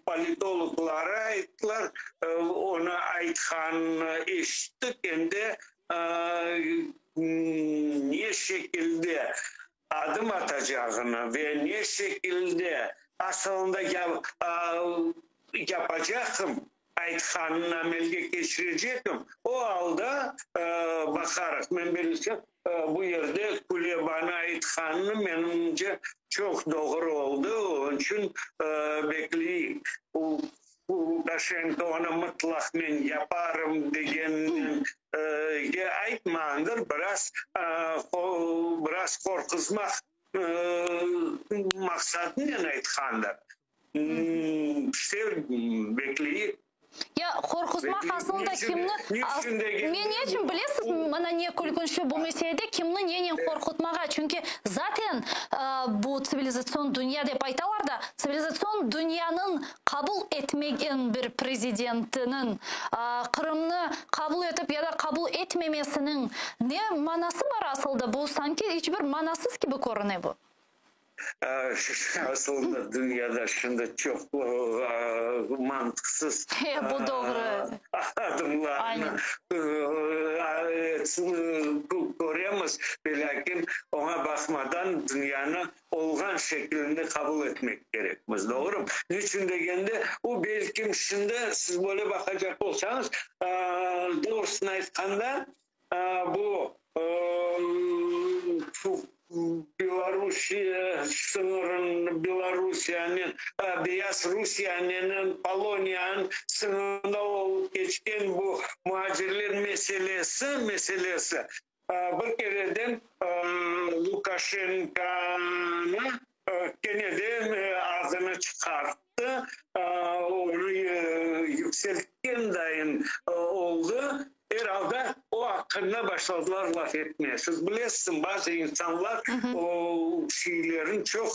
politologları ayttılar, onı aytqanını eşittik, endi ne şekilde adım atacağını ve ne şekilde asılında yapacaqım, aytqanını amelge keçirecekim, o alda baqarıq. Men bellesem, bu yerde Kulebanı aytqanını, menimce, çoq doğru oldı, onıñ içün bekleyik. Lukaşenko onı mıtlaq men yaparım degenge aytmağandır, biraz biraz qorquzmaq maqsadınen aytqandır. İşte, bekleyik. Ya, qorquzmaq aslında kimni, men ne içün bilesiz, mana ne külkünçli bu meselede, kimni nenen qorqutmağa, çünki zaten bu tsivilizatsion dünya dep aytalar da, tsivilizatsion dünyanıñ qabul etmegen bir prezidentiniñ Qırımnı qabul etip ya da qabul etmemesiniñ ne manası bar asılda, bu sanki iç bir manasız kibi körüne bu. Asılında dünyada şimdi çoq mantıqsız Bu doğru. adımlarnı köremiz, velâkin oña baqmadan dünyanı olğan şekilinde qabul etmek kerekmiz, doğrumı? Niçün degende, o belkim şimdi siz böyle baqacaq olsañız, doğrusını aytqanda, Bu Belorusiye sıñırın, Belorusiyanen, Beyaz Rusiyanenen Poloniyanıñ sıñırında olıp keçken bu muacirler meselesi, meselesi bir kereden Lukaşenkonı kene de adını çıqarttı, onı yükseltken dayın oldı. Er alda o aqqında başladılar laf etmeye. Siz bilesiz, bazı insanlar o şeylerin çoq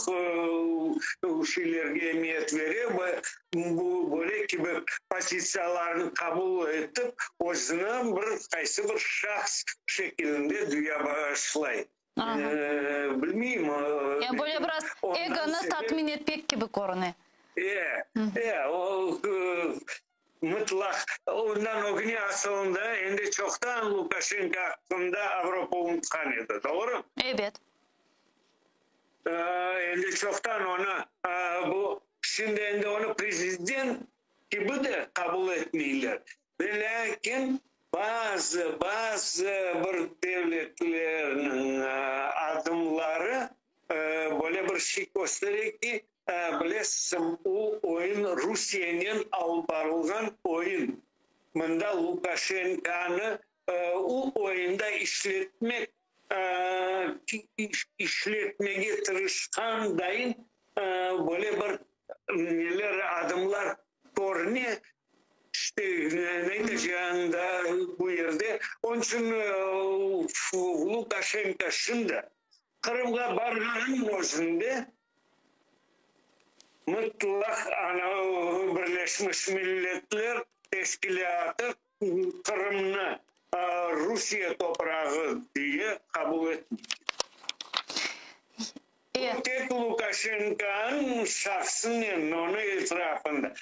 şeylerge emiyet bere ve bu böyle kibi pozitsiyalarnı qabul etip, özüni bir qaysı bir şahs şekilinde duya başlay. Bilmeyim. Yani böyle biraz egonı tatmin etmek kibi körüne. E, e, o mıtlaq ondan ögüne asılında endi çoqtan Lukaşenko aqqında Avropa unutqan edi, doğru? Ebet. Endi çoqtan onı bu, şimdi endi onı prezident kibi de qabul etmeyler. Ve lâkin bazı, bazı bir devletlerniñ adımları böyle bir şey köstere ki, bilesiñ, o oyun Rusiyenen alıp barılğan oyun. Mında Lukaşenkonı o oyunda işletmek, işletmege tırışqan dayın böyle bir neler, adımlar körüne. İşte, ne aytacağım da bu yerde. Onıñ içün Lukaşenko şimdi Qırımğa barğanınıñ özünde mıtlaq ana Birleşmiş Milletler Teşkilâtı Qırımnı Rusiye toprağı diye qabul etmeycek. Bu tek Lukaşenkonıñ şahsınen, onıñ etrafında.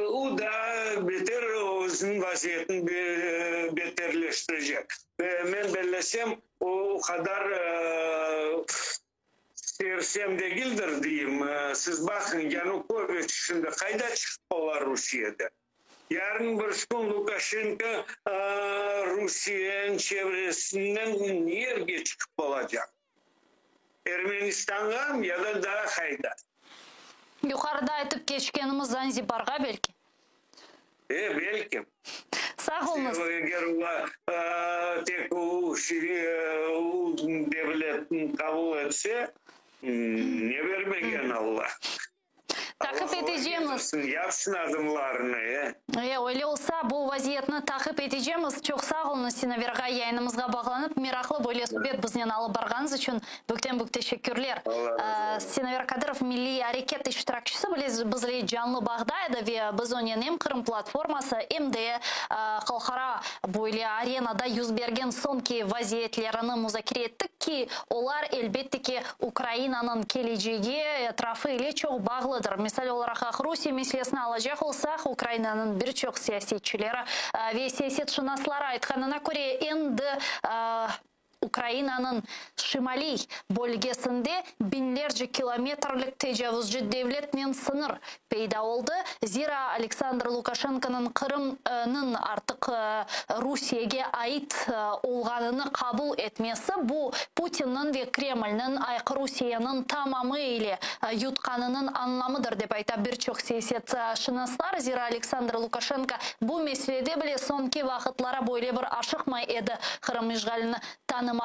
O daa beter özüniñ vaziyetini beterleştirecek. Ve men bellesem, o qadar sersem degildir, deyim. Siz baqıñ, Yanukoviç şimdi qayda çıqıp ola Rusiyede? Yarın bir kün Lukaşenko Rusiyeniñ çevresinden nerge çıqıp olacaq? Ermenistanğamı ya da daa qayda? Yuqarıda aytıp keçkenimiz Zanzibarğa belki? E, belki. Sağ oluñız. Eger olar tek o devletni qabul etse, ne bermegen Alla? Taqip etecemiz. Yapsın adımlarını, e. E, öyle olsa, bu vaziyetni taqip etecemiz. Çoq sağ oluñız, Sinaver ağa, yayınımızğa bağlanıp, meraqlı böyle subet biznen alıp barğanıñız içün büyükten-büyük teşekkürler. Sinaver Kadırov, milliy areket iştirakçisi, bizle canlı bağda edi ve biz onen em Qırım platforması, em de halqara böyle arenada yüz bergen soñki vaziyetlerini muzakere ettik ki, olar, elbette ki, Ukrainanıñ kelecegi etrafı ile çoq bağlıdır. Misal olaraq, Aqrusiye meselesini alacaq olsaq, Ukrainanıñ bir çoq siyasetçileri ve siyasetşınasları aytqanına köre, endi Ukrainanıñ şimaliy bölgesinde biñlerce kilometrlik tecavuzcı devletnen sıñır peyda oldı. Zira Aleksandr Lukaşenkonıñ Qırımnıñ artıq Rusiyege ait olğanını qabul etmesi, bu, Putinniñ ve Kremlniñ Aqrusiyeniñ tamamı ile yutqanınıñ añlamıdır, dep ayta bir çoq siyasetşınaslar. Zira Aleksandr Lukaşenko bu meselede bile soñki vaqıtlara böyle bir aşıqmay edi, Qırım işğalini tanımaqta.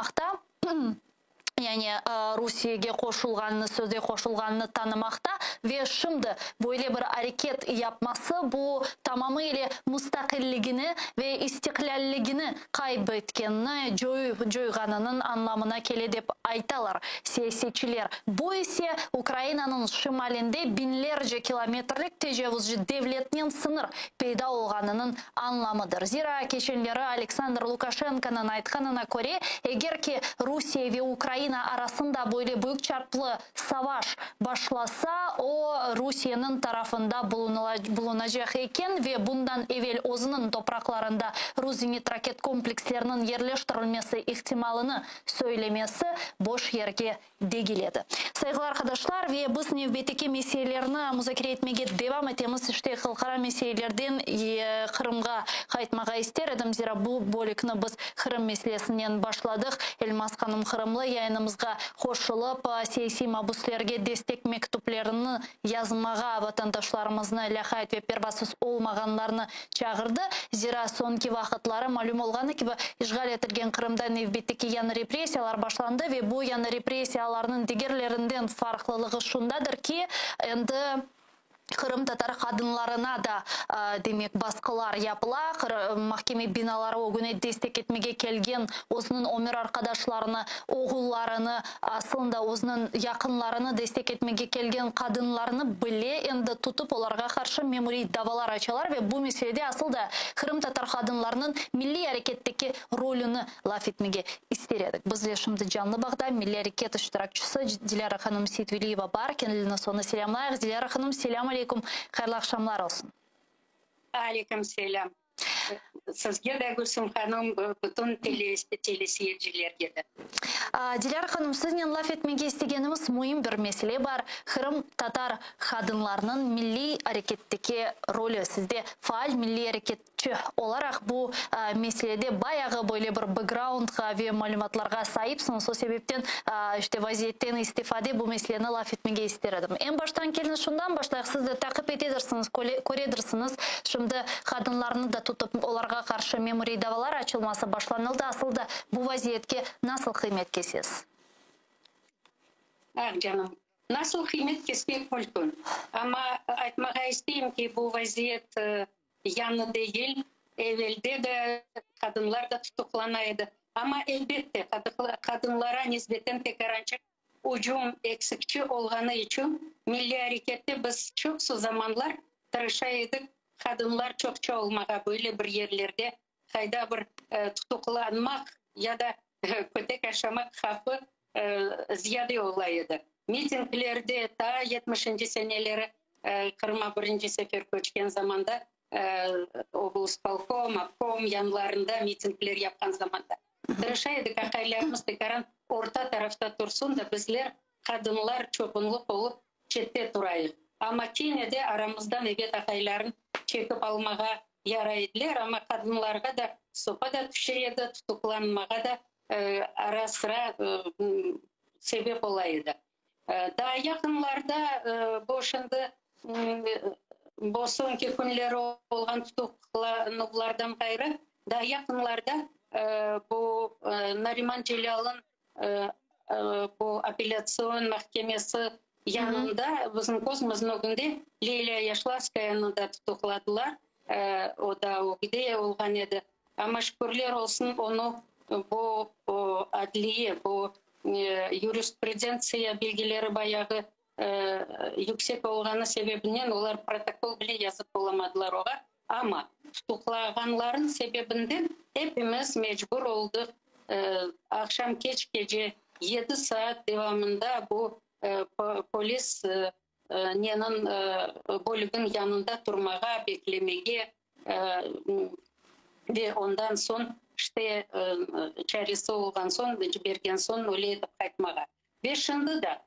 Yani Rusiyege qoşulğanını, sözde qoşulğanını tanımaqta ve şimdi böyle bir areket yapması, bu tamamı ile mustaqilligini ve istiqlâlligini qayb etkenini, coyğanınıñ añlamına kele dep aytalar siyasetçiler. Bu ise Ukrainanıñ şimalinde biñlerce kilometrlik tecavuzcı devletnen sıñır peyda olğanınıñ añlamıdır. Zira keçenleri Aleksandr Lukaşenkonıñ aytqanına köre, eger ki Rusiye ve Ukraina arasında böyle büyük çaplı savaş başlasa, o, Rusiyeniñ tarafında bulunacaq eken ve bundan evel özüniñ topraqlarında rus zenit-raket kompleksleriniñ yerleştirilmesi ihtimalını söylemesi boş yerge degil edi. Sayğılı arqadaşlar, ve biz nevbetteki meselelerni muzakere etmege devam etemiz. İşte, halqara meselelerden Qırımğa qaytmağa ister edim, zira bu bölükni biz Qırım meselesinen başladıq. Elmaz hanım Qırımlı yayınımızğa qoşulıp, siyasiy mabüslerge destek mektüplerini yazmağa vatandaşlarımıznı, lâqayt ve pervasız olmağanlarnı çağırdı. Zira soñki vaqıtları malüm olğanı kibi, işğal etilgen Qırımda nevbetteki yañı repressiyalar başlandı ve bu yañı repressiyalarnıñ digerlerinden farqlılığı şundadır ki, endi. Qırımtatar qadınlarına da, demek, basqılar yapıla. Mahkeme binaları ögüne destek etmege kelgen özüniñ ömür arqadaşlarını, oğullarını, aslında özüniñ yaqınlarını destek etmege kelgen qadınlarnı bile endi tutıp, olarğa qarşı memuriy davalar açalar ve bu meselede asıl da qırımtatar qadınlarınıñ milliy areketteki rolüni laf etmege ister edik. Bizle şimdi canlı bağda Milliy areket iştirakçisi Dilâra hanım Seytveliyeva bar. Kendiline sonı selâmlayıq. Dilâra hanım, selâm aleyküm, hayırlı aqşamlar olsun. Aleyküm selâm. Sizge de, Gülsüm hanım, bütün teleseyircilerge de. Dilâra hanım, siznen laf etmege istegenimiz müim bir mesele bar, qırımtatar qadınlarınıñ milliy areketteki rolü. Sizde faal milliy areket Çı olaraq bu meselede bayağı böyle bir backgroundğa ve malümatlarğa saipsiñiz, o sebepten işte vaziyetten istifade bu meseleni laf etmege ister edim. Eñ baştan keliñiz şundan başlayıq, siz de taqip etedirsiñiz, köredirsiñiz, şimdi qadınlarnı da tutıp olarğa qarşı memuriy davalar açılması başlanıldı, asıl da bu vaziyetke nasıl qıymet kesesiz? Ah, canım, nasıl qıymet kesmek mülkün, amma aytmağa isteyim ki, bu vaziyet Yañı degil, evelde de qadınlar da tutuqlana edi. Amma, elbette, qadınlara nisbeten tekarançıq ücüm eksikçi olğanı içün milliy arekette biz çoqsu zamanlar tırışa edik qadınlar çoqça olmağa böyle bir yerlerde qayda bir tutuqlanmaq ya da kötek aşamaq havfı ziyade ola edi. Mitinglerde ta yetmişinci seneleri Qırıma birinci sefer köçken zamanda oblspolkom, obkom yanlarında mitingler yapqan zamanda tırışa edik, aqaylarımız tekaran orta tarafta tursun da, bizler, qadınlar, çoğunluq olıp çette turayıq. Amma kene de aramızdan ebet aqayların çekip almağa yaray ediler, amma qadınlarğa da sopa da tüşe edi, tutuqlanmağa da ara-sıra sebep ola edi. Daa yaqınlarda bu şimdi bu soñki künleri olğan tutuqlanuvlardan ğayrı, daa yaqınlarda bu Nariman Celâlnıñ bu apellâtsion mahkemesi yanında bizim közümizniñ ögünde Lilâ Yaşlavskayanı da tutuqladılar. O da ögde olğan edi. Amma şükürler olsun, onı bu adliye, bu yurisprudentsiya bilgileri bayağı yüksek olğanı sebebinen olar protokol bile yazıp olamadılar oğa. Amma tutuqlağanlarnıñ sebebinden epimiz mecbur oldıq aqşam keç gece yedi saat devamında bu polis neniñ bölügiñ yanında turmağa, beklemege ve ondan soñ işte çaresi olğan soñ, bergen soñ öyle etip qaytmağa. Ve şimdi da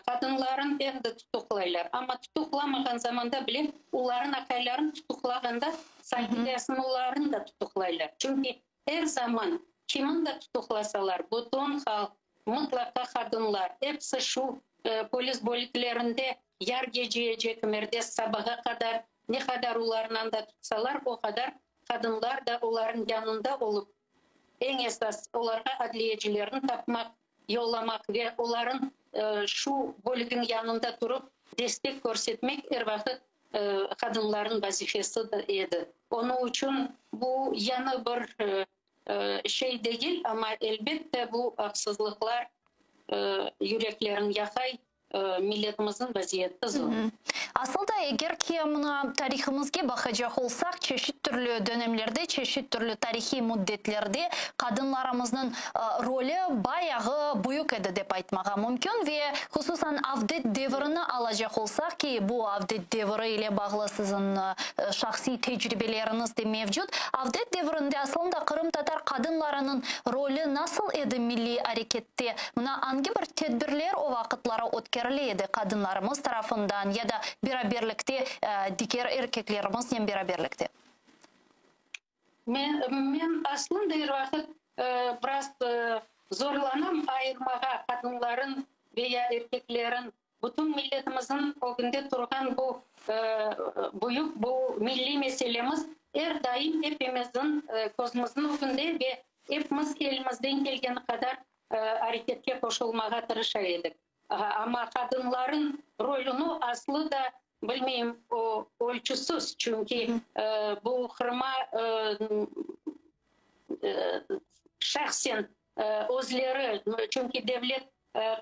qadınların endi tutuqlaylar, amma tutuqlamağan zamanda bile oların aqayların tutuqlağanda sanki dersin oların da tutuqlaylar. Çünki er zaman kimin de tutuqlasalar, bütün halq, mıtlaqa qadınlar, episi şu polis bölüklerinde yar geceyece kimerde sabağa qadar ne qadar olarnı anda tutsalar, o qadar qadınlar da oların yanında olıp, eñ esas olarğa adliyecilerni tapmaq, yollamaq ve oların şu bölügiñ yanında turıp destek körsetmek er vaqıt qadınların vazifesi edi. Onıñ içün bu yañı bir şey degil, amma elbette bu aqsızlıqlar yüreklerin yaqay, Milletimizniñ vaziyeti zor. Asıl da, eger ki, mına, tarihimizge baqacaq olsaq, çeşit türlü dönemlerde, çeşit türlü tarihiy müddetlerde qadınlarımıznıñ rolü bayağı büyük edi dep aytmağa mümkün ve hususan avdet devrini alacaq olsaq ki, bu avdet devri ile bağlı siziñ şahsiy tecribeleriñiz de mevcut, avdet devrinde aslında qırımtatar qadınlarınıñ rolü nasıl edi milliy arekette? Mına angi bir tedbirler o vaqıtları ötkerile edi qadınlarımız tarafından ya da beraberlikte diger erkeklerimiznen beraberlikte? Men, men aslında er vaqıt biraz zorlanam ayırmağa qadınların ve ya erkeklerin. Bütün milletimizniñ ögünde turğan bu büyük bu milliy meselemiz er daim epimizniñ közümizniñ ögünde ve epimiz elimizden kelgeni qadar areketke qoşulmağa tırışa edik. Amma qadınların rolüni aslı da. bilmeyim, o ölçüsiz, çünki bu Qırıma şahsen özleri, çünki devlet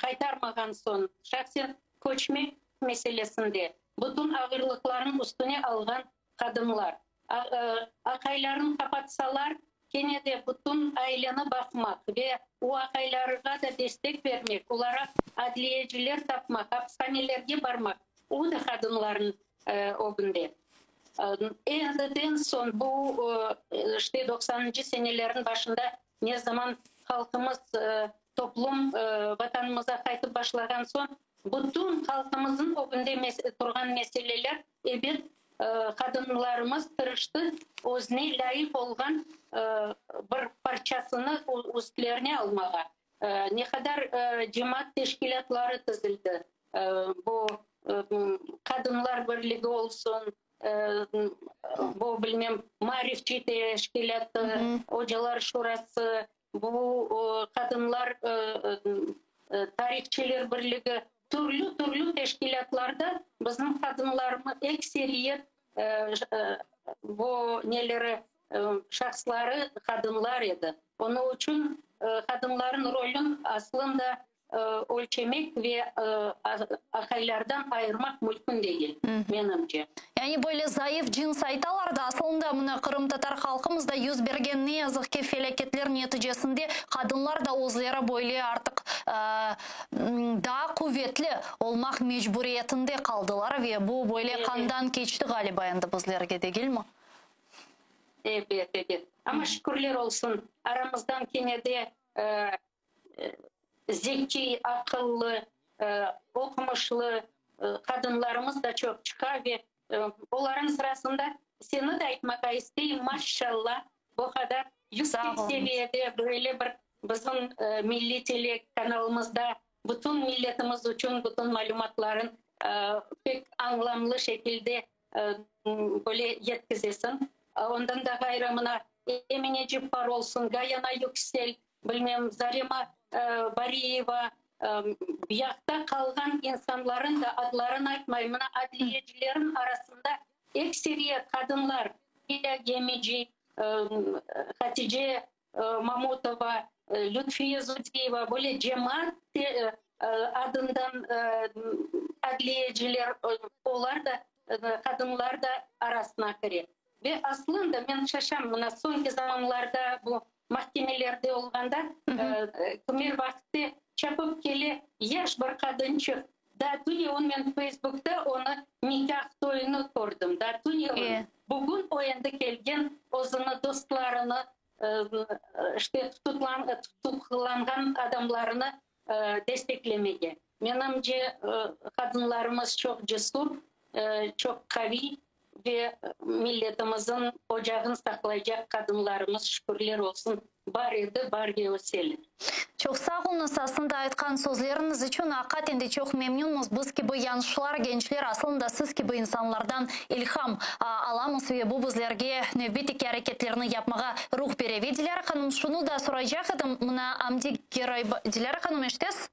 qaytarmağan soñ, şahsen köçmek meselesinde bütün ağırlıqlarnıñ üstüne alğan qadınlar. Aqaylarını qapatsalar, kene de bütün aileni baqmaq ve o aqaylarğa da destek bermek, olara adliyeciler tapmaq, apishanelerge barmaq, o da qadınlarnıñ ögünde. Endiden soñ, bu, işte, doqsanıncı senelerniñ başında ne zaman halqımız, toplum Vatanımıza qaytıp başlağan soñ, bütün halqımıznıñ ögünde turğan meseleler, ebet, qadınlarımız tırıştı özüne lâyıq olğan bir parçasını üstlerine almağa. Ne qadar cemaat teşkilâtları tizildi, bu Qadınlar birligi olsun, bu, bilmem, Maarifçi teşkilâtı, Ocalar şurası, bu Qadınlar tarihçiler birligi, türlü-türlü teşkilâtlarda bizim qadınlarımız ekseriyet bu neleri, şahsları qadınlar edi. Onıñ içün qadınların rolün aslında Ölçemek ve aqaylardan ayırmaq mülkün degil, menimce. Yani böyle zayıf cins aytalar da, aslında mına qırımtatar halqımızda yüz bergen ne yazıq ki felâketler neticesinde qadınlar da özleri böyle artıq daa quvetli olmaq mecburiyetinde qaldılar ve bu böyle qandan keçti ğaliba endi bizlerge degilmi? Ebet, ebet. Amma şükürler olsun, aramızdan kene de Zekiy, aqıllı, oqumışlı qadınlarımız da çoq çıqa ve olarnıñ sırasında seni de aytmağa isteyim, maşşalla, bu qadar yüksek seviyede böyle bir bizim milliy telekanalımızda bütün milletimiz içün bütün malümatların pek añlamlı şekilde böyle yetkizesiñ. Ondan da ğayrı, mına, Emine Ceppar olsun, Gayana Yüksel, Bilmem, Zarema Bariyeva, buyaqta qalğan insanların da adlarını aytmayım, mına adliyecilerin arasında ekseriyet qadınlar, Lilâ Gemeci, Hatice Mamutova, Lütfiye Zudiyeva, böyle cemaat adından adliyeciler, olar da, qadınlar da arasına kire. Ve aslında men şaşam, mına soñki zamanlarda bu Mahkemelerde olğanda, kimer vaqıtte çapıp kele yaş bir qadınçıq. Daa tünevin men Feysbukta onı nikâh toyunı kördim. Daa tünevin. Bugün o endi kelgen, özüni, dostlarını, işte, tutuqlanğan adamlarını desteklemege. Menimce, qadınlarımız çoq cesur, çoq qaviy ve milletimizin ocağın saqlaycaq qadınlarımız, şükürler olsun, bar edi, bar ve öseler. Çoq sağ oluñız, aslında aytqan sözleriñiz içün aqaten de çoq memnünmiz. Biz kibi yanşlar, gençler aslında siz kibi insanlardan ilham alamız ve bu bizlerge nevbetteki areketlerni yapmağa ruh bere. Ve Dilâra hanım, şunı da soraycaq edim, mına Amdi Geraybay, Dilâra hanım, eşitesiz?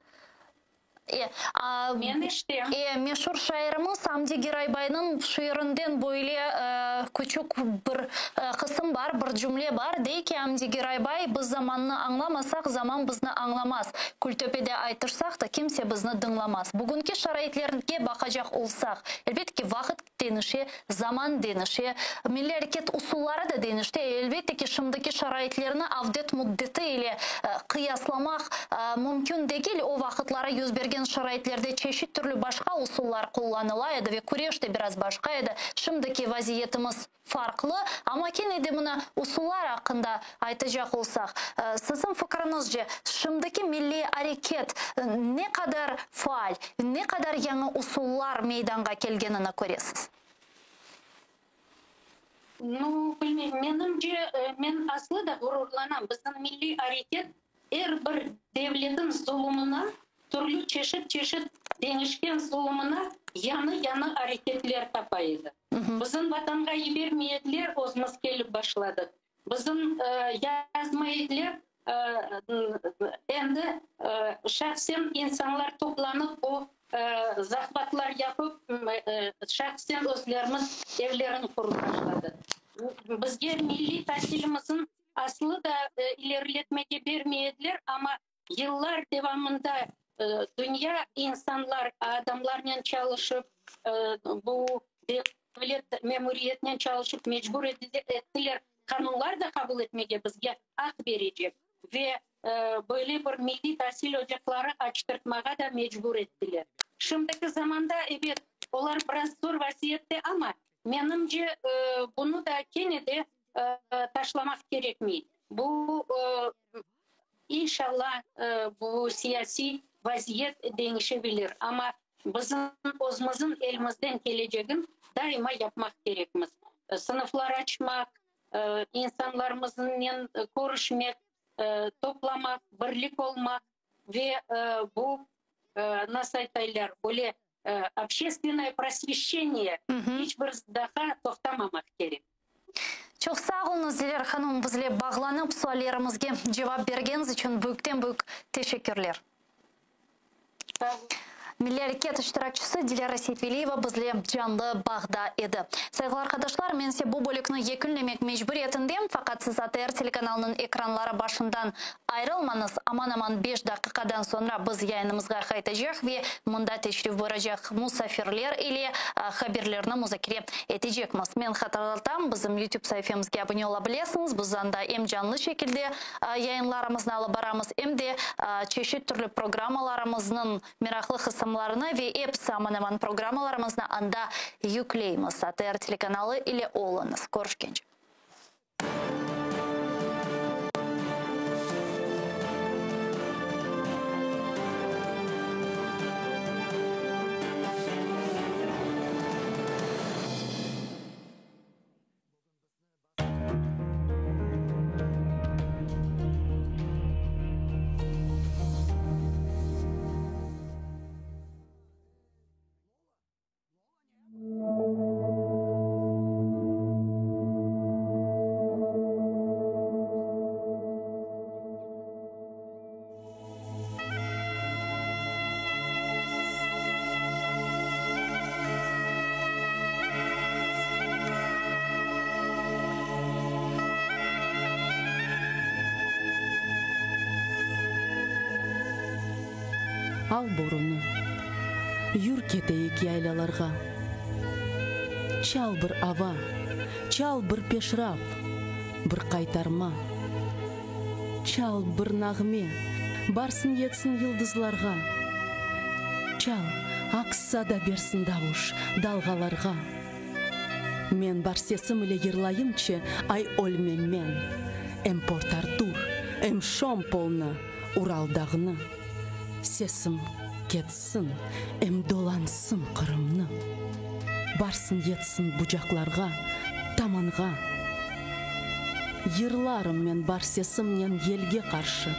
E, a, Men eşitem. E, meşur şairimiz Amdi Geraybaynıñ şiirinden böyle e, küçük bir e, qısım bar, bir cümle bar. Dey ki, Amdi Geraybay, biz zamannı añlamasaq, zaman bizni añlamaz. Kültöpede aytışsaq da, kimse bizni dıñlamaz. Bugünki şaraitlerge baqacaq olsaq, elbet ki, vaqıt deñişe, zaman deñişe, milliy areket usulları da deñişti. Elbette ki, şimdiki şaraitlerni avdet müddeti ile qıyaslamaq mümkün degil. O vaqıtları yüz bergen şaraitlerde çeşit türlü başqa usullar qullanıla edi ve küreş de biraz başqa edi. Şimdiki vaziyetimiz farqlı, amma kene de mına usullar aqqında aytacaq olsaq, siziñ fikriñizce, şimdiki milliy areket ne qadar faal, ne qadar yañı usullar meydanğa kelgenini köresiz? Nu, bilmeyim, menimce, men aslı da ğururlanam, bizim milliy areket Er bir devletin zulumına, türlü çeşit-çeşit deñişken zulumına yañı-yañı areketler tapa edi. Bizim Vatanğa yibermey ediler, özümiz kelip başladıq. Bizim yazmay ediler, endi şahsen insanlar toplanıp o. Zahvatlar yapıp, şahsen özlerimiz evlerini qurıp başladı. Bizge milliy tasilimizin aslı da ileriletmege bermey ediler, amma yıllar devamında dünya insanlar, adamlarnen çalışıp, bu devlet memuriyetinen çalışıp mecbur ettiler qanunlar da qabul etmege bizge aq berecek ve böyle bir milliy tasil ocaqları açtırtmağa da mecbur ettiler. Şimdiki zamanda, ebet, olar biraz zor vaziyette, amma, menimce, bunı da kene de taşlamaq kerekmey. Bu, inşallah, bu siyasiy vaziyet deñişebilir, amma bizim özümizniñ elimizden kelecegin daima yapmaq kerekmiz, sınıflar açmaq, insanlarımıznen körüşmek, toplamaq, birlik olmaq ve bu, nasıl aytaylar, böyle общественное просвещение iç bir daha toqtamamaq kerek. Çoq sağ oluñız, Dilâra hanım, bizle bağlanıp, suallerimizge cevap bergeniñiz içün büyükten-büyük teşekkürler. Sağ olun. Milliy areket iştirakçisi Dilâra Seytveliyeva bizle canlı bağda edi. Sayğılı arqadaşlar, men ise bu bölükni yekünlemek mecburiyetindem, faqat siz ATR telekanalınıñ ekranları başından ayrılmañız, aman-aman beş daqiqadan soñra biz yayınımızğa qaytacaq ve mında teşrif buyuracaq musafirler ile haberlerni muzakere etecekmiz. Men hatırlatam, bizim YouTube saifemizge abune ola bilesiñiz, biz anda em canlı şekilde yayınlarımıznı alıp baramız, em de çeşit türlü programmalarımıznıñ meraqlı qısımlarını ve episi aman-aman programmalarımıznı anda yükleymiz. ATR telekanalı ile oluñız. Körüşkence. Al borunı, yür keteyik yaylalarğa. Çal bir ava, çal bir peşrav, bir qaytarma. Çal bir nağme, barsın yetsin yıldızlarğa. Çal, aks sada bersin davuş dalğalarğa. Men bar sesim ile yırlayımçı, ay ölmem men, Em Port-Artur, em Şompolnı, Ural dağını. Sesim ketsin, em dolansın Qırımnı. Barsın yetsin bucaqlarğa, tamanğa. Yırlarım men bar sesimnen yelge qarşı,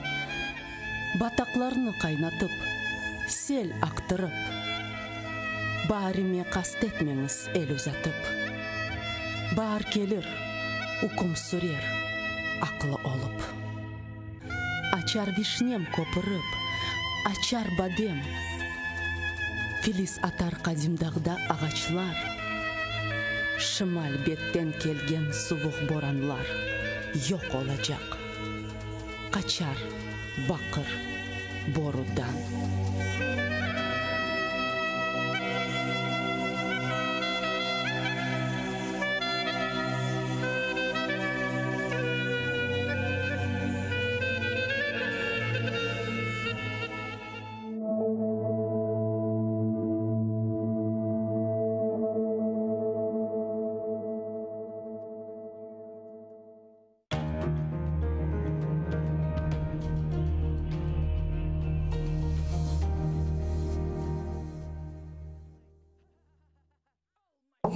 Bataqlarnı qaynatıp, sel aqtırıp. Baarime qast etmeñiz el uzatıp. Baar kelir, üküm sürer aqlı olıp. Açar vişnem köpürip, açar badem. Filiz atar qadim dağda ağaçlar. Şimal betten kelgen suvuq boranlar yoq olacaq, qaçar baqır borudan.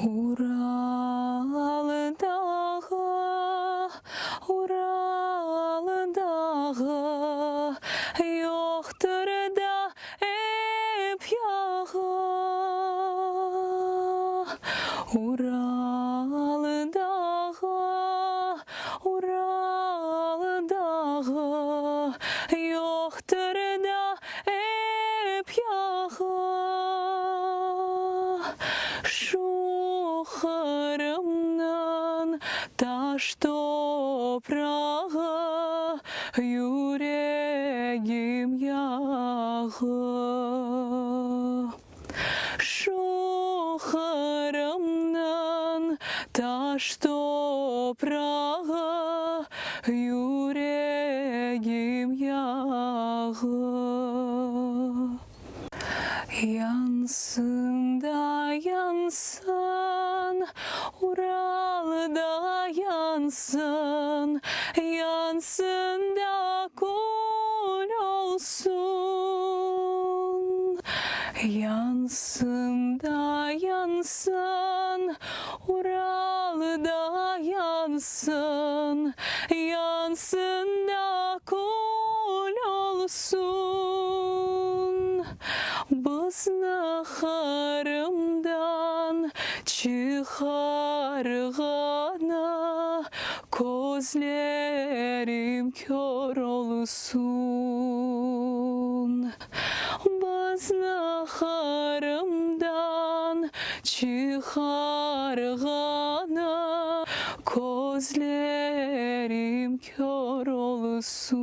Ural dağı, Ural dağı, Yoqtır da ep yağı. Ural dağı, Ural dağı, Yoqtır da ep yağı. Taş toprağı, yüregim yağı. Şu Qırımnıñ taş toprağı, yüregim yağı. Yansın da yansın, Ural da yansın, Yansın da kül olsun. Yansın da yansın, Ural da yansın, Yansın da kül olsun. Bizni Qırımdan çıqarğanı Közlerim kör olsun. Bizni Qırımdan çıqarğanı Közlerim kör olsun.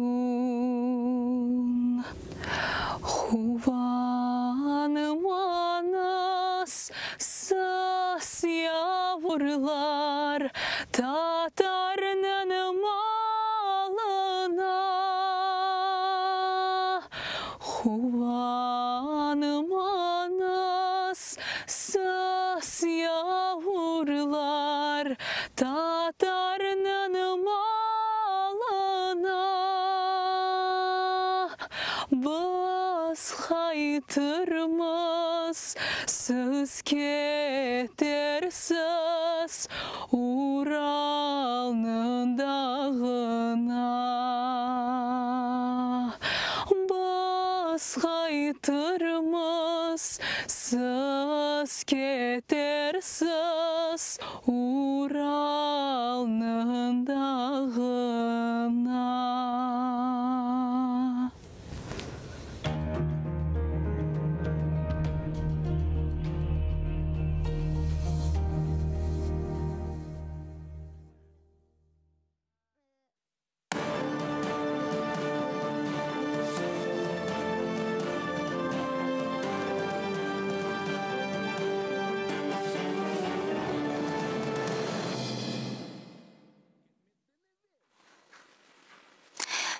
Quvanmañız, siz yavurlar, Tatarnıñ malına. Quvanmañız, siz yavurlar, Tatarnıñ malına. Biz qaytırmız, siz ketersiz Uralnıñ dağına. Biz qaytırmız, siz ketersiz Uralnıñ dağına.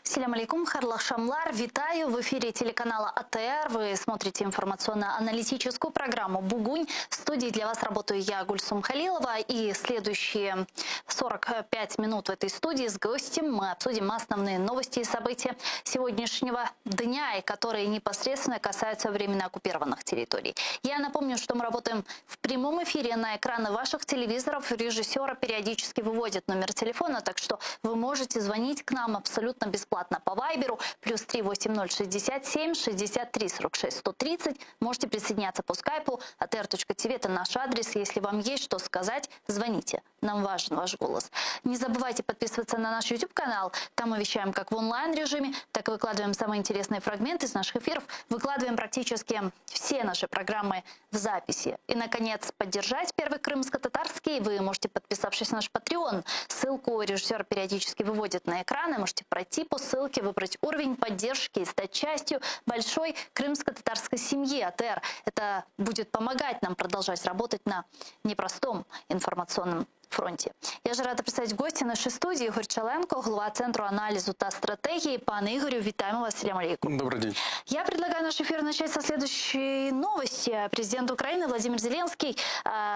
Selâm aleykum, hayırlı aqşamlar. Витаю в эфире телеканала АТР. Вы смотрите информационно-аналитическую программу «Бугунь». В студии для вас работаю я, Гульсум Халилова. И следующие 45 минут в этой студии с гостем мы обсудим основные новости и события сегодняшнего дня, и которые непосредственно касаются временно оккупированных территорий. Я напомню, что мы работаем в прямом эфире на экраны ваших телевизоров. Режиссера периодически выводит номер телефона, так что вы можете звонить к нам абсолютно бесплатно по Вайберу. Плюс 380 67 63 46 130. Можете присоединяться по скайпу. atr.tv – это наш адрес. Если вам есть что сказать, звоните. Нам важен ваш голос. Не забывайте подписываться на наш YouTube-канал. Там мы вещаем как в онлайн-режиме, так и выкладываем самые интересные фрагменты из наших эфиров. Выкладываем практически все наши программы в записи. И, наконец, поддержать Первый крымско-татарский вы можете, подписавшись на наш Patreon. Ссылку режиссер периодически выводит на экраны. Можете пройти по ссылке, выбрать уровень поддержки и стать частью большой крымско-татарской семьи АТР. Это будет помогать нам продолжать работать на непростом информационном фронте. Я же рада представить гостя нашей студии Ігор Чаленко, голова Центру аналізу та стратегії. Пане Ігорю, вітаємо вас. Селям алейкум. Добрый день. Я предлагаю наш эфир начать со следующей новости. Президент Украины Владимир Зеленский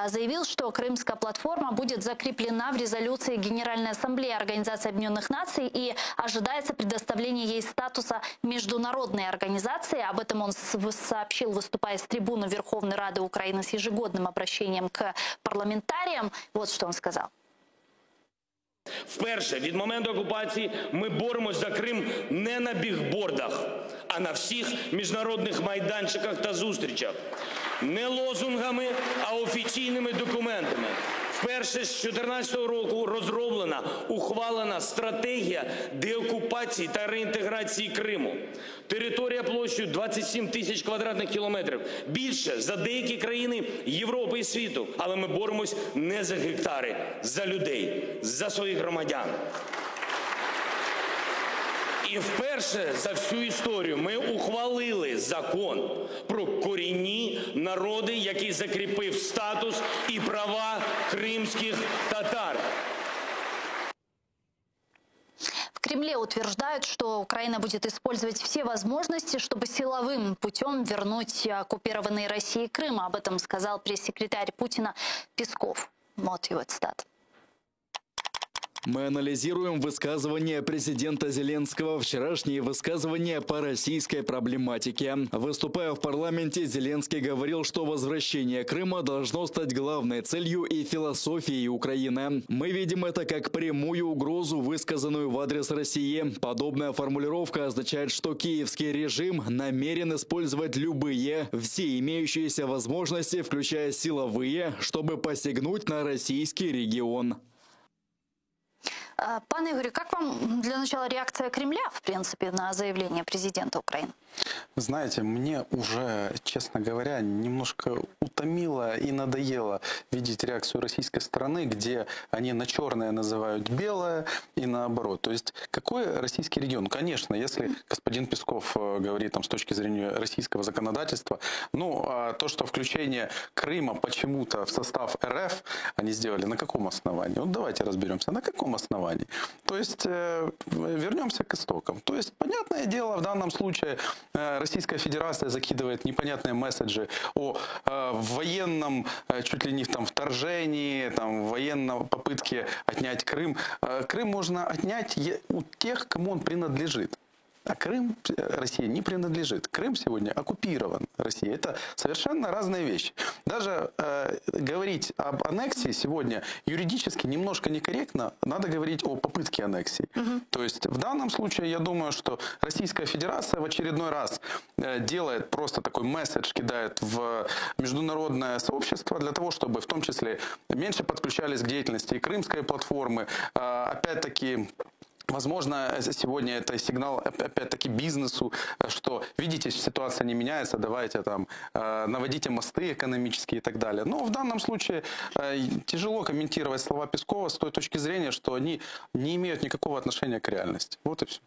заявил, что Крымская платформа будет закреплена в резолюции Генеральной Ассамблеи Организации Объединенных Наций и ожидается предоставление ей статуса международной организации. Об этом он сообщил, выступая с трибуны Верховной Рады Украины с ежегодным обращением к парламентариям. Вот что он сказал. Вперше від моменту окупації ми боремось за Крим не на бігбордах, а на всіх міжнародних майданчиках та зустрічах. Не лозунгами, а офіційними документами. Вперше з 2014 року розроблена, ухвалена стратегія деокупації та реінтеграції Криму. Територія площею 27 тисяч квадратних кілометрів. Більше за деякі країни Європи і світу. Але ми боремось не за гектари, за людей, за своїх громадян. І вперше за всю історію ми ухвалили закон про корінні народи, який закріпив статус і права кримських татар. В Кремле утверждают, что Украина будет использовать все возможности, чтобы силовым путем вернуть оккупированный Россией Крым. Об этом сказал пресс-секретарь Путина Песков. Вот его цитата. Мы анализируем высказывания президента Зеленского, вчерашние высказывания по российской проблематике. Выступая в парламенте, Зеленский говорил, что возвращение Крыма должно стать главной целью и философией Украины. Мы видим это как прямую угрозу, высказанную в адрес России. Подобная формулировка означает, что киевский режим намерен использовать любые, все имеющиеся возможности, включая силовые, чтобы посягнуть на российский регион. Пане Игорю, как вам для начала реакция Кремля, в принципе, на заявление президента Украины? Знаете, мне уже, честно говоря, немножко утомило и надоело видеть реакцию российской стороны, где они на черное называют белое и наоборот. То есть какой российский регион? Конечно, если господин Песков э, говорит там, с точки зрения российского законодательства, ну, а то, что включение Крыма почему-то в состав РФ они сделали, на каком основании? Вот давайте разберемся, на каком основании? То есть э, вернемся к истокам. То есть, понятное дело, в данном случае э, Российская Федерация закидывает непонятные месседжи о э, военном, чуть ли не там, вторжении, там, военной попытке отнять Крым. Крым можно отнять у тех, кому он принадлежит. А Крым России не принадлежит. Крым сегодня оккупирован Россией. Это совершенно разные вещи. Даже э, говорить об аннексии сегодня юридически немножко некорректно. Надо говорить о попытке аннексии. Угу. То есть в данном случае я думаю, что Российская Федерация в очередной раз э, делает просто такой месседж, кидает в международное сообщество для того, чтобы в том числе меньше подключались к деятельности и крымской платформы. Э, опять-таки Возможно, сегодня это сигнал, опять-таки, бизнесу, что, видите, ситуация не меняется, давайте там э, наводите мосты экономические и так далее. Но в данном случае э, тяжело комментировать слова Пескова с той точки зрения, что они не имеют никакого отношения к реальности. Вот и все.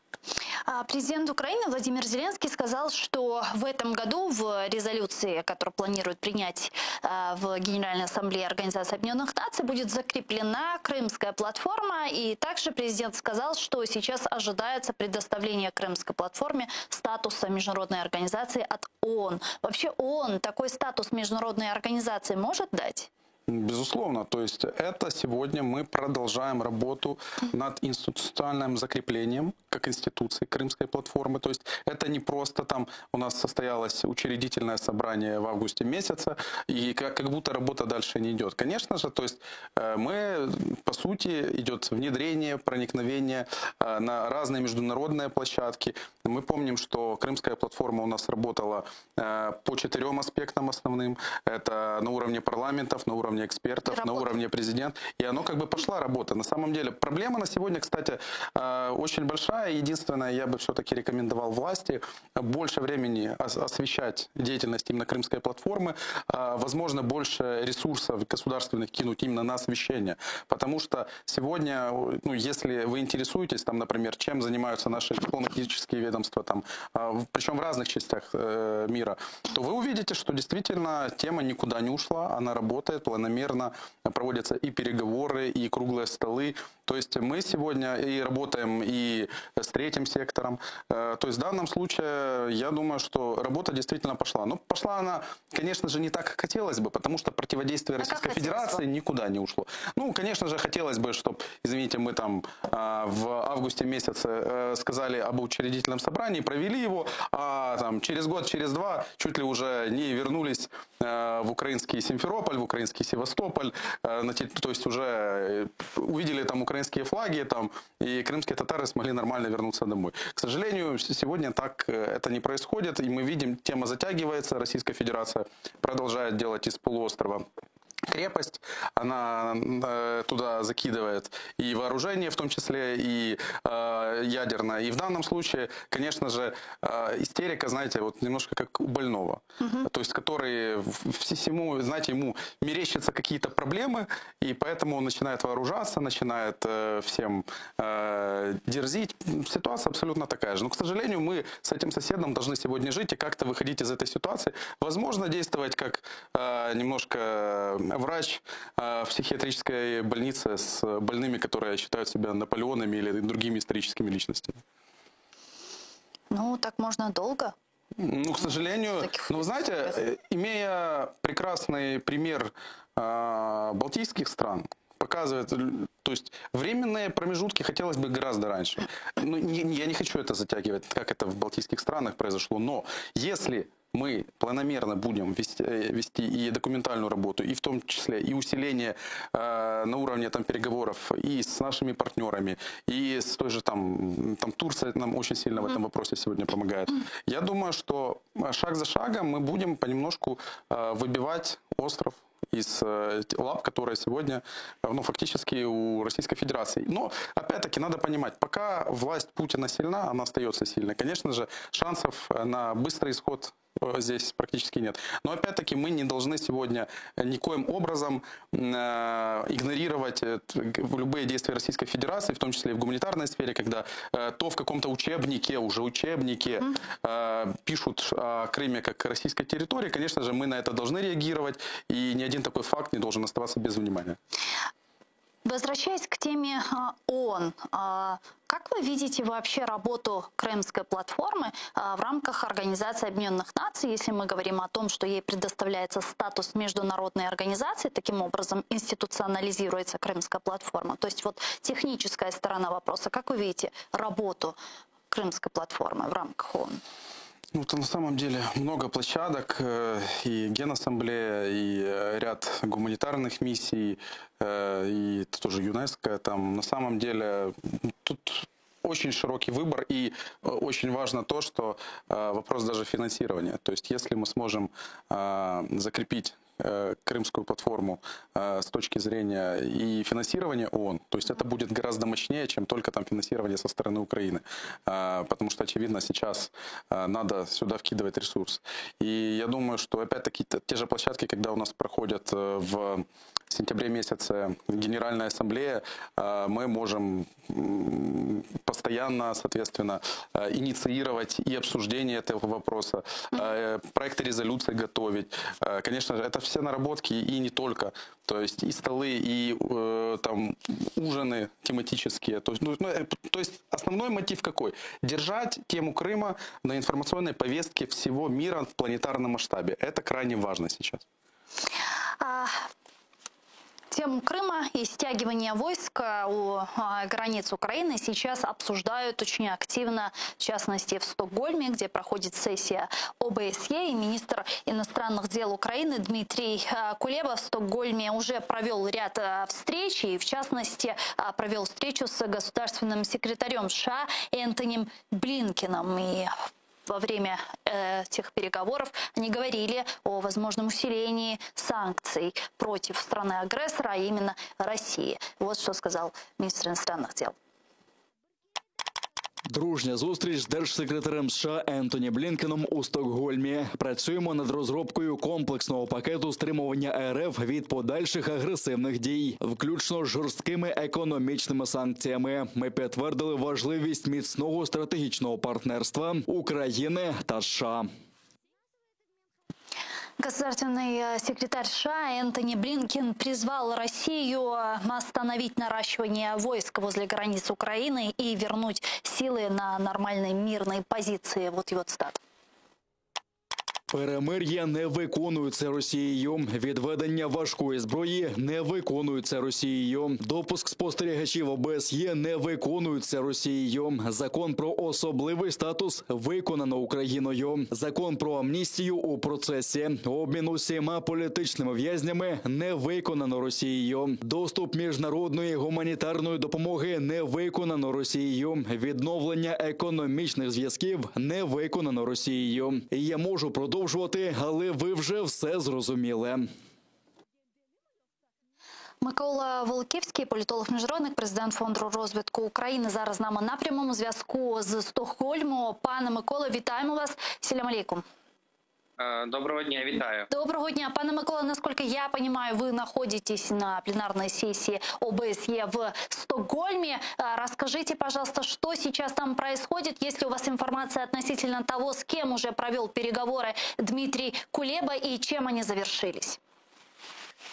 А президент Украины Владимир Зеленский сказал, что в этом году в резолюции, которую планируют принять э, в Генеральной Ассамблее Организации Объединенных Наций, будет закреплена Крымская платформа. И также президент сказал, что сейчас ожидается предоставление Крымской платформе статуса международной организации от ООН. Вообще ООН такой статус международной организации может дать? Безусловно, то есть это сегодня мы продолжаем работу над институциональным закреплением как институции Крымской платформы. То есть это не просто там у нас состоялось учредительное собрание в августе месяце, и как, как будто работа дальше не идет. Конечно же, то есть э, мы, по сути, идет внедрение, проникновение э, на разные международные площадки. Мы помним, что Крымская платформа у нас работала э, по четырем аспектам основным. Это на уровне парламентов, на уровне экспертов, Работа. на уровне президента. И оно как бы пошла работа. На самом деле проблема на сегодня, кстати, очень большая. Единственное, я бы все-таки рекомендовал власти больше времени освещать деятельность именно крымской платформы, возможно, больше ресурсов государственных кинуть именно на освещение. Потому что сегодня, ну, если вы интересуетесь, там, например, чем занимаются наши дипломатические ведомства, там, причем в разных частях э, мира, то вы увидите, что действительно тема никуда не ушла, она работает планомерно, проводятся и переговоры, и круглые столы. То есть мы сегодня и работаем и с третьим сектором. Э, то есть в данном случае я думаю, что работа действительно пошла. Но пошла она, конечно же, не так, как хотелось бы, потому что противодействие а Российской Федерации никуда не ушло. Ну, конечно же, хотелось бы, чтобы, извините, мы там а, в августе месяце э, сказали об учредительном собрании, провели его, а там через год, через два чуть ли уже не вернулись э, в украинский Симферополь, в украинский Севастополь, то есть уже увидели там украинские флаги там, и крымские татары смогли нормально вернуться домой. К сожалению, сегодня так э, это не происходит, и мы видим, тема затягивается, Российская Федерация продолжает делать из полуострова. Крепость, она э, туда закидывает и вооружение, в том числе и э, ядерное. И в данном случае, конечно же, э, истерика, знаете, вот немножко как у больного. Угу. То есть, который всему, знаете, ему мерещатся какие-то проблемы, и поэтому он начинает вооружаться, начинает э, всем э, дерзить. Ситуация абсолютно такая же. Но, к сожалению, мы с этим соседом должны сегодня жить и как-то выходить из этой ситуации. Возможно, действовать как э, немножко врач э, в психиатрической больнице с больными, которые считают себя Наполеонами или другими историческими личностями. Ну, так можно долго. Ну, к сожалению, ну, вы знаете, э, имея прекрасный пример э, балтийских стран, показывает, то есть временные промежутки хотелось бы гораздо раньше. Ну, не, я не хочу это затягивать, как это в балтийских странах произошло, но если мы планомерно будем вести, э, вести и документальную работу, и в том числе и усиление э, на уровне там, переговоров и с нашими партнерами, и с той же там, там Турция нам очень сильно в этом вопросе сегодня помогает. Я думаю, что шаг за шагом мы будем понемножку э, выбивать остров из э, лап, которые сегодня э, ну, фактически у Российской Федерации. Но, опять-таки, надо понимать, пока власть Путина сильна, она остается сильной. Конечно же, шансов на быстрый исход э, здесь практически нет. Но опять-таки мы не должны сегодня никоим образом игнорировать любые действия Российской Федерации, в том числе и в гуманитарной сфере, когда то в каком-то учебнике, уже учебнике пишут о Крыме как о российской территории, конечно же, мы на это должны реагировать, и ни один такой факт не должен оставаться без внимания. Возвращаясь к теме а, ООН, а, как вы видите вообще работу Крымской платформы а, в рамках Организации Объединенных Наций, если мы говорим о том, что ей предоставляется статус международной организации, таким образом институционализируется Крымская платформа? То есть вот техническая сторона вопроса, как вы видите работу Крымской платформы в рамках ООН? Ну, там на самом деле много площадок, э, и Генассамблея, и э, ряд гуманитарных миссий, э, и тоже ЮНЕСКО. Там на самом деле тут очень широкий выбор, и очень важно то, что вопрос даже финансирования. То есть если мы сможем закрепить крымскую платформу с точки зрения и финансирования ООН, то есть это будет гораздо мощнее, чем только там финансирование со стороны Украины, потому что, очевидно, сейчас надо сюда вкидывать ресурс. И я думаю, что опять-таки те же площадки, когда у нас проходят в сентябре месяце Генеральная Ассамблея, мы можем постоянно, соответственно, инициировать и обсуждение этого вопроса, проекты резолюции готовить. Конечно же, это все наработки и не только. То есть и столы, и э, там ужины тематические. То есть, ну, ну, э, то есть основной мотив какой? Держать тему Крыма на информационной повестке всего мира в планетарном масштабе. Это крайне важно сейчас. А, Тему Крыма и стягивания войск э, у а, границ Украины сейчас обсуждают очень активно, в частности, в Стокгольме, где проходит сессия ОБСЕ. И министр иностранных дел Украины Дмитрий э, Кулеба в Стокгольме уже провел ряд э, встреч. И, в частности, провел встречу с государственным секретарем США Энтони Блинкеном. И во время этих переговоров они говорили о возможном усилении санкций против страны-агрессора, а именно России. Вот что сказал министр иностранных дел. Дружня зустріч з держсекретарем США Ентоні Блінкеном у Стокгольмі. Працюємо над розробкою комплексного пакету стримування РФ від подальших агресивних дій, включно з жорсткими економічними санкціями. Ми підтвердили важливість міцного стратегічного партнерства України та США. Государственный э, секретарь США Энтони Блинкен призвал Россию э, остановить наращивание войск возле границ Украины и вернуть силы на нормальные мирные позиции. Вот его цитата. Перемир'я не виконується Росією. Відведення важкої зброї не виконується Росією. Допуск спостерігачів ОБСЄ не виконується Росією. Закон про особливий статус виконано Україною. Закон про амністію у процесі. Обмін усіма політичними в'язнями не виконано Росією. Доступ міжнародної гуманітарної допомоги не виконано Росією. Відновлення економічних зв'язків не виконано Росією. І я можу продовжувати, але ви вже все зрозуміли. Микола Волківський, політолог міжнародник, президент фонду розвитку України, зараз з нами на прямому зв'язку з Стокгольму. Пане Миколо, вітаємо вас. Селям алейкум. Э, доброго дня, вітаю. Доброго дня. Пане Микола, насколько я понимаю, вы находитесь на пленарной сессии ОБСЕ в Стокгольме. Э, расскажите, пожалуйста, что сейчас там происходит? Есть ли у вас информация относительно того, с кем уже провел переговоры Дмитрий Кулеба и чем они завершились?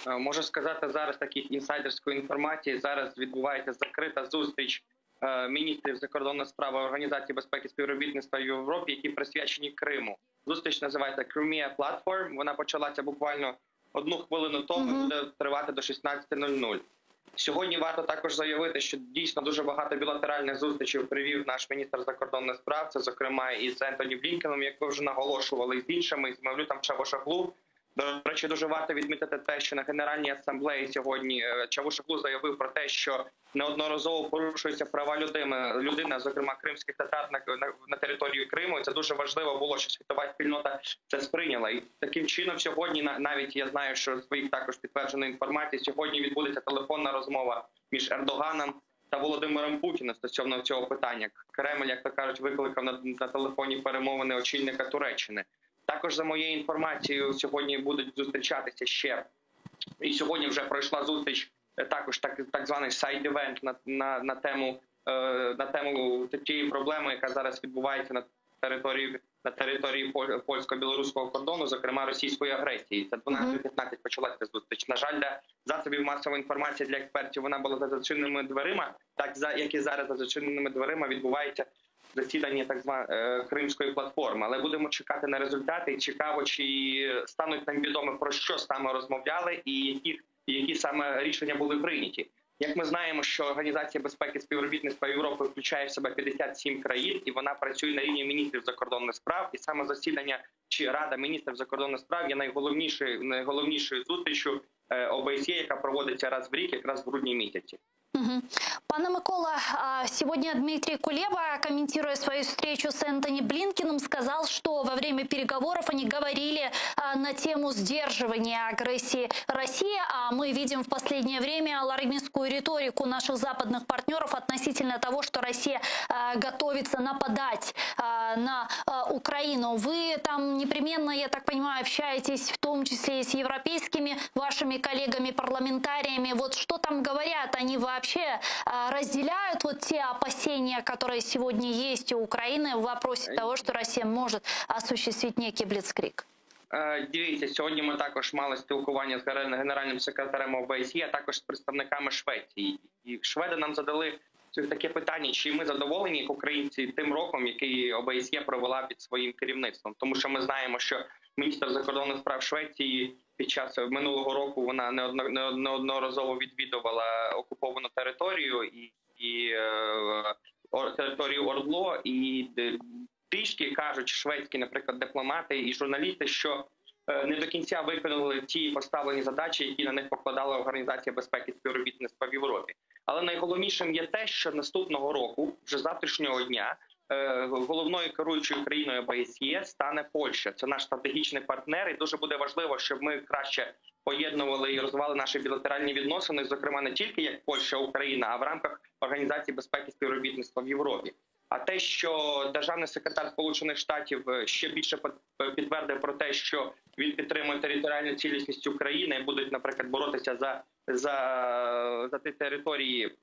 Е, можу сказати зараз таких інсайдерської інформації. Зараз відбувається закрита зустріч е, міністрів закордонних справ Організації безпеки співробітництва в Європі, які присвячені Криму. Зустріч називається Crimea Platform. Вона почалася буквально одну хвилину тому. Mm -hmm. Буде тривати до 16.00. Сьогодні варто також заявити, що дійсно дуже багато білатеральних зустрічей привів наш міністр закордонних справ. Це зокрема і з Ентоні Блінкеном, як ви вже наголошували, і з іншими і з Мевлютом Чавушоглу. До речі, дуже варто відмітити те, що на Генеральній асамблеї сьогодні е, Чавушоглу заявив про те, що неодноразово порушуються права людини, людини, зокрема кримських татар на, на, на території Криму. І це дуже важливо було, що світова спільнота це сприйняла. І таким чином сьогодні навіть я знаю, що своїх також підтвердженої інформації сьогодні відбудеться телефонна розмова між Ердоганом та Володимиром Путіним стосовно цього питання. Кремль, як то кажуть, викликав на, на телефонні перемовини очільника Туреччини. Також за моєю інформацією, сьогодні будуть зустрічатися ще і сьогодні вже пройшла зустріч. Е, також так так званий side-event на на, на тему е, на тему тієї проблеми, яка зараз відбувається на території на території польсько-білоруського кордону, зокрема російської агресії. Це 12.15 почалася зустріч. На жаль, для засобів масової інформації для експертів вона була за зачиненими дверима, так за як і зараз за зачиненими дверима відбувається засідання так званої е, Кримської платформи. Але будемо чекати на результати. І цікаво, чи стануть нам відомо про що саме розмовляли, і які, які саме рішення були прийняті. Як ми знаємо, що Організація безпеки співробітництва Європи включає в себе 57 країн, і вона працює на рівні міністрів закордонних справ. І саме засідання чи Рада міністрів закордонних справ є найголовнішою найголовнішою зустрічю е, ОБСЄ, яка проводиться раз в рік, якраз в грудні місяці. Угу. Пане Микола, сегодня Дмитрий Кулеба, комментируя свою встречу с Энтони Блинкиным, сказал, что во время переговоров они говорили на тему сдерживания агрессии России, а мы видим в последнее время алармистскую риторику наших западных партнеров относительно того, что Россия готовится нападать на Украину. Вы там непременно, я так понимаю, общаетесь в том числе и с европейскими вашими коллегами-парламентариями. Вот что там говорят? Они вообще разделяют вот те опасения, которые сегодня есть у Украины в вопросе того, что Россия может осуществить некий блицкриг? Е, дивіться, сьогодні ми також мали спілкування з генеральним секретарем ОБСЄ, а також з представниками Швеції. І шведи нам задали таке питання, чи ми задоволені як українці тим роком, який ОБСЄ провела під своїм керівництвом, тому що ми знаємо, що міністр закордонних справ Швеції під час минулого року вона неодноразово відвідувала окуповану територію і, і е, територію Ордло, і трішки кажуть шведські, наприклад, дипломати і журналісти, що е, не до кінця виконали ті поставлені задачі, які на них покладала Організація безпеки співробітництва в Європі. Але найголовнішим є те, що наступного року, вже завтрашнього дня, е, головною керуючою країною ОБСЄ стане Польща. Це наш стратегічний партнер, і дуже буде важливо, щоб ми краще поєднували і розвивали наші білатеральні відносини, зокрема не тільки як Польща, Україна, а в рамках Організації безпеки співробітництва в Європі. А те, що державний секретар Сполучених Штатів е, ще більше підтвердив про те, що він підтримує територіальну цілісність України і будуть, наприклад, боротися за за, за ті території,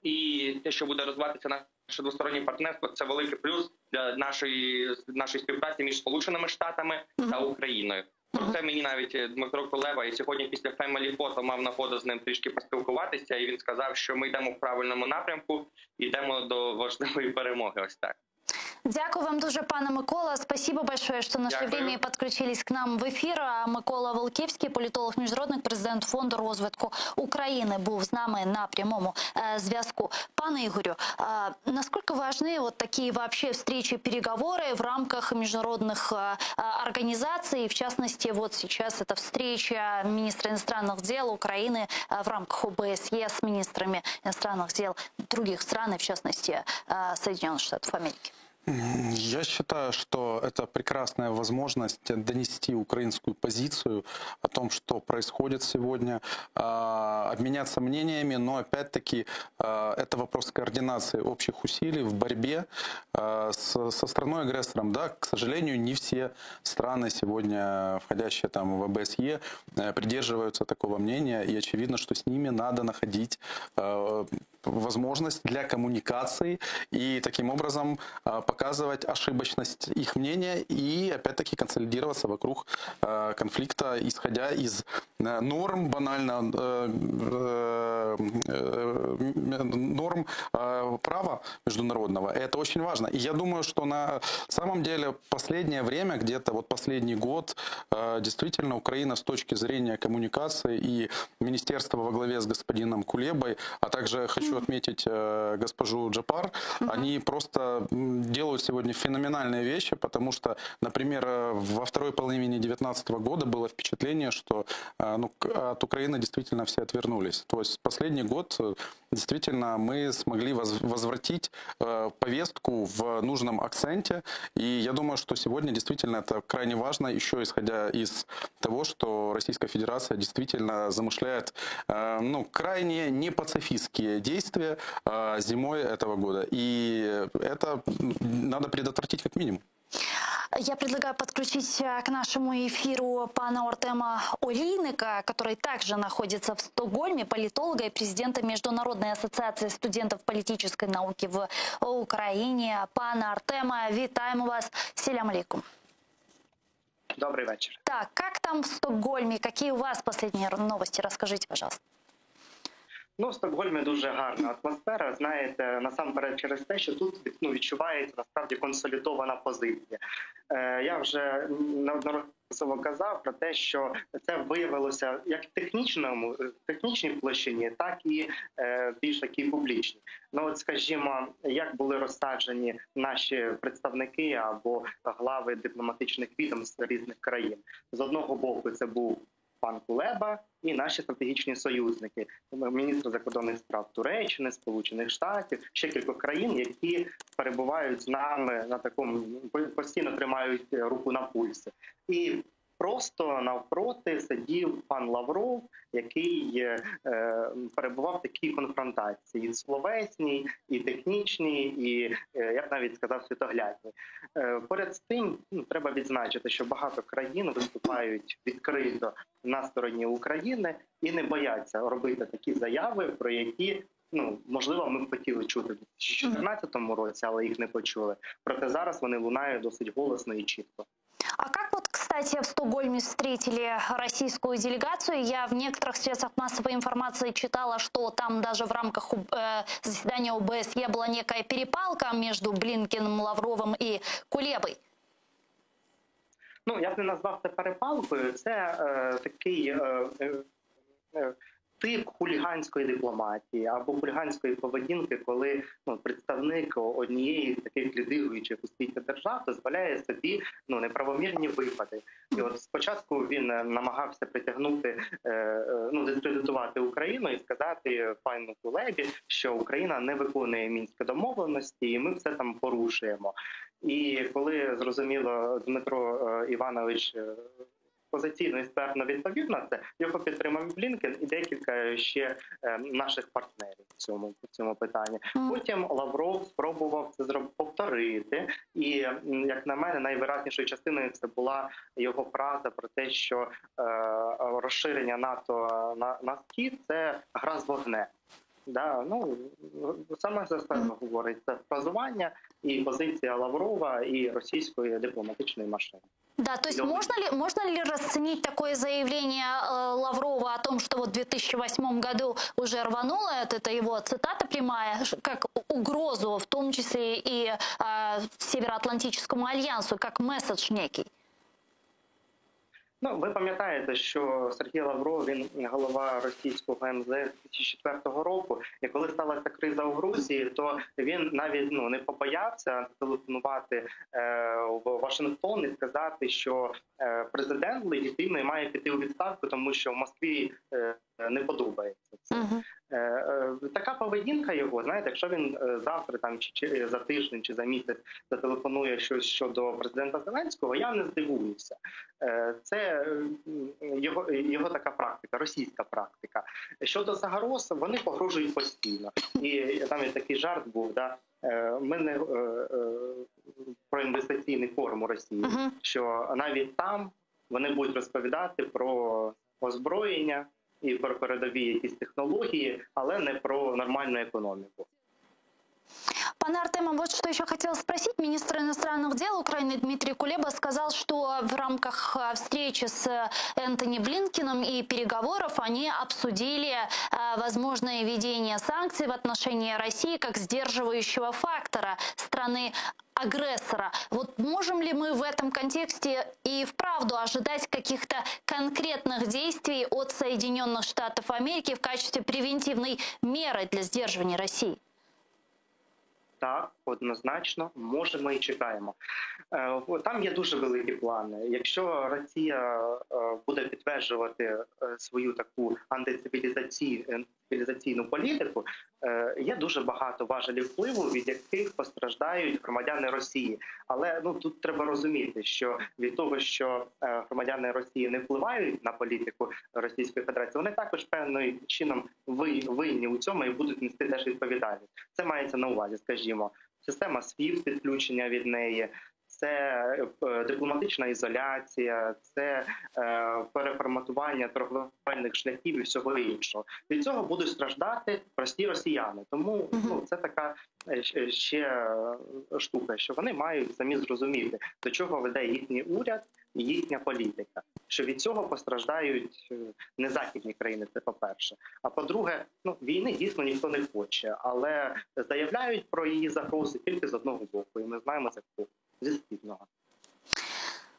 і те, що буде розвиватися наше двостороннє партнерство, це великий плюс для нашої нашої співпраці між Сполученими Штатами та Україною. Про це мені навіть е, Дмитро Кулеба і сьогодні після Family Photo мав нагоду з ним трішки поспілкуватися, і він сказав, що ми йдемо в правильному напрямку, йдемо до важливої перемоги. Ось так. Дякую вам дуже, пане Микола. Спасибо большое, что нашли Дякую. время и подключились к нам в эфир. А Микола Волківський, політолог міжнародник, президент фонду розвитку України, був з нами на прямому э, зв'язку. Пане Игорю, э, насколько важны вот такие вообще встречи, переговоры в рамках международных э, организаций, в частности, вот сейчас это встреча министра иностранных дел Украины в рамках ОБСЕ с министрами иностранных дел других стран, и в частности Соединенных Штатов Америки? Я считаю, что это прекрасная возможность донести украинскую позицию о том, что происходит сегодня, а, обменяться мнениями, но опять-таки а, это вопрос координации общих усилий в борьбе а, с, со страной-агрессором. Да, к сожалению, не все страны сегодня, входящие там в ОБСЕ, э, придерживаются такого мнения, и очевидно, что с ними надо находить возможность для коммуникации и таким образом показывать ошибочность их мнения и опять-таки консолидироваться вокруг конфликта, исходя из э, норм банально э, норм права международного. Это очень важно. И я думаю, что на самом деле последнее время, где-то вот последний год, действительно Украина с точки зрения коммуникации и министерства во главе с господином Кулебой, а также хочу отметить госпожу Джапар, они просто делают сегодня феноменальные вещи, потому что, например, во второй половине 2019 года было впечатление, что ну, от Украины действительно все отвернулись. То есть последний год э, действительно мы смогли возвратить э, повестку в нужном акценте. И я думаю, что сегодня действительно это крайне важно, еще исходя из того, что Российская Федерация действительно замышляет э, ну, крайне непацифистские действия зимой этого года. И это надо предотвратить как минимум. Я предлагаю подключить э, к нашему эфиру пана Артема Олийника, который также находится в Стокгольме, политолога и президента Международной ассоциации студентов политической науки в Украине. Пане Артеме, вітаємо вас. Селям алейкум. Добрый вечер. Так, как там в Стокгольме? Какие у вас последние новости? Расскажите, пожалуйста. Ну, в Стокгольмі дуже гарна атмосфера. Знаєте, насамперед через те, що тут ну, відчувається насправді консолідована позиція. Е, Я вже неодноразово казав про те, що це виявилося як в технічному в технічній площині, так і е, більш такій публічній. Ну, от, скажімо, як були розсаджені наші представники або глави дипломатичних відомств різних країн. З одного боку, це був пан Кулеба і наші стратегічні союзники, міністр закордонних справ Туреччини, Сполучених Штатів, ще кількох країн, які перебувають з нами на такому постійно тримають руку на пульсі. І просто навпроти сидів пан Лавров, який е, перебував в такій конфронтації і словесній, і технічній, і е, я б навіть сказав світоглядній. Е, поряд з тим, ну, треба відзначити, що багато країн виступають відкрито на стороні України і не бояться робити такі заяви, про які ну можливо ми б хотіли чути в 2014 році, але їх не почули. Проте зараз вони лунають досить голосно і чітко. А как вот, кстати, в Стокгольме встретили российскую делегацию? Я в некоторых средствах массовой информации читала, что там даже в рамках э, заседания ОБСЕ была некая перепалка между Блинкеном, Лавровым и Кулебой. Ну, я б не назвав це перепалкою. Це е, такий е, е, тип хуліганської дипломатії або хуліганської поведінки, коли ну, представник однієї з таких лідируючих у світі держав дозволяє собі ну неправомірні випади. І от спочатку він намагався притягнути, ну дискредитувати Україну і сказати пану Кулебі, що Україна не виконує мінські домовленості, і ми все там порушуємо. І коли зрозуміло Дмитро Іванович позиційно і ствердно відповів на це, його підтримав Блінкен і декілька ще наших партнерів в цьому в цьому питанні. Потім Лавров спробував це зроб повторити, і як на мене, найвиразнішою частиною це була його фраза про те, що е, розширення НАТО на, на схід це гра з вогнем. Да, ну саме за себе говорить це фразування і позиція Лаврова і російської дипломатичної машини. Да, то есть можно ли, можно ли расценить такое заявление э, Лаврова о том, что вот в 2008 году уже рвануло, это его цитата прямая, как угрозу, в том числе и э, Североатлантическому альянсу, как месседж некий? Ну, ви пам'ятаєте, що Сергій Лавров, він голова російського МЗС 2004 року, і коли сталася криза у Грузії, то він навіть ну не побоявся телефонувати е, в Вашингтон і сказати, що е, президент легітимний має піти у відставку, тому що в Москві е, не подобається це. Така поведінка його, знаєте, якщо він завтра там чи за тиждень, чи за місяць зателефонує щось щодо президента Зеленського, я не здивуюся. Це його така практика, російська практика. Щодо загроз, вони погрожують постійно. І там є такий жарт був, да, ми не про інвестиційний форум у Росії, що навіть там вони будуть розповідати про озброєння і про передові якісь технології, але не про нормальну економіку. Пане Артеме, вот что еще хотела спросить. Министр иностранных дел Украины Дмитрий Кулеба сказал, что в рамках встречи с Энтони Блинкиным и переговоров они обсудили возможное введение санкций в отношении России как сдерживающего фактора страны агрессора. Вот можем ли мы в этом контексте и вправду ожидать каких-то конкретных действий от Соединенных Штатов Америки в качестве превентивной меры для сдерживания России? Так, однозначно, можемо і чекаємо. Там є дуже великі плани. Якщо Росія буде підтверджувати свою таку антицивілізаційну політику, є дуже багато важелів впливу, від яких постраждають громадяни Росії. Але тут треба розуміти, що від того, що громадяни Росії не впливають на політику Російської Федерації, вони також певним чином винні у цьому і будуть нести теж відповідальність. Це мається на увазі, скажімо, система SWIFT, підключення від неї, це дипломатична ізоляція, це переформатування торговельних шляхів і всього іншого. Від цього будуть страждати прості росіяни. Тому це така ще штука, що вони мають самі зрозуміти, до чого веде їхній уряд і їхня політика. Що від цього постраждають не західні країни, це по-перше. А по-друге, війни дійсно ніхто не хоче, але заявляють про її загрози тільки з одного боку, і ми знаємо це зі східного.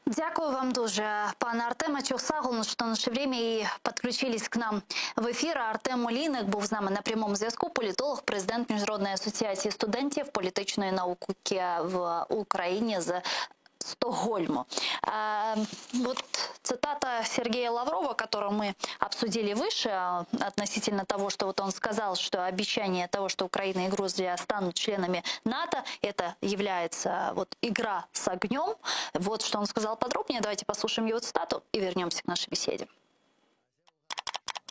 Дякую вам дуже, пане Артеме. Çoq sağ oluñ, что нашли время и подключились к нам в эфир. Артем Олійник був з нами на прямому зв'язку, політолог, президент Міжнародної асоціації студентів політичної науки в Україні з Стокгольму. Вот цитата Сергея Лаврова, которую мы обсудили выше, относительно того, что вот он сказал, что обещание того, что Украина и Грузия станут членами НАТО, это является вот игра с огнем. Вот что он сказал подробнее. Давайте послушаем его цитату и вернемся к нашей беседе.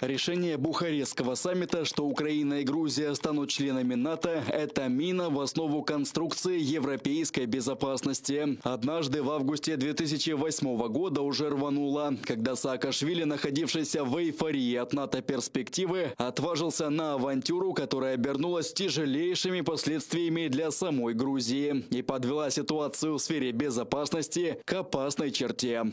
Решение Бухарестского саммита, что Украина и Грузия станут членами НАТО, это мина в основу конструкции европейской безопасности. Однажды в августе 2008 года уже рвануло, когда Саакашвили, находившийся в эйфории от НАТО перспективы, отважился на авантюру, которая обернулась тяжелейшими последствиями для самой Грузии и подвела ситуацию в сфере безопасности к опасной черте.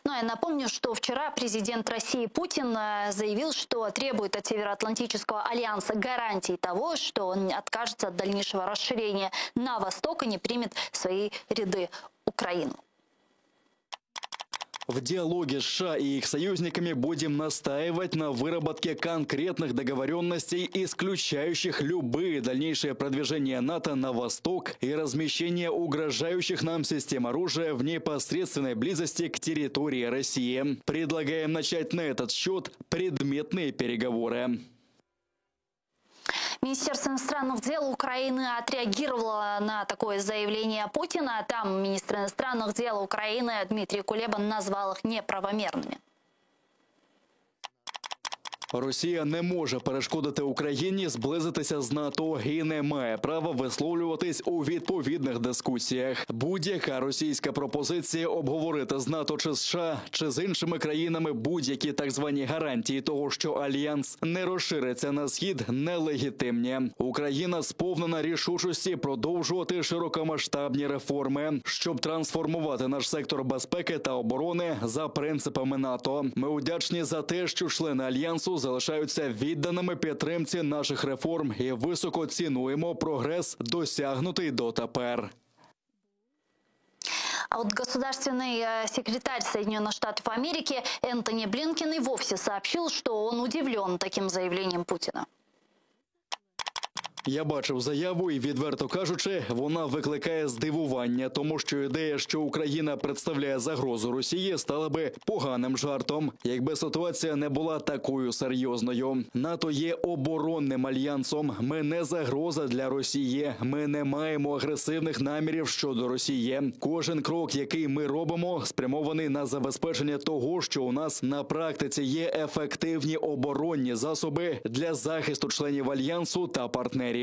Ну, я напомню, что вчера президент России Путин заявил, что требует от Североатлантического альянса гарантий того, что он откажется от дальнейшего расширения на восток и не примет в свои ряды Украину. В диалоге с США и их союзниками будем настаивать на выработке конкретных договоренностей, исключающих любые дальнейшие продвижения НАТО на восток и размещение угрожающих нам систем оружия в непосредственной близости к территории России. Предлагаем начать на этот счет предметные переговоры. Министерство иностранных дел Украины отреагировало на такое заявление Путина. Там министр иностранных дел Украины Дмитрий Кулеба назвал их неправомерными. Росія не може перешкодити Україні зблизитися з НАТО і не має права висловлюватись у відповідних дискусіях. Будь-яка російська пропозиція обговорити з НАТО чи США, чи з іншими країнами будь-які так звані гарантії того, що Альянс не розшириться на Схід, нелегітимні. Україна сповнена рішучості продовжувати широкомасштабні реформи, щоб трансформувати наш сектор безпеки та оборони за принципами НАТО. Ми вдячні за те, що члени Альянсу залишаються відданими підтримці наших реформ і високо цінуємо прогрес, досягнутий дотепер. А вот государственный секретарь Соединенных Штатов Америки Энтони Блинкен и вовсе сообщил, что он удивлен таким заявлением Путина. Я бачив заяву і, відверто кажучи, вона викликає здивування, тому що ідея, що Україна представляє загрозу Росії, стала би поганим жартом, якби ситуація не була такою серйозною. НАТО є оборонним альянсом. Ми не загроза для Росії. Ми не маємо агресивних намірів щодо Росії. Кожен крок, який ми робимо, спрямований на забезпечення того, що у нас на практиці є ефективні оборонні засоби для захисту членів альянсу та партнерів.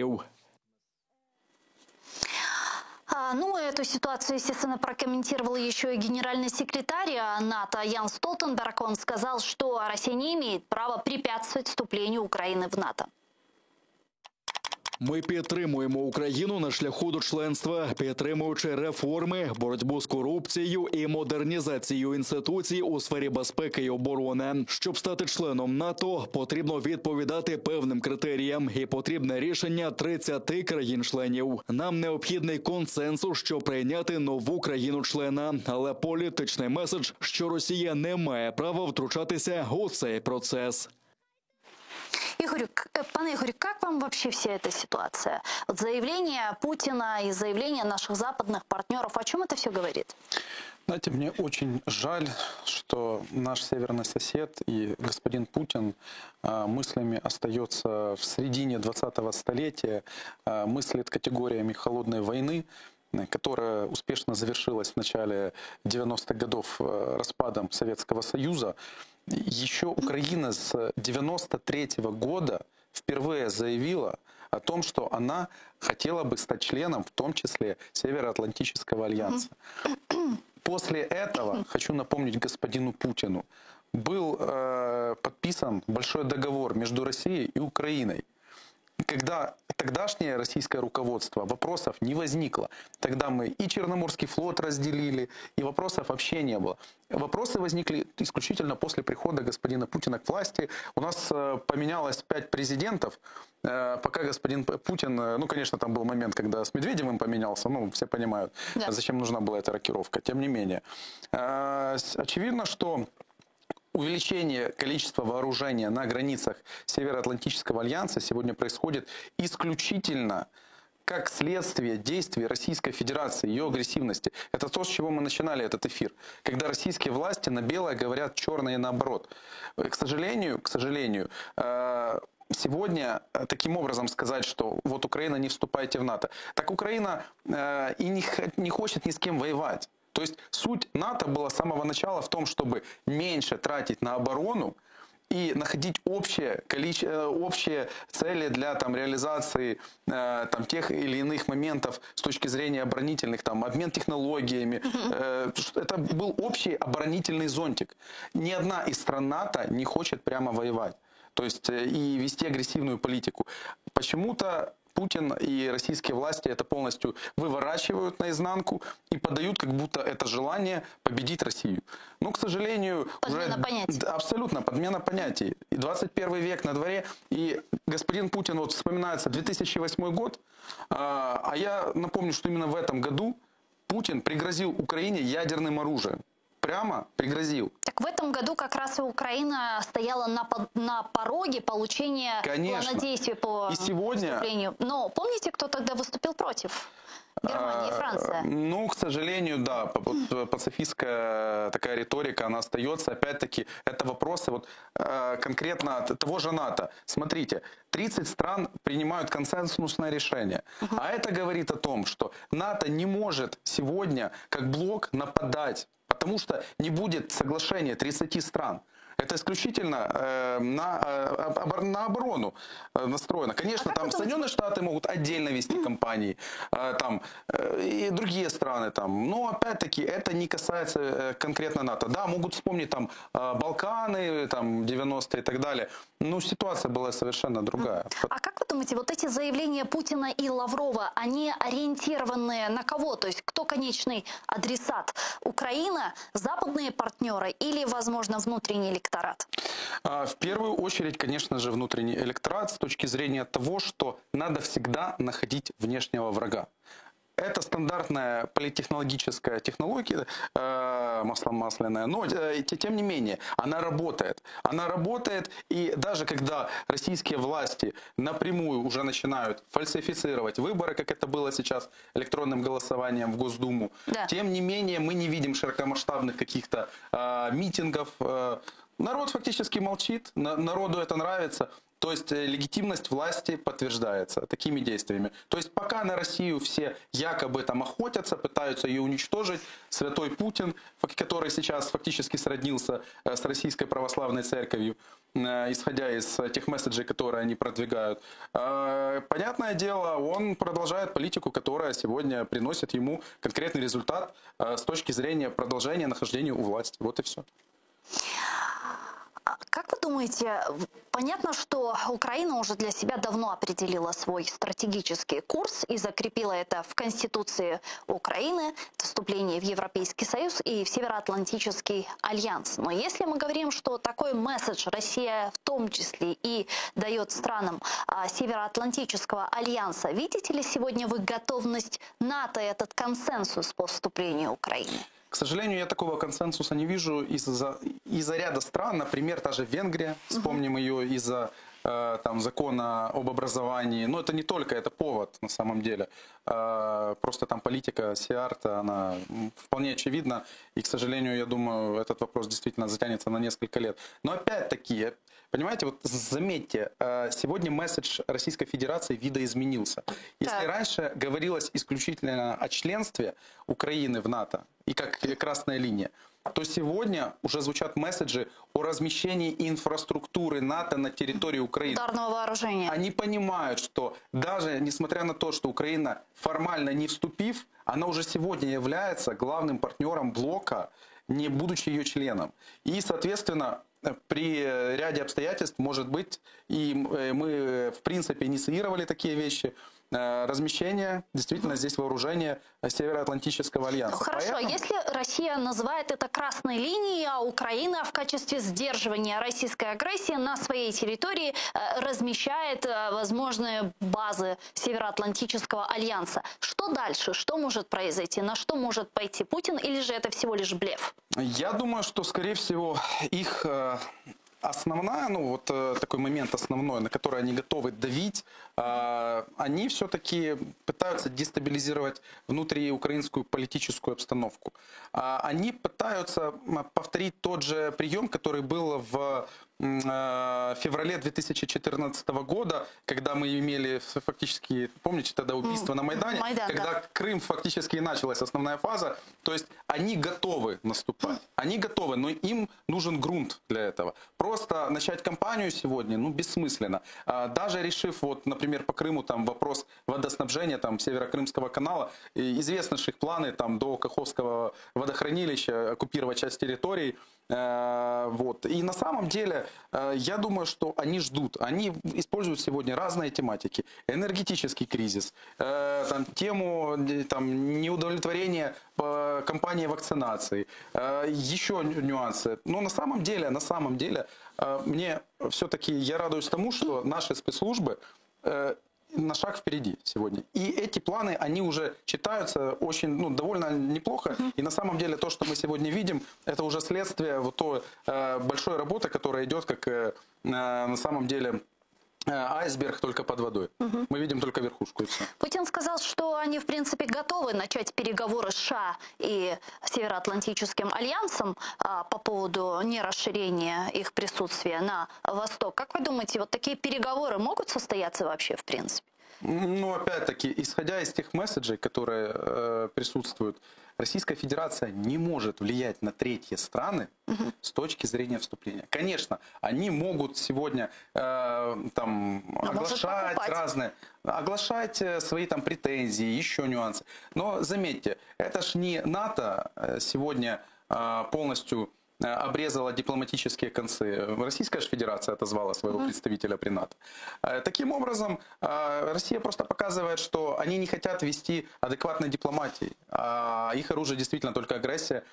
А, ну, эту ситуацию, естественно, прокомментировал еще и генеральный секретарь НАТО Ян Столтенберг. Он сказал, что Россия не имеет права препятствовать вступлению Украины в НАТО. Ми підтримуємо Україну на шляху до членства, підтримуючи реформи, боротьбу з корупцією і модернізацію інституцій у сфері безпеки і оборони. Щоб стати членом НАТО, потрібно відповідати певним критеріям і потрібне рішення 30 країн-членів. Нам необхідний консенсус, щоб прийняти нову країну-члена, але політичний меседж, що Росія не має права втручатися у цей процес. Игорь, пане Игорь, как вам вообще вся эта ситуация? Вот заявление Путина и заявление наших западных партнеров, о чем это все говорит? Знаете, мне очень жаль, что наш северный сосед и господин Путин а, мыслями остается в середине 20-го столетия, а, мыслит категориями холодной войны, которая успешно завершилась в начале 90-х годов э, распадом Советского Союза. Еще Украина с 93 -го года впервые заявила о том, что она хотела бы стать членом, в том числе Североатлантического альянса. После этого, хочу напомнить господину Путину, был э, подписан большой договор между Россией и Украиной. Когда тогдашнее российское руководство, вопросов не возникло. Тогда мы и Черноморский флот разделили, и вопросов вообще не было. Вопросы возникли исключительно после прихода господина Путина к власти. У нас э, поменялось пять президентов, э, пока господин Путин, э, ну, конечно, там был момент, когда с Медведевым поменялся, ну, все понимают, да. зачем нужна была эта рокировка. Тем не менее, очевидно, что увеличение количества вооружения на границах Североатлантического альянса сегодня происходит исключительно как следствие действий Российской Федерации, ее агрессивности. Это то, с чего мы начинали этот эфир. Когда российские власти на белое говорят черное и наоборот. К сожалению, к сожалению, э, сегодня таким образом сказать, что вот Украина не вступайте в НАТО. Так Украина э, и не, не хочет ни с кем воевать. То есть суть НАТО была с самого начала в том, чтобы меньше тратить на оборону и находить общее, количество, э, общие цели для там, реализации э, там, тех или иных моментов с точки зрения оборонительных, там, обмен технологиями. Э, это был общий оборонительный зонтик. Ни одна из стран НАТО не хочет прямо воевать. То есть и вести агрессивную политику. Почему-то Путин и российские власти это полностью выворачивают наизнанку и подают, как будто это желание победить Россию. Но, к сожалению, подмена уже... понятий. Абсолютно, подмена понятий. И 21 век на дворе, и господин Путин, вот вспоминается 2008 год, а, а я напомню, что именно в этом году Путин пригрозил Украине ядерным оружием прямо пригрозил. Так в этом году как раз и Украина стояла на, на пороге получения Конечно. плана действий по и сегодня... вступлению. Но помните, кто тогда выступил против? Германия и а, Франция. Ну, к сожалению, да. Вот пацифистская такая риторика, она остается. Опять-таки, это вопросы вот э, конкретно того же НАТО. Смотрите, 30 стран принимают консенсусное решение. А это говорит о том, что НАТО не может сегодня как блок нападать потому что не будет соглашения 30 стран. Это исключительно э, на, э, на оборону э, настроено. Конечно, а там Соединенные Штаты могут отдельно вести кампании, э, там, э, и другие страны там. Но опять-таки это не касается э, конкретно НАТО. Да, могут вспомнить там э, Балканы, там 90-е и так далее. Но ситуация была совершенно другая. А как вы думаете, вот эти заявления Путина и Лаврова, они ориентированы на кого? То есть кто конечный адресат? Украина, западные партнеры или, возможно, внутренний электорат? А, в первую очередь, конечно же, внутренний электорат с точки зрения того, что надо всегда находить внешнего врага. Это стандартная политтехнологическая технология, э, масло масляное, но э, тем не менее она работает. Она работает, и даже когда российские власти напрямую уже начинают фальсифицировать выборы, как это было сейчас электронным голосованием в Госдуму, Да. тем не менее мы не видим широкомасштабных каких-то э, митингов. Э, народ фактически молчит, на- народу это нравится. То есть э, легитимность власти подтверждается такими действиями. То есть пока на Россию все якобы там охотятся, пытаются ее уничтожить, святой Путин, фак- который сейчас фактически сроднился э, с Российской Православной Церковью, э, исходя из э, тех месседжей, которые они продвигают, э, понятное дело, он продолжает политику, которая сегодня приносит ему конкретный результат э, с точки зрения продолжения нахождения у власти. Вот и все. А Как вы думаете, в- понятно, что Украина уже для себя давно определила свой стратегический курс и закрепила это в Конституции Украины, вступление в Европейский Союз и в Североатлантический альянс. Но если мы говорим, что такой месседж Россия в том числе и дает странам а, Североатлантического альянса, видите ли сегодня вы готовность НАТО и этот консенсус по вступлению Украины? К сожалению, я такого консенсуса не вижу из-за из-за ряда стран, например, та же Венгрия, вспомним ее из-за э, там, закона об образовании. Но это не только, это повод на самом деле. Э, Просто там политика Сийярто, она м, вполне очевидна. И, к сожалению, я думаю, этот вопрос действительно затянется на несколько лет. Но опять-таки, понимаете, вот заметьте, э, сегодня месседж Российской Федерации видоизменился. Если Так. раньше говорилось исключительно о членстве Украины в НАТО и как красная линия, то сегодня уже звучат месседжи о размещении инфраструктуры НАТО на территории Украины. Ударного вооружения. Они понимают, что даже несмотря на то, что Украина формально не вступив, она уже сегодня является главным партнером блока, не будучи ее членом. И, соответственно, при ряде обстоятельств, может быть, и э, мы, э, в принципе, инициировали такие вещи, э, размещение действительно здесь вооружения Североатлантического альянса. Ну, Хорошо, Поэтому- если Россия называет это красной линией, а Украина в качестве сдерживания российской агрессии на своей территории э, размещает э, возможные базы Североатлантического альянса. Что дальше? Что может произойти? На что может пойти Путин? Или же это всего лишь блеф? Я думаю, что, скорее всего, их э, основная, ну вот э, такой момент основной, на который они готовы давить, э, они все-таки пытаются дестабилизировать внутриукраинскую политическую обстановку. А, Они пытаются м, повторить тот же прием, который был в м, э, феврале 2014 года, когда мы имели фактически, помните тогда убийство на Майдане, Майдан, когда да. Крым фактически и началась основная фаза. То есть они готовы наступать. Они готовы, но им нужен грунт для этого. Просто начать кампанию сегодня, ну, бессмысленно. А, Даже решив, вот, например, по Крыму там вопрос водоснабжения там Северокрымского канала, и известны же их планы там до Каховского водохранилища оккупировать часть территорий. Э, Вот. И на самом деле, э, я думаю, что они ждут. Они используют сегодня разные тематики. Энергетический кризис, э, там, тему э, там, неудовлетворения э, кампании вакцинации, э, еще ню- нюансы. Но на самом деле, на самом деле, э, мне все-таки, я радуюсь тому, что наши спецслужбы э, на шаг впереди сегодня. И эти планы, они уже читаются очень, ну, довольно неплохо. И на самом деле то, что мы сегодня видим, это уже следствие вот той э, большой работы, которая идет как э, э, на самом деле э, айсберг только под водой. Мы видим только верхушку и все. Путин сказал, что они, в принципе, готовы начать переговоры с США и Североатлантическим альянсом а, по поводу нерасширения их присутствия на восток. Как вы думаете, вот такие переговоры могут состояться вообще, в принципе? Ну, опять-таки, исходя из тех месседжей, которые э, присутствуют, Российская Федерация не может влиять на третьи страны с точки зрения вступления. Конечно, они могут сегодня э, там Но может оглашать покупать. разные, оглашать э, свои там претензии, еще нюансы. Но заметьте, это ж не НАТО э, сегодня э, полностью э,. обрезала дипломатические концы. Российская же Федерация отозвала своего представителя при НАТО. Таким образом, Россия просто показывает, что они не хотят вести адекватной дипломатии. А их оружие действительно только агрессия,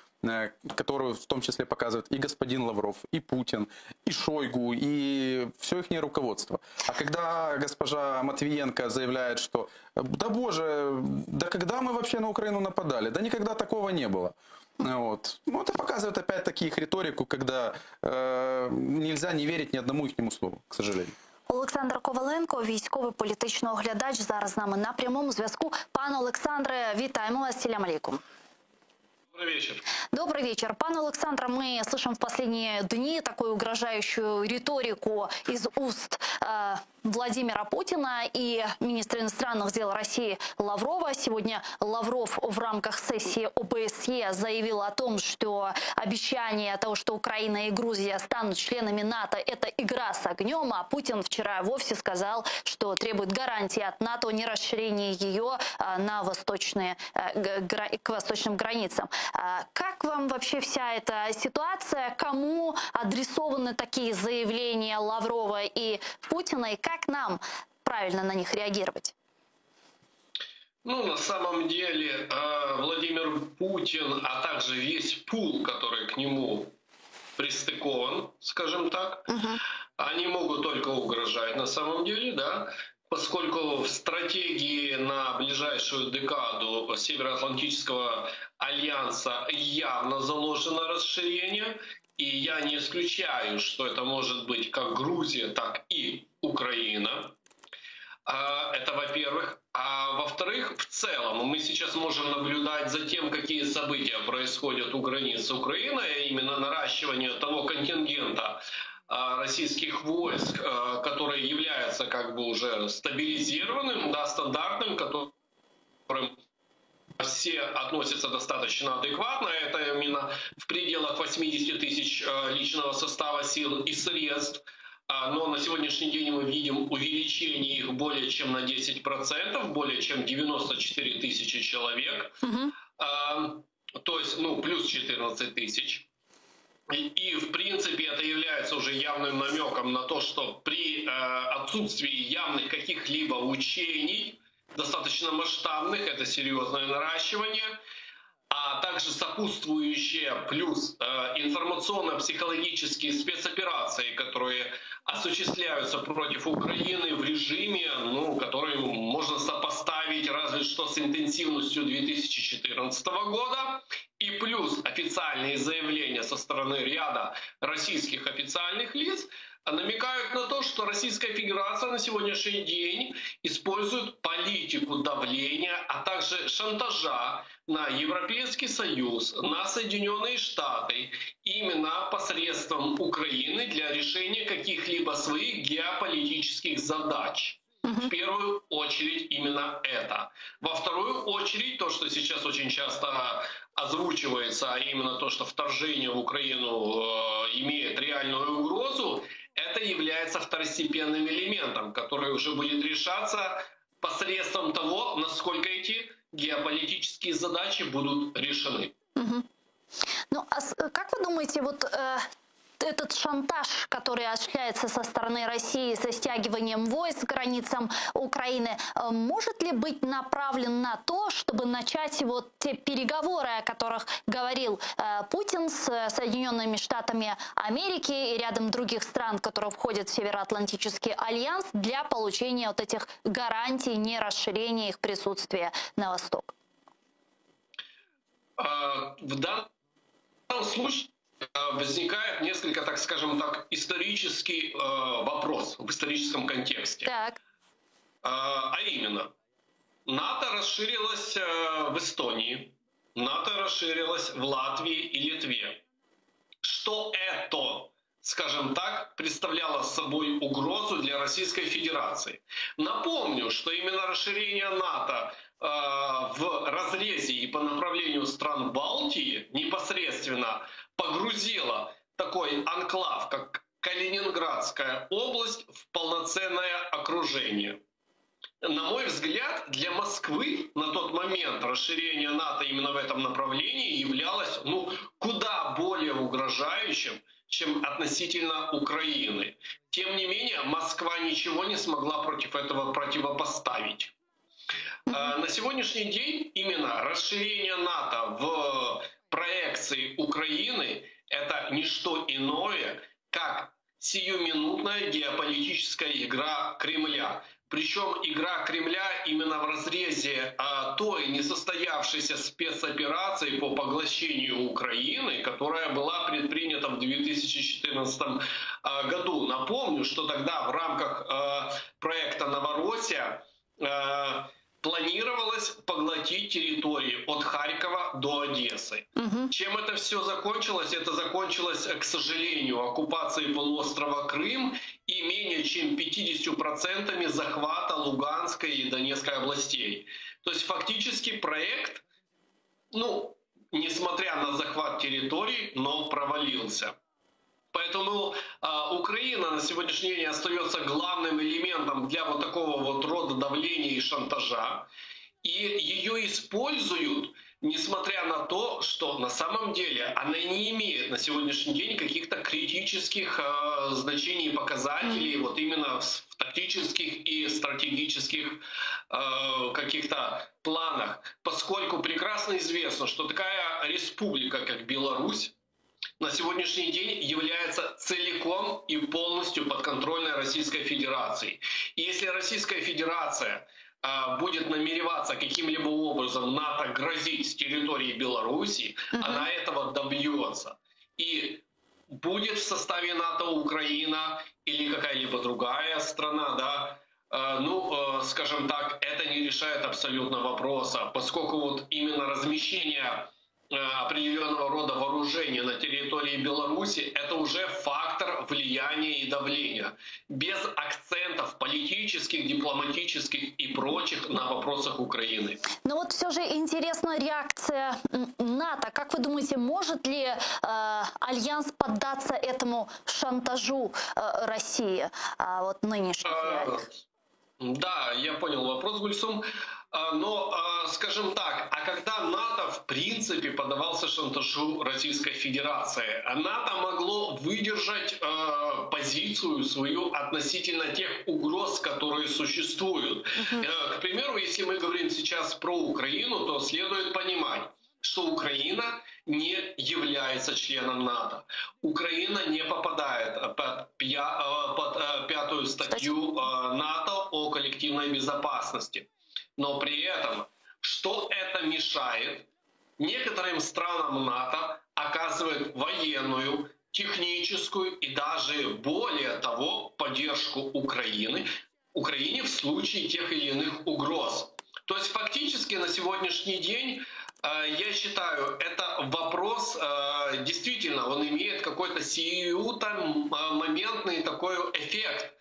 которую в том числе показывает и господин Лавров, и Путин, и Шойгу, и все их руководство. А когда госпожа Матвиенко заявляет, что да боже, да когда мы вообще на Украину нападали? Да никогда такого не было. Вот. Ну, это показывает опять-таки их риторику, когда э, нельзя не верить ни одному их слову, к сожалению. Олександр Коваленко, військовий політичний оглядач, зараз з нами на прямому зв'язку. Пане Олександре, вітаємо вас. Селям алейкум. Добрый вечер. Добрый вечер. Пане Александр, мы слышим в последние дни такую угрожающую риторику из уст э, Владимира Путина и министра иностранных дел России Лаврова. Сегодня Лавров в рамках сессии ОБСЕ заявил о том, что обещание того, что Украина и Грузия станут членами НАТО, это игра с огнем. А Путин вчера вовсе сказал, что требует гарантии от НАТО о нерасширении ее э, на восточные, э, к восточным границам. А как вам вообще вся эта ситуация? Кому адресованы такие заявления Лаврова и Путина? И как нам правильно на них реагировать? Ну, на самом деле, э, Владимир Путин, а также весь пул, который к нему пристыкован, скажем так, угу. они могут только угрожать на самом деле, да, поскольку в стратегии на ближайшую декаду Североатлантического альянса явно заложено расширение, и я не исключаю, что это может быть как Грузия, так и Украина. А, это во-первых. А во-вторых, в целом мы сейчас можем наблюдать за тем, какие события происходят у границ Украины, а именно наращивание того контингента а, российских войск, который является как бы уже стабилизированным, да, стандартным, которым все относятся достаточно адекватно. Это именно в пределах 80 тысяч личного состава сил и средств. А, но на сегодняшний день мы видим увеличение их более чем на 10%, более чем 94 тысячи человек. Угу. То есть, ну, плюс 14 тысяч. И, и, в принципе, это является уже явным намеком на то, что при э, отсутствии явных каких-либо учений, достаточно масштабных, это серьезное наращивание, а также сопутствующие плюс э, информационно-психологические спецоперации, которые осуществляются против Украины в режиме, ну, который можно сопоставить разве что с интенсивностью 2014 года, и плюс официальные заявления со стороны ряда российских официальных лиц намекают на то, что Российская Федерация на сегодняшний день использует политику давления, а также шантажа на Европейский Союз, на Соединенные Штаты именно посредством Украины для решения каких-либо своих геополитических задач. В первую очередь именно это. Во вторую очередь то, что сейчас очень часто озвучивается, а именно то, что вторжение в Украину э, имеет реальную угрозу, это является второстепенным элементом, который уже будет решаться посредством того, насколько эти геополитические задачи будут решены. Угу. Ну, а как вы думаете, вот э, этот шантаж, который осуществляется со стороны России со стягиванием войск к границам Украины, э, может ли быть направлен на то, чтобы начать вот те переговоры, о которых говорил э, Путин с Соединенными Штатами Америки и рядом других стран, которые входят в Североатлантический альянс, для получения вот этих гарантий нерасширения их присутствия на восток? А, в данном случае возникает несколько, так скажем так, исторический э, вопрос в историческом контексте. Так. Э, а именно, НАТО расширилось э, в Эстонии, НАТО расширилось в Латвии и Литве. Что это, скажем так, представляло собой угрозу для Российской Федерации? Напомню, что именно расширение НАТО э, в разрезе и по направлению стран Балтии непосредственно погрузила такой анклав, как Калининградская область, в полноценное окружение. На мой взгляд, для Москвы на тот момент расширение НАТО именно в этом направлении являлось ну, куда более угрожающим. решающим, чем относительно Украины. Тем не менее, Москва ничего не смогла против этого противопоставить. На сегодняшний день именно расширение НАТО в проекции Украины – это не что иное, как сиюминутная геополитическая игра Кремля. Причем игра Кремля именно в разрезе а, той несостоявшейся спецоперации по поглощению Украины, которая была предпринята в 2014 а, году. Напомню, что тогда в рамках а, проекта «Новороссия» а, планировалось поглотить территории от Харькова до Одессы. Угу. Чем это все закончилось? Это закончилось, к сожалению, оккупацией полуострова Крым и менее чем 50% захвата Луганской и Донецкой областей. То есть фактически проект, ну, несмотря на захват территорий, но провалился. Поэтому э, Украина на сегодняшний день остается главным элементом для вот такого вот рода давления и шантажа. И ее используют, несмотря на то, что на самом деле она не имеет на сегодняшний день каких-то критических э, значений и показателей, вот именно в, в тактических и стратегических э, каких-то планах, поскольку прекрасно известно, что такая республика, как Беларусь, на сегодняшний день является целиком и полностью подконтрольной Российской Федерации. И если Российская Федерация а, будет намереваться каким-либо образом НАТО грозить с территории Беларуси, угу. она этого добьется. И будет в составе НАТО Украина или какая-либо другая страна, да, а, ну, э, скажем так, это не решает абсолютно вопроса, поскольку вот именно размещение Э, определенного рода вооружения на территории Беларуси, это уже фактор влияния и давления. Без акцентов политических, дипломатических и прочих на вопросах Украины. Но вот все же интересна реакция НАТО. Как вы думаете, может ли э, Альянс поддаться этому шантажу э, России э, вот нынешних а, Да, я понял вопрос, Гульсум. А, но, а, скажем так, а когда НАТО в принципе подавался шантажу Российской Федерации, НАТО могло выдержать э, позицию свою относительно тех угроз, которые существуют. Угу. К примеру, если мы говорим сейчас про Украину, то следует понимать, что Украина не является членом НАТО. Украина не попадает под, пя под пятую статью НАТО о коллективной безопасности. Но при этом, что это мешает некоторым странам НАТО оказывать военную, техническую и даже более того поддержку Украины, Украине в случае тех или иных угроз. То есть фактически на сегодняшний день э, я считаю, это вопрос, э, действительно, он имеет какой-то сию там э, моментный такой эффект.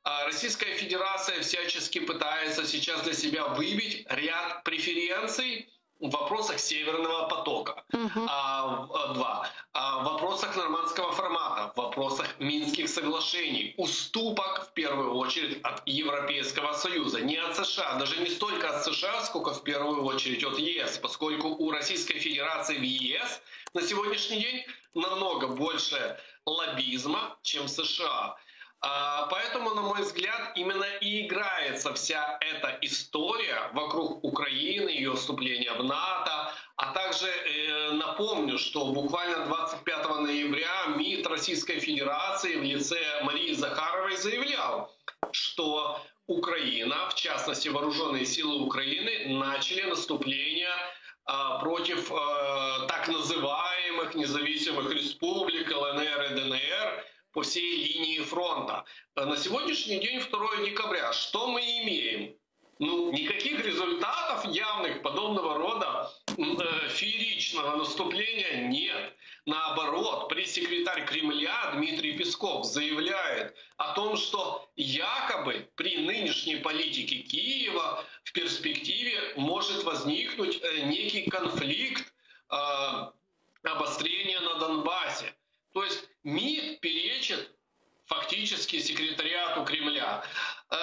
А Российская Федерация всячески пытается сейчас для себя выбить ряд преференций в вопросах Северного потока, угу. а, два, а, в вопросах нормандского формата, в вопросах Минских соглашений, уступок в первую очередь от Европейского Союза, не от США, даже не столько от США, сколько в первую очередь от ЕС, поскольку у Российской Федерации в ЕС на сегодняшний день намного больше лоббизма, чем в США. А, поэтому, на мой взгляд, именно и играется вся эта история вокруг Украины, ее вступления в НАТО. А также э, напомню, что буквально 25 ноября МИД Российской Федерации в лице Марии Захаровой заявлял, что Украина, в частности вооруженные силы Украины, начали наступление а, против э, так называемых независимых республик ЛНР и ДНР по всей линии фронта. На сегодняшний день, 2 декабря, что мы имеем? Ну, никаких результатов явных подобного рода э, фееричного наступления нет. Наоборот, пресс-секретарь Кремля Дмитрий Песков заявляет о том, что якобы при нынешней политике Киева в перспективе может возникнуть э, некий конфликт, э, обострение на Донбассе. То есть МИД перечит фактически секретариату Кремля. Э,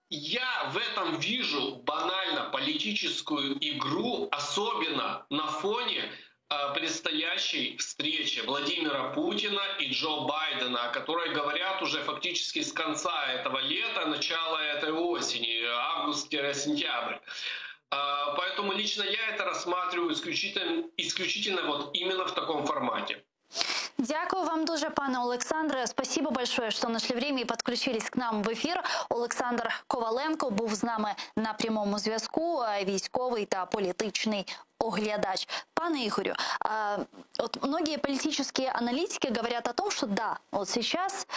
я в этом вижу банально политическую игру, особенно на фоне предстоящей встрече Владимира Путина и Джо Байдена, о которой говорят уже фактически с конца этого лета, начала этой осени, август-сентябрь. Поэтому лично я это рассматриваю исключительно, исключительно вот именно в таком формате. Дякую вам дуже, пане Олександре. Спасибо большое, что нашли время и подключились к нам в эфир. Олександр Коваленко був з нами на прямому зв'язку, військовий та політичний оглядач. Пане Игорю, вот многие политические аналитики говорят о том, что да, вот сейчас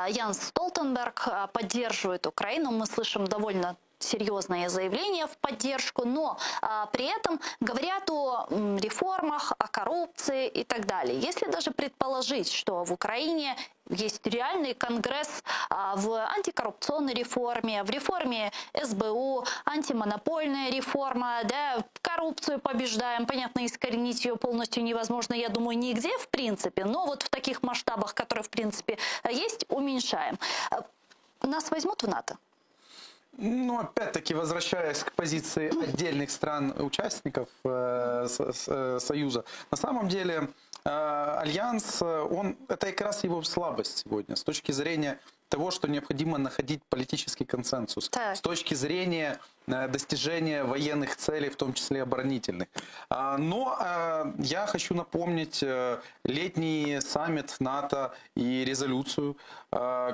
Янс Столтенберг поддерживает Украину, мы слышим довольно серьезные заявления в поддержку, но а, при этом говорят о реформах, о коррупции и так далее. Если даже предположить, что в Украине есть реальный конгресс а, в антикоррупционной реформе, в реформе СБУ, антимонопольная реформа, да, коррупцию побеждаем, понятно, искоренить ее полностью невозможно, я думаю, нигде в принципе, но вот в таких масштабах, которые в принципе есть, уменьшаем. Нас возьмут в НАТО? Ну, опять-таки, возвращаясь к позиции отдельных стран-участников э, э, Союза, на самом деле э, Альянс, он, это как раз его слабость сегодня с точки зрения того, что необходимо находить политический консенсус. Так. С точки зрения достижения военных целей, в том числе оборонительных. А, но я хочу напомнить летний саммит НАТО и резолюцию,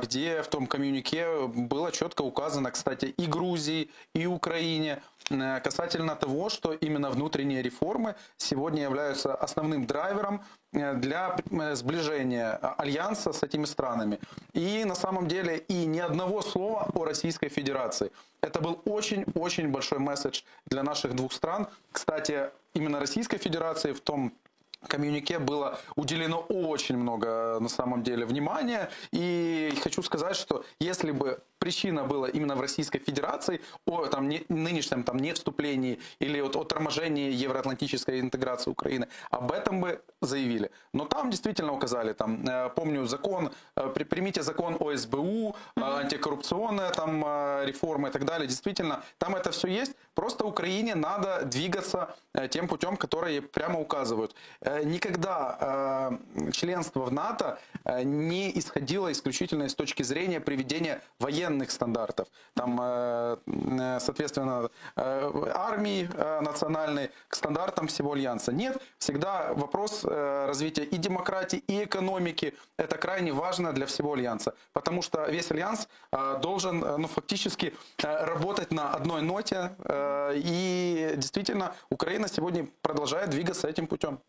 где в том коммюнике было четко указано, кстати, и Грузии, и Украине, касательно того, что именно внутренние реформы сегодня являются основным драйвером для сближения альянса с этими странами. И на самом деле и ни одного слова о Российской Федерации. Это был очень-очень большой месседж для наших двух стран. Кстати, именно Российской Федерации в том коммюнике было уделено очень много на самом деле внимания. И хочу сказать, что если бы причина была именно в Российской Федерации о там, не, нынешнем там, не вступлении или вот, о торможении евроатлантической интеграции Украины, об этом бы заявили. Но там действительно указали, там, э, помню, закон, э, примите закон о СБУ, антикоррупционная там э, реформа и так далее. Действительно, там это все есть. Просто Украине надо двигаться тем путем, который прямо указывают. Никогда членство в НАТО не исходило исключительно с точки зрения приведения военных стандартов. Там, соответственно, армии национальной к стандартам всего Альянса. Нет, всегда вопрос развития и демократии, и экономики. Это крайне важно для всего Альянса. Потому что весь Альянс должен ну, фактически работать на одной ноте. И действительно, Украина сегодня продолжает двигаться этим путем.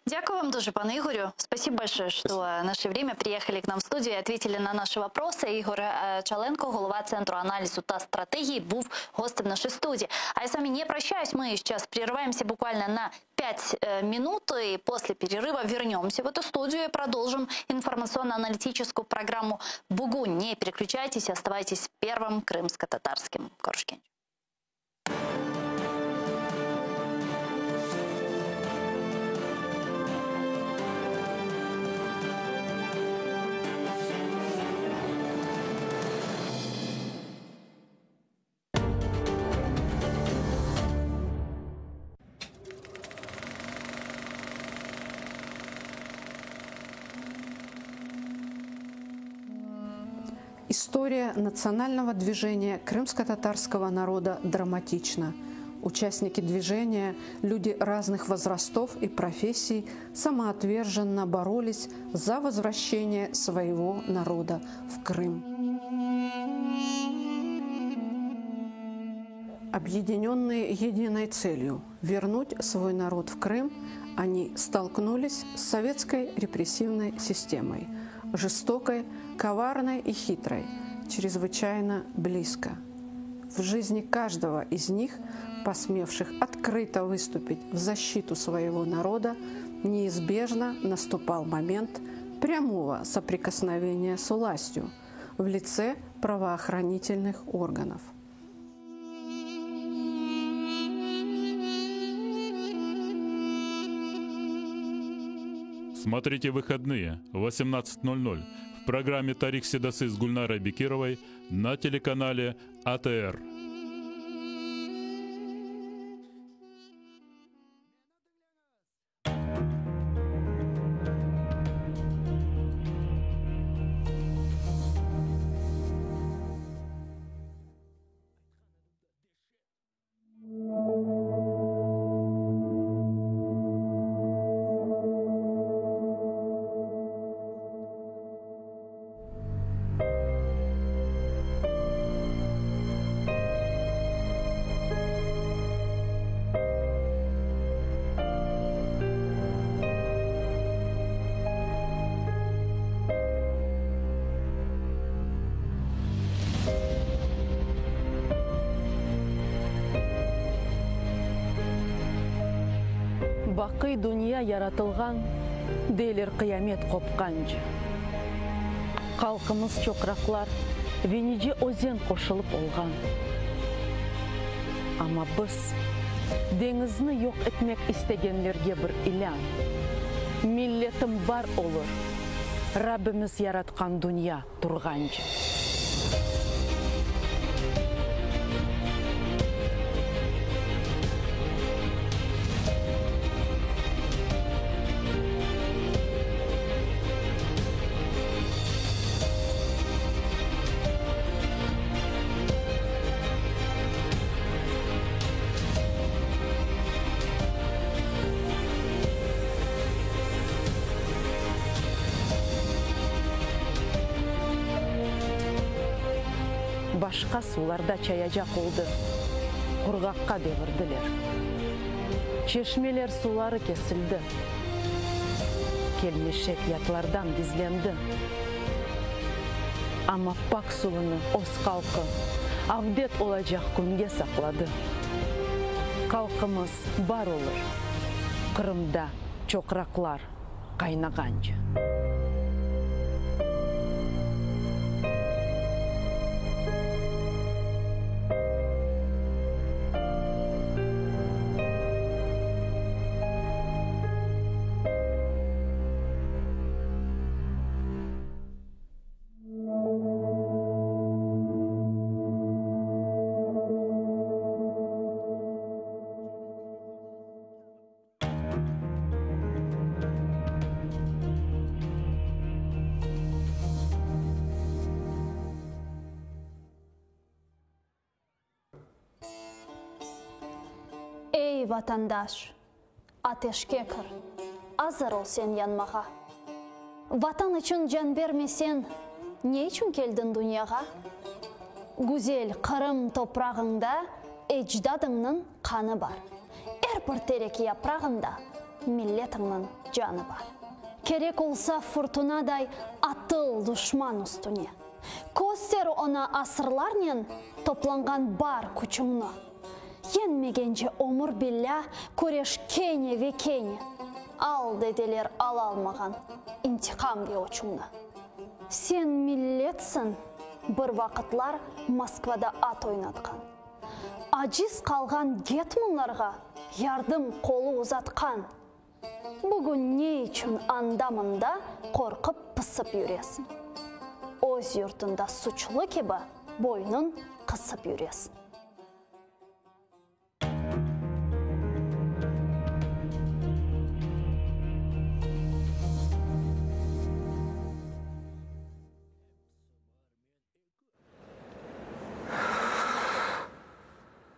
Дякую вам дуже, пане Ігорю. Спасибо большое, что Спасибо. нашли время, приехали к нам в студию и ответили на наши вопросы. Ігор Чаленко, голова Центру аналізу та стратегії, був гостем нашей студии. А я с вами не прощаюсь, мы сейчас прерываемся буквально на 5 минут, и после перерыва вернемся в эту студию и продолжим информационно-аналитическую программу «Бугунь». Не переключайтесь, оставайтесь первым крымско-татарским. Körüşkence. История национального движения крымско-татарского народа драматична. Участники движения, люди разных возрастов и профессий, самоотверженно боролись за возвращение своего народа в Крым. Объединенные единой целью – вернуть свой народ в Крым, они столкнулись с советской репрессивной системой, жестокой, коварной и хитрой, чрезвычайно близко. В жизни каждого из них, посмевших открыто выступить в защиту своего народа, неизбежно наступал момент прямого соприкосновения с властью в лице правоохранительных органов. Смотрите выходные 18.00 в программе «Тарих Седасы» с Гульнарой Бекировой на телеканале АТР. Baqiy dünya yaratılğan, deyler qıyamet qopqance. Halqımız çoqraqlar ve nice özen qoşulıp olğan. Amma biz, deñizni yoq etmek istegenlerge bir ilân, Milletim bar olur, Rabbimiz yaratqan dünya turğance. Başqa suvlarda çayacaq oldı, qurğaqqa devirdiler. Çeşmeler suları kesildi. Kelmeşek yatlardan gizlendi. Amma pak suvunı öz halqı avdet olacaq künge saqladı. Halqımız bar olur, Qırımda çoqraqlar qaynağance. Ey, vatandaş, ateşke kir, azır ol sen yanmağa. Vatan içün can bermesen, ne içün keldiñ dünyağa? Güzel Qırım toprağıñda ecdadıñnıñ qanı bar. Er bir terek yaprağında milletiñniñ canı bar. Kerek olsa furtunaday atıl duşman üstüne. Köster oña asırlarnen toplanğan bar küçüñni. Yeñmegence ömür billâ küreş kene ve kene. Al, dedeler alalmağan intiqam ve öçüñni. Sen milletsiñ, bir vaqıtlar Moskvada at oynatqan. Aciz qalğan getmanlarğa yardım qolu uzatqan. Bugün ne içün anda-mında qorqıp-pısıp yüresiñ? Öz yurtunda suçlu kibi boynun qısıp yüresiñ.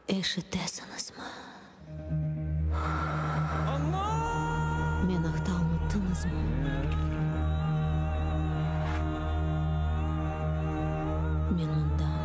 Eşitesiñizmi? Men aqta unuttıñızmı? Men mındam.